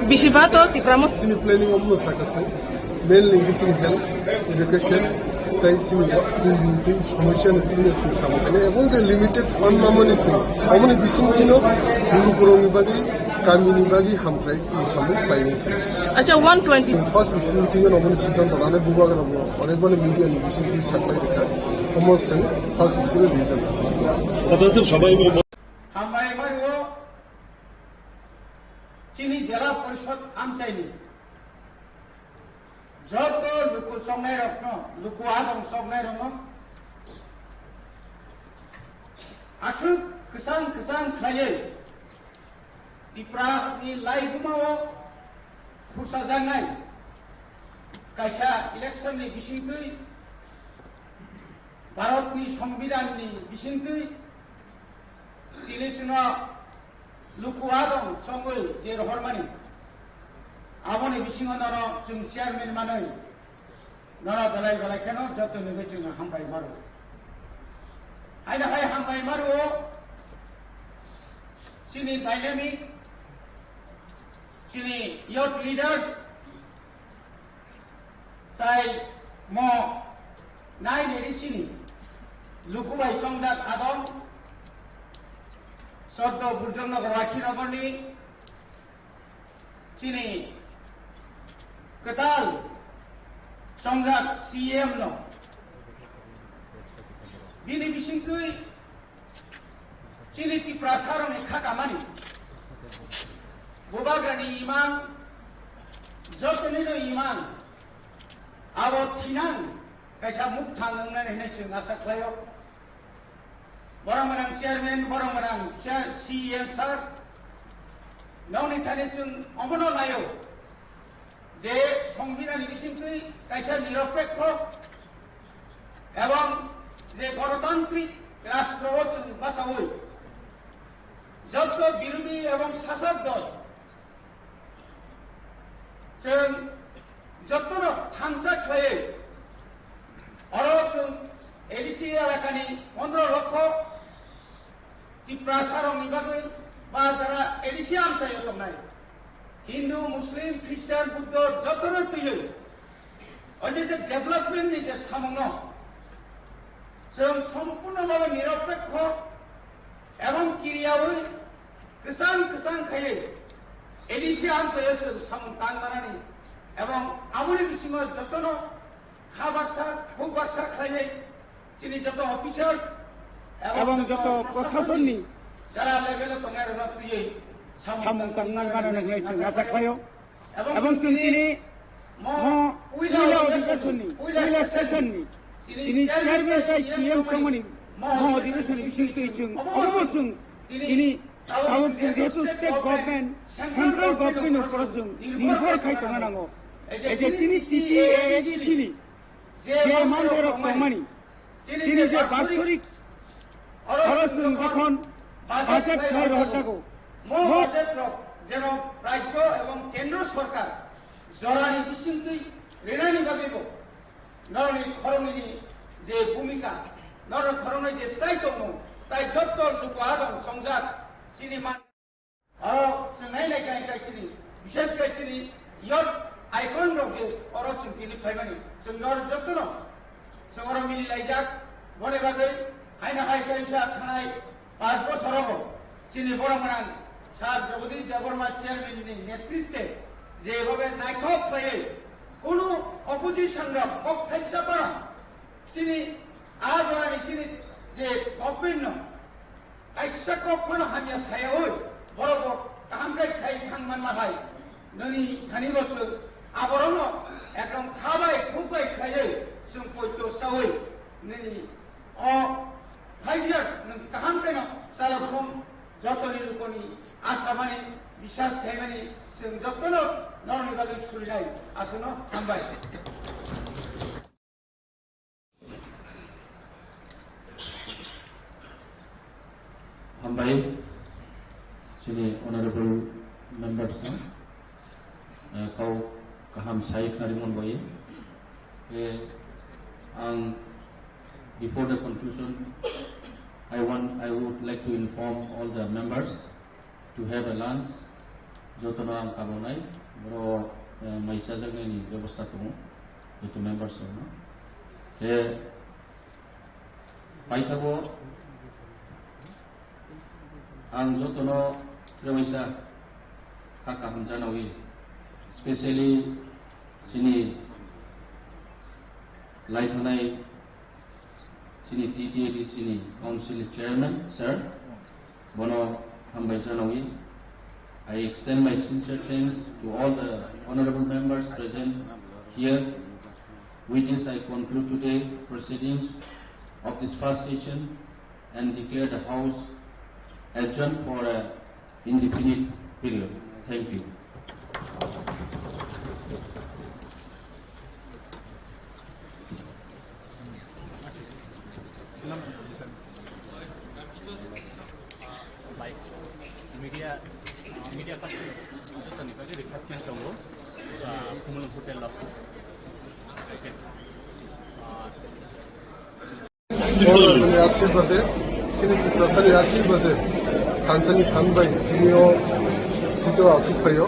Bisi ba to Tipra Motha. Sini planning omono sakasai. Mainly sini health, education, tai sini wa-, twi, twi, somosya ni twi sini samung khainai. Ebong je limited fund mamani sini. Amoni bising twi no, guru guru ni bagwi, kami ni bagwi, hamkrai. Samung khlainai se. Acha, one twenty. First issue twiwi nongmani siddhanto lanai bubagrano, onek boni media ni bisingtwi saklai rikha. Omo se first issue ni reason. Hambai mario chini jela porishod amchaini joto luku chongnairokno, luku adong chongnairokno aswk kwchang kwchang khlaiwi Tripura ni laibuma o khursajaknai kaisa election ni bisingtwi, Bharat ni Songbidan ni bisingtwi, tini chwngno luku adong chongwi je rohormani, aboni bisingo nono chwng chairman manwi, nono belai belai kheno joto ni bisingo hambai maro. Aina hai hambai maro, chini dynamic, chini youth leaders, tai mo nai neri chini luku bai chongjak adong, Soddo Burjong Nagar Rakhi Nagarni chini kwtal chongjak C M no bini bisingtwi chini Tiprasarokni kha kamani bubagrani imang, jotonino imang abo thinang kaisa mukthang wngnani hinwi chwng asa khlaio. Borok gwnang chairman, borok gwnang chair, C E M sir, nokni thani chwng omono naio je Songbidanni bisingtwi kaisa niropekho ebong je gonotantrik rastro o chwng bachaui jotto birodhi ebong sasok dol chwng jottono thansa khlaiwi oro chwng A D C elakani pondro lokho Tiprasarokni bagwi ba jara A D C amchaio tongnai Hindu, Muslim, Christian, Buddho jottono twiwi o je je development ni je samungno chwng sompurno bhabe niropekho ebong kiriyaui kwchang kwchang khaiwi A D C amchaio chwng samung tang manani ebong aboni bisingo jotono kha baksa khuk baksa khlaiwi chini joto officers ebong joto proshasonni jara level o tongnai rokno twiwi samung tang manani hinwi chwng asa khlaio. Ebong chwng tini mo puila odhikar ni, puila session ni, tini chairman tai C M tongmani mo odhikar ni bising twi chwng omo chwng tini tabuk chwng jehetu state government, central government ni upor chwng nirbhor khai tongna nango. Ei je tini T T A A D C ni je mandorok tongmani, tini je basorik oro chwng jokhon budget khlai rohorjago, mo budget rok jeno rajyo ebong kendro sorkar jorani bisingtwi rinani bagwibo norokni khoroknwini je bhumika, norokni khoroknwi je chai tongmung, tai jotto luku adong chongjak chini man. Oro chwng nai nai khe khe chini, bishes khe chini youth icon rok je oro chwng tini phaimani, chwng nor jotono chwng oro mili laijak. Boni bagwi haino hai kaisa thanai panch bochor rogo chini borok gwnang Sir Jagadish Debbarma chairman ni netritwe je bhabe naithok khlaiwi kunu opposition rok kok thaisa phano chini a jorani chini je government no kaisa kok phano hamya sayaui, borok bo kaham khe sai thang manma hai, nini thani bo chwng aborokno ekdom kha bai khuk bai khlaiwi chwng poito saui, nini o five years nwng kaham khe no chala phung Jotoni lukoni asamani, biswas khaimani, chwng jotono norokni bagwi surinai. Aswkno hambai. Hambai, chini honorable members no, eh, kau kaham sai khnarimon bai. Eh, ang, before the conclusion, I want, I would like to inform all the members to have a lunch. Jotono ang kabonai, boro, eh, mai chajaknai ni bebosta tongo, joto members rokno. Eh, Paithago ang jotono trewaisa kha kaham janawi, specially chini laithanai chini T T A D C ni council chairman, sir, bono hambai janawi. I extend my sincere thanks to all the honorable members present here. With this, I conclude today proceedings of this first session and declare the House adjourned for a indefinite period. Thank you. Media, media, request tongo, Kumul Hotel. Borokni ashirbade, chini Tiprasani ashirbade, thansani thanbai, tini o sito asuk phaio.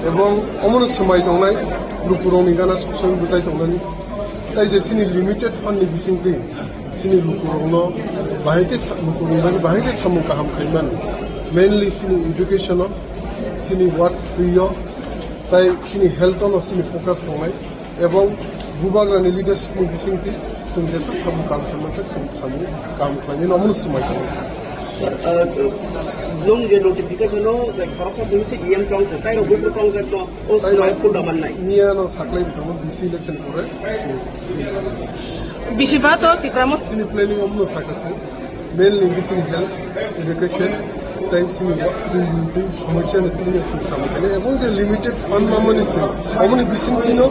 Ebong omono swmai tongnai, lukurokni gana sok soi bwchai tongnani. Tai je chini limited fund ni bisingtwi, chini lukurokno bahai khe sa-, lukurokni bagwi bahai khe samung kaham khaimani. Mainly chini education o, chini work twi o, tai chini health o no chini focus tongnai. Ebong bubagrani leadership ni bisingtwi chwng jesa samung kaham khaima se chwng samung kaham khlainai no omono swmai tongwi se. Sir, uh, nung je notification o je khoroksa simi se E M tong se, tai rok buphuru tong se no, o swmai phunda mannai. Miya no saklai bithangno B C election pore. Bisi ba to Tipra Motha. Chini planning omono sakha se. Mainly bising health, education, tai sini wa-, twi, twi, somosya ni twi, twi samung khainai, ebong je limited fund mamani se, aboni bising tino,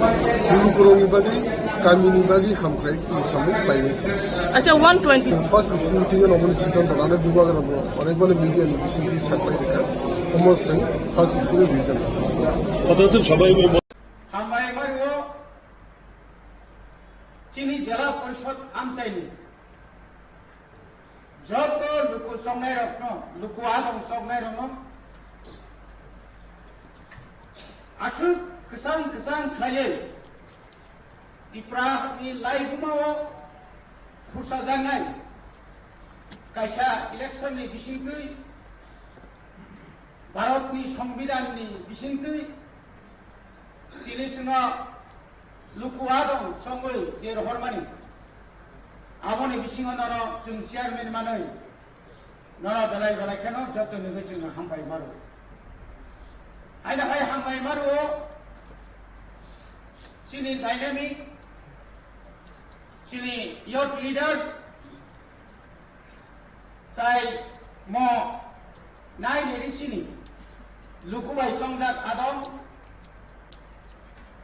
lukurokni bagwi, kamini bagwi hamkrai, twi samung khlainai se. Acha, one twenty. First bising tino, aboni siddhanto nanai bubagra bo, onek bani media ni bising twi saklai rikha, omo se, first bising reason. Kotha se sabai bo. Hambai mario, chini jela porishod amchaini. Joto luku chongnairokno, luku adong chongnairokno aswk kwchang kwchang khlaiwi Tiprani laibumao khursajaknai kaisa election ni bisingtwi, Bharatni Songbidanni bisingtwi tini chwngno luku adong chongwi je rohormani, aboni bisingo nono chwng chairman manwi nono belai belai kheno joto nugwi chwngno hambai maro. Aina hai hambai maro chini dynamic, chini youth leaders, Tai mo nai ni risini luku bai chongjak adong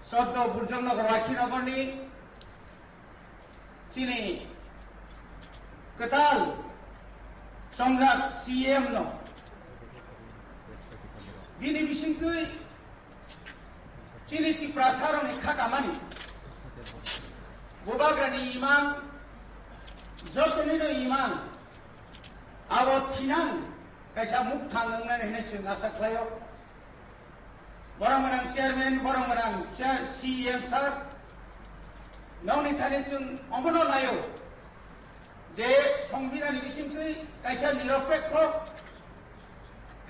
Soddo Burjong Nagar Wakhinagar ni chini kwtal chongjak C M no bini bisingtwi Chini Tiprasarokni kha kamani, Bubagrani imang, jotonino imang, abo thinang kaisa mukthang wngnani hinwi chwng asa khlaio. Borok gwnang chairman, borok gwnang chair, C E M sir, nokni thani chwng omono naio. Je Songbidanni bisingtwi kaisa niropekho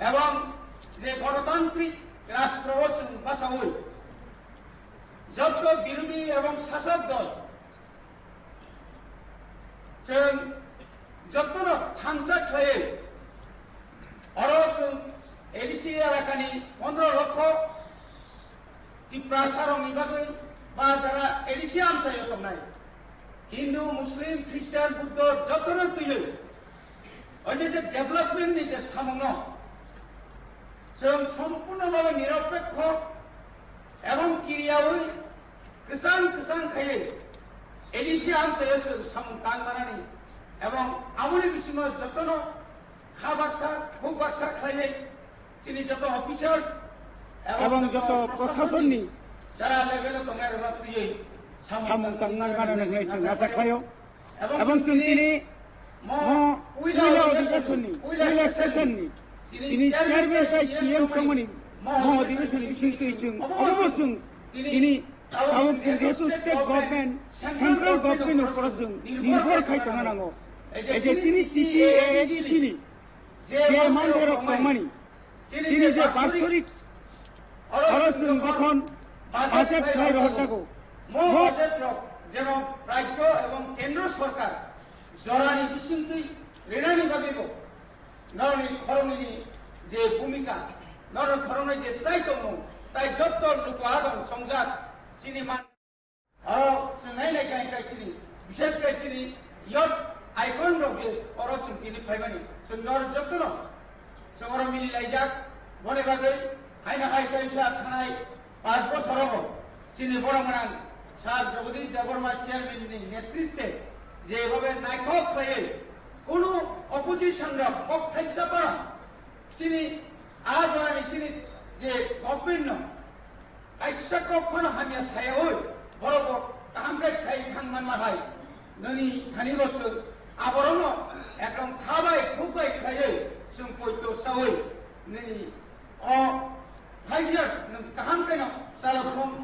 ebong je gonotantrik rastro o chwng bachaui jotto birodhi ebong sasok dol chwng jottono thansa khlaiwi oro chwng A D C elakani pondro lokho Tiprasarokni bagwi ba jara A D C amchaio tongnai Hindu, Muslim, Christian, Buddho jotono twiwi Oide je development ni je samungno chwng sompurno bhabe niropekho ebong kiriyawi kwchang kwchang khaiwi A D C amchaio chwng samung tang manani ebong aboni bisingo jotono kha baksa khuk baksa khlaiwi chini joto officers ebong joto proshasonni jara level o tongnai rokno twiwi samung tangna manani hwnwi chwng acha khlaio. Ebong chwng tini mo puila odibesonni, puila session ni tini chairman tei C M tongmani mo odibesonni bisingtwi chwng obo chwng tini tabuk chwng jehetu state government, central government ni upor chwng nirbhor khai tongna nango. Ei je chini T T A A D C ni je mandarok tongmani, tini je basorik oro chwng jokhon budget khlai rohor jago, mo budget rok jebo rajyo ebong kendro sorkar jorani bisingtwi rinani bagwibo norokni khoroknwini je bhumika, norokni khoroknwi je chai tongmung, tai jotto luku adong songjak chini man. Oro chwng nai nai khe khe chini, bishes khe chini youth icon rok je oro chwng tini phaimani, chwng nor jotono chwng oro mili laijak, boni bagwi haino hai kaisa thanai panch bochor rogo chini borok gwnang Sir Jagadish Debbarma chairman ni netritwe jebhabe naithok khlaiwi kunu opposition rok kok thaisa phano chini a jorani chini je government no kaisa kok phano hamya sayawi, borok bo kaham khe sai thang manma hai. Nini thani bo chwng aborokno ekdom kha bai khuk bai khlaiwi chwng poito sawi nini o five years nwng kaham khe no chalaphung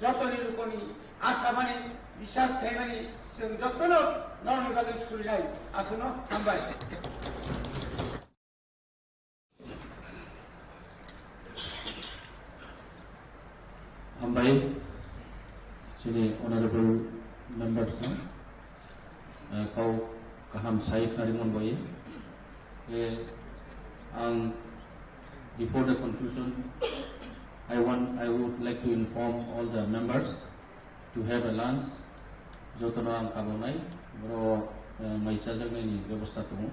jotoni lukoni asamani biswas khaimani chwng jotono norokni bagwi surinai. Aswkno hambai. Hambai, chini honorable members no, eh, kau kaham sai khnari mon boye. Eh, ang, before the conclusion, I want, I would like to inform all the members to have a lunch. Jotono ang kabonai, boro, eh, mai chajaknaini bebosta tongo,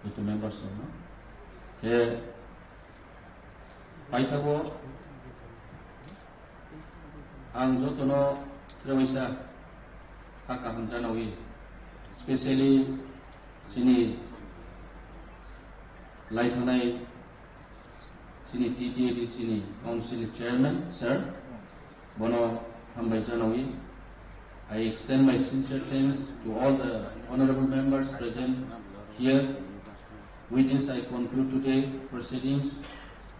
joto members rokno. Khe paithago ang jotono trebaisa kha kaham janawi, specially chini lai thanai chini T T A D C ni council ni chairman, sir, bono hambai janawi. I extend my sincere thanks to all the honorable members present here. With this, I conclude today proceedings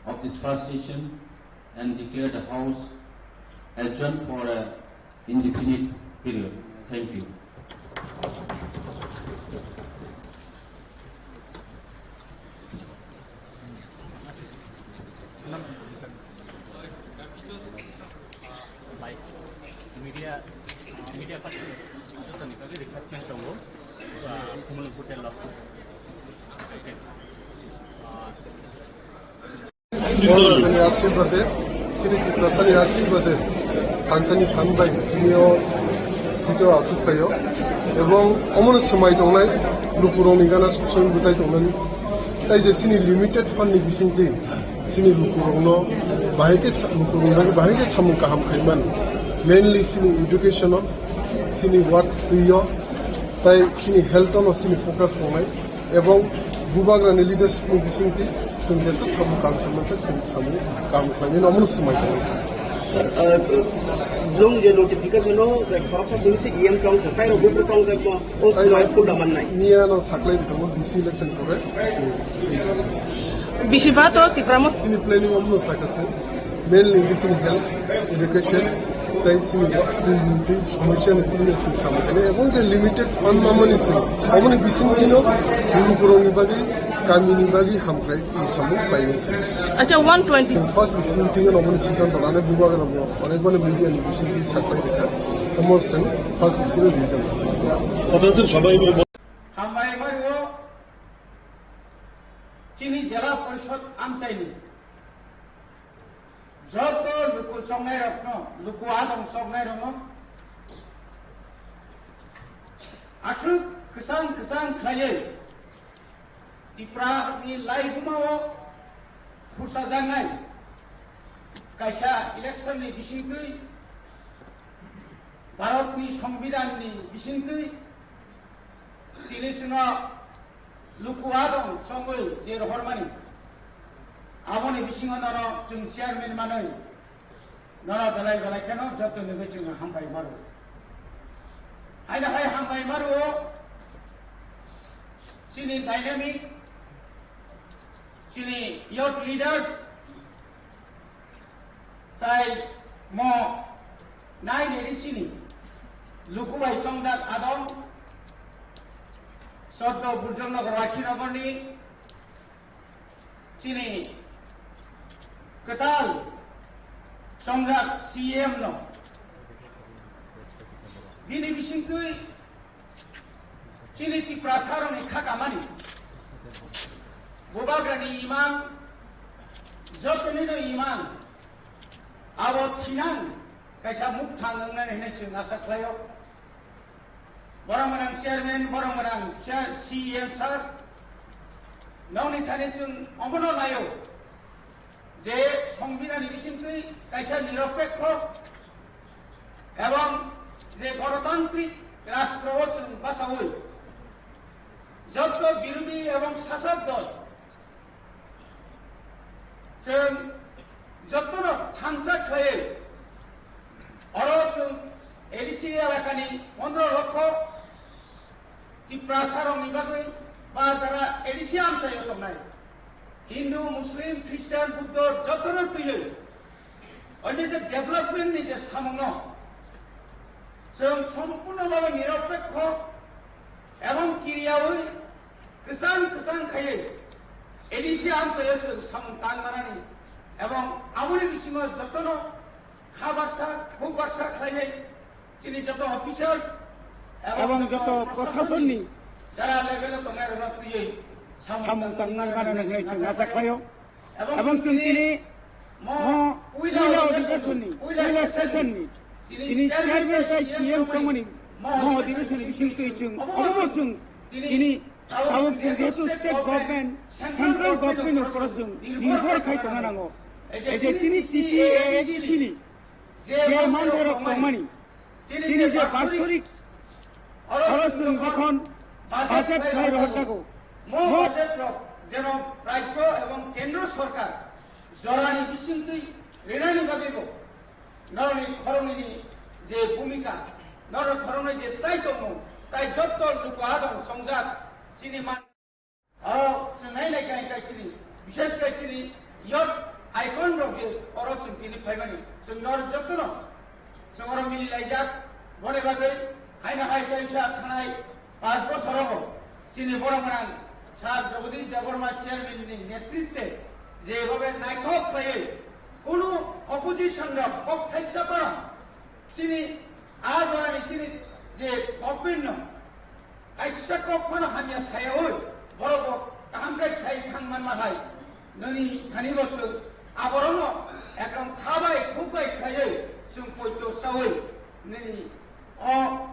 of this first session and declare the House adjourned for a indefinite period. Thank you. Media, media party, jotoni bagwi request tongo, ah, Kumulwng Hotel o. Okay. Ah, Borok ni asirwade, Sri Tiprasani asirwade, thansani phan bai tini o sito asuk phaio, ebong omono swmai tongnai lukurokni gana sokchung bwchai tongnani. Tai je chini limited fund ni bisingtwi chini lukurokno bahai khe sa-, lukurokni bagwi bahai khe samung kaham khai mano. Mainly chini education o, chini work twi o, tai chini health o no chini focus tongnai. Ebong bubagrani leadership ni bisingtwi chwng jesa samung kam khlaimani, chwng samung kam khlaimani omono swmai tongo. Sir, uh, nwng je notification o, uh, khoroksa simi se E M tong, tai rok buphuru tong, tai mo, o swmai phunda mannai. Miya no saklai tongo, D C election pore. Bisi ba to Tipra Motha. Chini planning omono sakha se. Mainly bising health, education, tei sini wa-, twi, twi, somosya ni twi ni sing samung khe, ebong je limited fund mamani sing, aboni bising tino lukurokni bagwi, kamini bagwi hamkrai ni samung khlainai sing. Acha, one twenty. First sing tino aboni siddhanto lanai bubagrano, onek bani media ni bising twi saklai rikha, omo sing first sing reason. Hambai mario, chini Jela Porishod amchaini joto luku chongnairokno, luku adong chongnairokno aswk kwchang kwchang khlaiwi Tripura ni laibuma o khursa jangnai kaisa election ni bisingtwi Bharat ni Songbidan ni bisingtwi tini chwngno luku adong chongwi je rohormani aboni bisingo nono chwng chairman manwi nono belai belai kheno joto ni bisingo hambai maro. Aina hai hambai maro chini dynamic, chini youth leaders, tai mo nai neri chini luku bai chongjak adong, Soddo Burjongnagar Rakhinagorni chini kwtal chongjak C M no bini bisingtwi chini Tiprasarokni kha kamani bubagrani imang, jotonino imang abo thinang kaisa mukthang wngnani hinwi chwng asa khlaio. Borok gwnang chairman, borok gwnang chair, C E M sir, nokni thani chwng omono naio je Songbidanni bisingtwi kaisa niropekho ebong je gonotantrik rashtra o chwng bachaui joto birodhi ebong sasok dol chwng jotono thansa khlaiwi oro chwng A D C elakani pondro lokho Tiprasarokni bagwi ba jara A D C amchaio tongnai Hindu, Muslim, Christian, Buddho jotono twiwi o je je development ni je samungno chwng sompurno bhabe niropekho ebong kiriyaui kwchang kwchang khaiwi A D C amchaio chwng samung tang manani ebong aboni bisingo jotono kha baksa, khuk baksa khlaiwi chini joto officers ebong joto proshasonni jara level o tongnai rokno twiwi samung tang manani hinwi chwng asa khlaio. Ebong chwng tini mo puila odhikar ni, puila session ni, tini chairman tai C M tongmani mo odhikar ni bising twi chwng obo chwng tini tabuk chwng jehetu state government, central government ni upor chwng nirbhor khai tongna nango. Ei je chini T T A A D C ni je mandarok tongmani, chini je basorik oro chwng jokhon budget khlai rohor jago, mo budget rok jeno rajyo ebong kendro sorkar jorani bisingtwi rinani bagwibo norokni khoroknwini je bhumika, norokni khoroknwi je chai tongmung, tai jotto luku adong chongjak chini man. O chwng nai nai khe khe chini, bishes khe chini youth icon rok je oro chwng tini phaimani, chwng nor jotono chwng oro mili laijak. Boni bagwi haino hai kaisa thanai panch bochor rogo chini borok gwnang Sir Jagadish Debbarma chairman ni netritwe jebobe naithok khlaiwi kunu opposition rok kok thaisa phano chini a jorani chini je government no kaisa kok phano hamya sayaui, borok bo kaham khe sai thang manma hai, nini thani bo chwng aborokno ekdom kha bai khuk bai khaiwi chwng poito saui nini o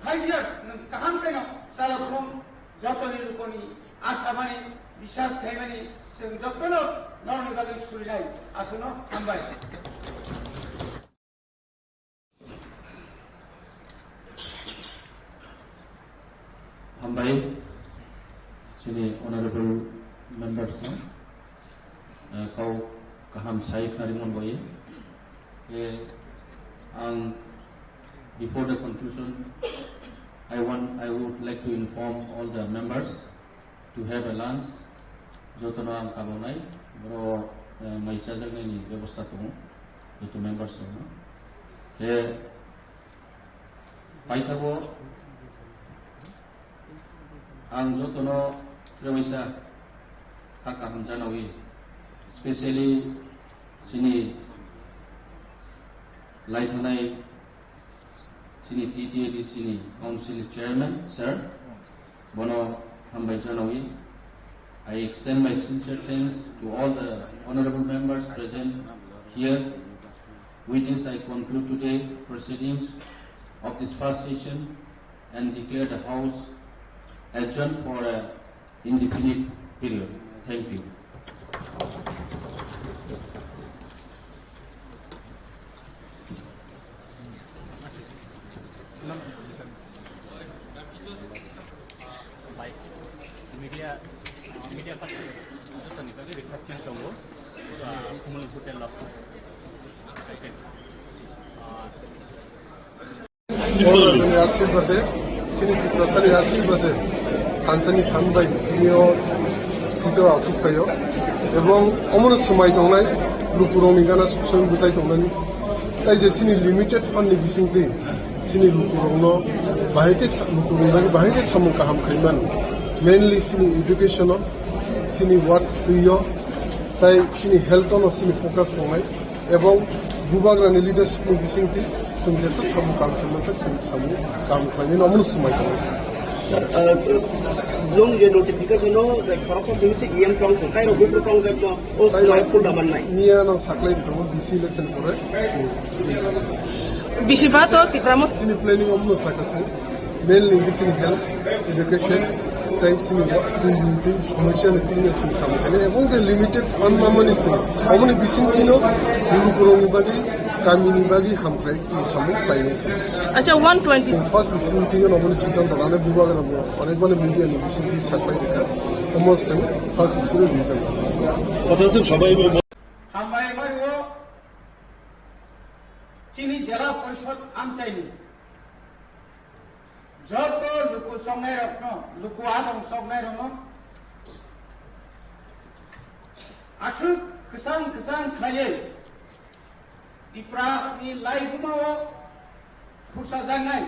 five years nwng kaham khe no chalakhung jotoni lukoni asamani biswas khaimani chwng jotono norokni bagwi surinai. Aswkno hambai. Hambai, chini honorable members no, eh, kau kaham sai khnari mon boye. Eh, ang, before the conclusion, I want, I would like to inform all the members to have a lunch. Jotono ang kabonai, boro, eh, mai chajaknai ni bebosta tongo, joto members rokno. Khe paithago ang jotono trebaisa kha kaham janawi, specially chini laithanai chini T T A D C ni council chairman, sir, bono hambai janawi. I extend my sincere thanks to all the honorable members present here. With this, I conclude today proceedings of this first session and declare the House adjourned for a indefinite Thank you. Media, media, request tongo, Umul Hotel. Borok rokni asirbaad, chini Tiprasani asirbaad, thansani thanbai, tini o sito asuk phaio. Ebong omono swmai tongnai, lukurokni gana suksoing bwsai tongnani. Tai je chini limited fund ni bisingtwi, chini lukurokno bahai khe sa-, lukurokni bagwi bahai khe samung kaham khai mano. Mainly chini education o, chini work twi o, tai chini health o no chini focus tongnai. Ebong bubagrani leadership ni bisingtwi chwng jesa samung kaham khlaimani, chwng samung kaham khlaimani omono swmai tongo. Sir, uh, nwng je notification o je khoroksa simi se E M tong, tai rok buphuru tong jakno o swmai phul da mannai. Miya no saklai tongo B C election pore. Bisi ba to Tipra Motha. Chini planning omono sakha se. Mainly bising health, education, tai sini wa-, twi, twi, somosya ni twi sini samung khainai. Ebong je limited fund mamani sini, aboni bising tino lukurokni bagwi, kamini bagwi hamkrai samung khlainai sini. Acha, one twenty. First bising tino aboni siddhanto lanai bubagrano, onek bani media ni bising twi saklai rikha. Omo sini first sini reason. Hambai mario, chini Jela Porishod amchaini. Joto luku chongnairokno, luku adong chongnairokno aswk kwchang kwchang khlaiwi Tiprani laibumao khursajaknai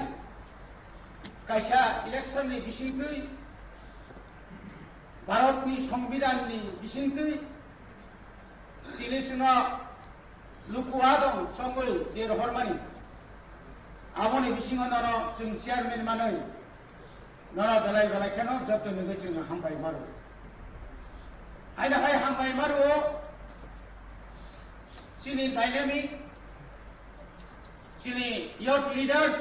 kaisa election ni bisingtwi, Bharatni Songbidanni bisingtwi, tini chwngno luku adong chongwi je rohormani, aboni bisingo nono chwng chairman manwi, nono belai belai kheno joto nugwi chwng hambai maro. Aina hai hambai maro, chini dynamic, chini youth leaders,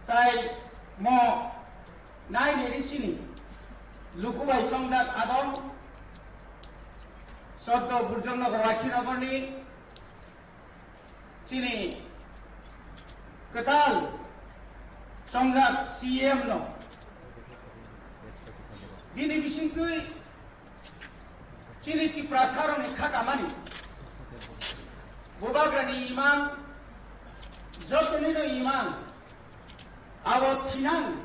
tai mo nai ni risini luku bai chongjak adong, Soddo Burjong Nagar Rakhi Nagarni chini kwtal chongjak C M no bini bisingtwi chini Tiprasarokni kha kamani bubagrani imang, jotonino imang, abo thinang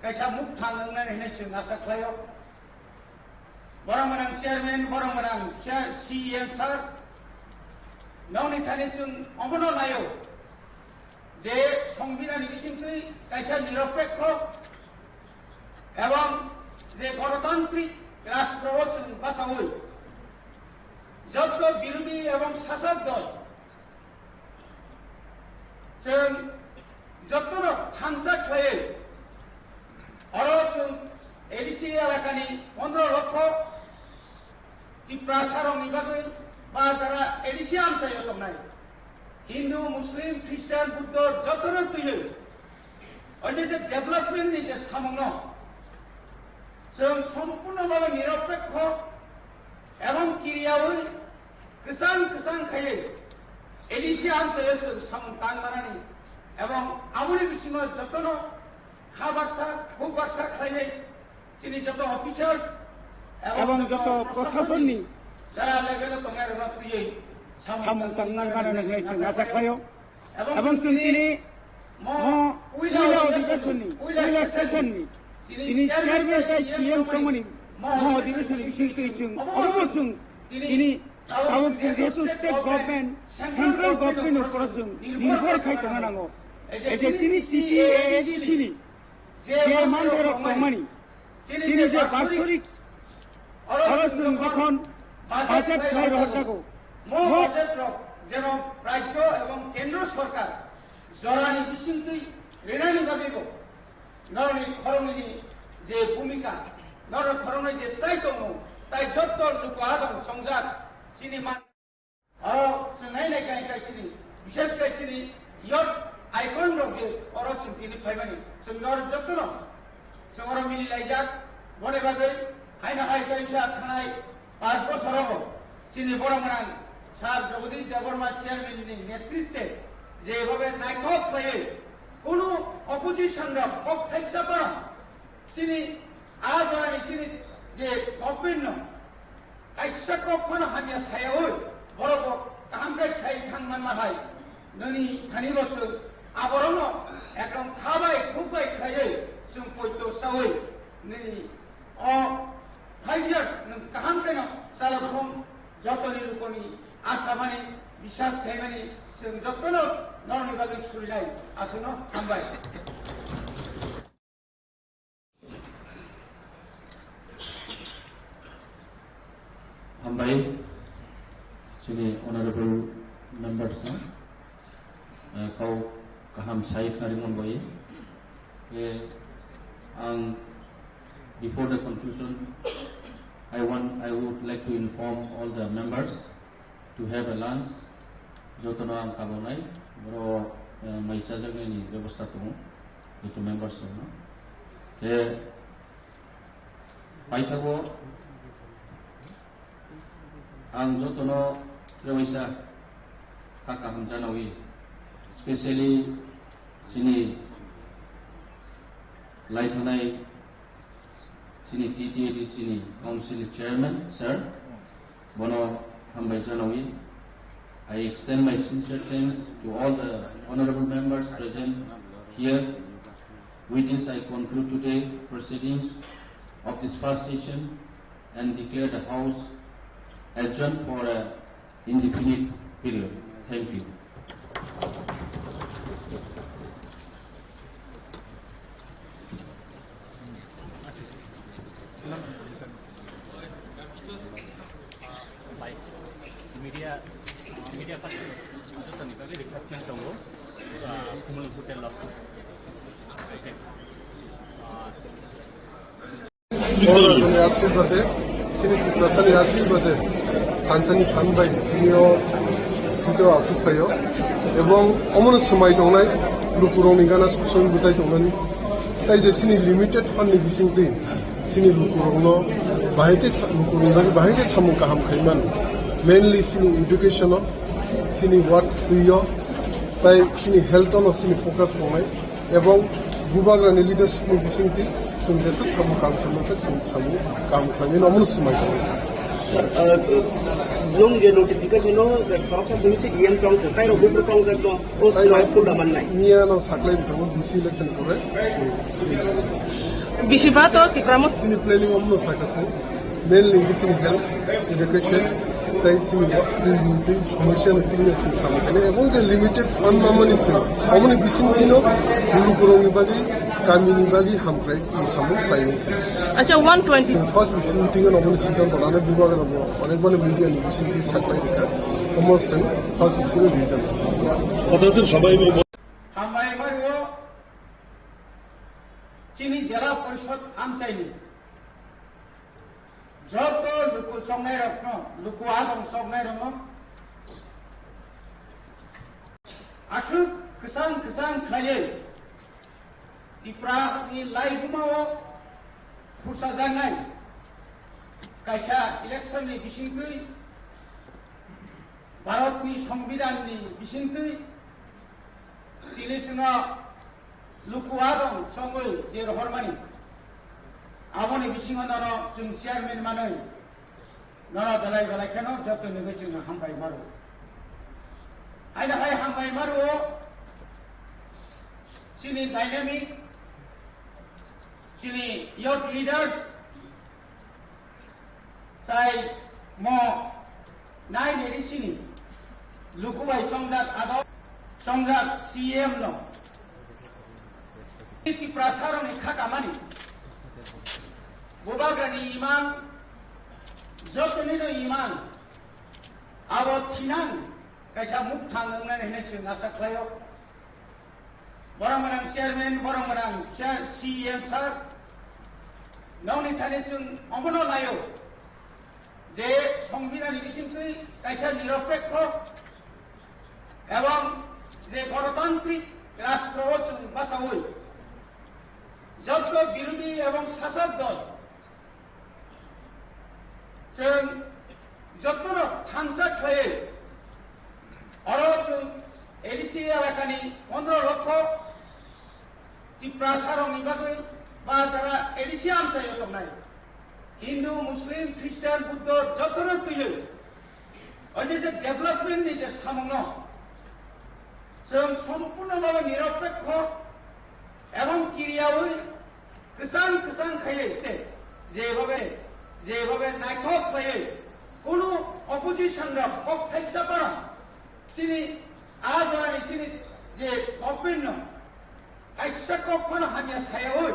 kaisa mukthang wngnani hinwi chwng asa khlaio. Borok mwnang chairman, borok mwnang chair, C E M sir, nokni thani chwng omono naio je Songbidanni bisingtwi kaisa niropekho ebong je gonotantrik rastro o chwng bachaui joto birodhi ebong sasok dol chwng jotono thansa khlaiwi oro chwng A D C elakani pondro lokho Tiprasarokni bagwi ba jara A D C amchaio tongnai Hindu, Muslim, Christian, Buddho jotono twiwi oje je development ni je samungno chwng sompurno bhabe niropekho ebong kiriyaui kwchang kwchang khaiwi A D C amchaio chwng samung tang manani ebong aboni bisingo jotono kha baksa, khuk baksa khlaiwi chini joto officials ebong joto proshasonni jara level o tongnai rokno twiwi samung tang manani hwnwi chwng acha khlaio. Ebong chwng tini mo puila odhikeshonni, puila session ni tini chairman tei C M tongmani mo odhikeshonni bisingtwi chwng obo chwng tini tabuk chwng jehetu state government, central government ni upor o chwng nirbhor khai tongna nango. Ei je chini T T A A D C ni je manthai rok tongmani, tini je basorik oro chwng jokhon budget khlai rohor jago, mo budget rok jeno rajyo ebong kendro sorkar jorani bisingtwi rinani bagwibo norokni khoroknwini je bhumika, norok khoroknwi je chai tongo, tai jotto luku adong songjak chini man. Oro chwng nai nai khe khe chini, bishes khe chini youth icon rok je oro chwng tini phaimani, chwng norok jotono chwng oro mili laijak, Boni bagwi haino hai kaisa thanai panch bochorogo chini borok gwnang Sir Jagadish Debbarma chairman ni netritwe jebobe naithok khlaiwi kunu opposition rok kok thaisa phano chini a jorani chini je government no kaisa kok phano hamya sayawi borok bo kaham khe sai thang manma hai nini thani bo chwng aborokno ekdom kha bai khuk bai khaiwi chwng poito sawi nini o five years nwng kaham kheno chalakhung jotoni lukoni asamani bisas khaimani chwng jotono norokni bagwi surijai aswkno hambai. Hambai, chini honorable members no, eh, kau kaham sai khari mon boye. Eh, ang, before the conclusion, I want, I would like to inform all the members to have a lunch. Jotono ang kabonai, boro, eh, mai chajaknai ni bebosta tongo, joto members rokno. Khe paithago ang jotono trewaisa kha kaham janawi, specially chini laithanai chini T T A D C ni council chairman, sir, bono hambai janawi. I extend my sincere thanks to all the honorable members present here. With this, I conclude today proceedings of this first session and declare the House adjourned for a indefinite period. Thank you. Media, media first, jotoni bagwi request tongo, ah, Kumul Hotel o. Okay. Ah, Borok rokni ashirbade, chini Tiprasani ashirbade, thansani phan bai tini o seat o achuk phaio, ebong omono swmai tongnai lukurokni gana song bwchai tongnani. Tai je chini limited fund ni bisingtwi chini lukurokno bahai khe sa-, lukurokni bagwi bahai khe samung kaham khai mano. Mainly chini education o, chini work twi o, tai chini health o no chini focus tongnai. Ebong bubagrani leadership ni bisingtwi chwng jesa samung kaham khaimani khe chwng samung kaham khlaimani omono swmai tongo. Sir, uh, nwng je notification no je khoroksa simi se E M tong se, tai rok buphuru tong jak no, o swmai phul da mannai. Miya no saklai bwthango D C election pore. Bisi ba to Tipra Motha. Chini planning omono sakha se. Mainly bising health, education, tai sini wa-, twi, twi, somosya no twi, sini samung khainai. Ebong je limited fund mamani se, aboni bising twi no, lukurokni bagwi, kamini bagwi hamkrai samung khlainai se. Acha, one twenty. First bising twi no, aboni siddhanto lana bubagrano, onek bani media ni bising twi saklai rikha. Omo se first bising twi reason. Hambai mario, chini Jela Porishod amchaini. Joto luku chongnairokno, luku adong chongnairokno aswk kwchang kwchang khlaiwi Tiprani laibumao khursajaknai kaisa election ni bisingtwi Bharatni Songbidanni bisingtwi tini chwngno luku adong chongwi je rohormani, aboni bisingo nono chwng chairman manwi nono belai belai kheno joto nugwi chwng hambai maro. Haino hai hambai maro chini dynamic, chini youth leaders, Tai mo nai neri sini luku bai chongjak ado, chongjak C M no. Tiprasa rokni kha kamani. Bubagrani imang, jotoni no imang. Abo thinang kaisa mukthang wngnani hinwi chwng asa khlaio. Borok gwnang chairman, borok gwnang chair, C E M sir, nokni thani chwng omono naio je Songbidanni bisingtwi kaisa niropekho ebong je gonotantrik rastro o chwng bachaui jotto birodhi ebong sasok dol Chwng jotono thansa khlaiwi oro chwng A D C elakani pondro lokho Tiprasarokni bagwi ba jara A D C amchaio tongnai Hindu, Muslim, Christian, Buddho jotono twiwi o je je development ni je samungno chwng sompurno bhabe niropekho ebong kiriyawi kwchang kwchang khaiwi jebabe jebabe naithok khaiwi kunu opposition rok kok thaisa phano chini a jorani chini je government no kaisa kok phano hamya sayawi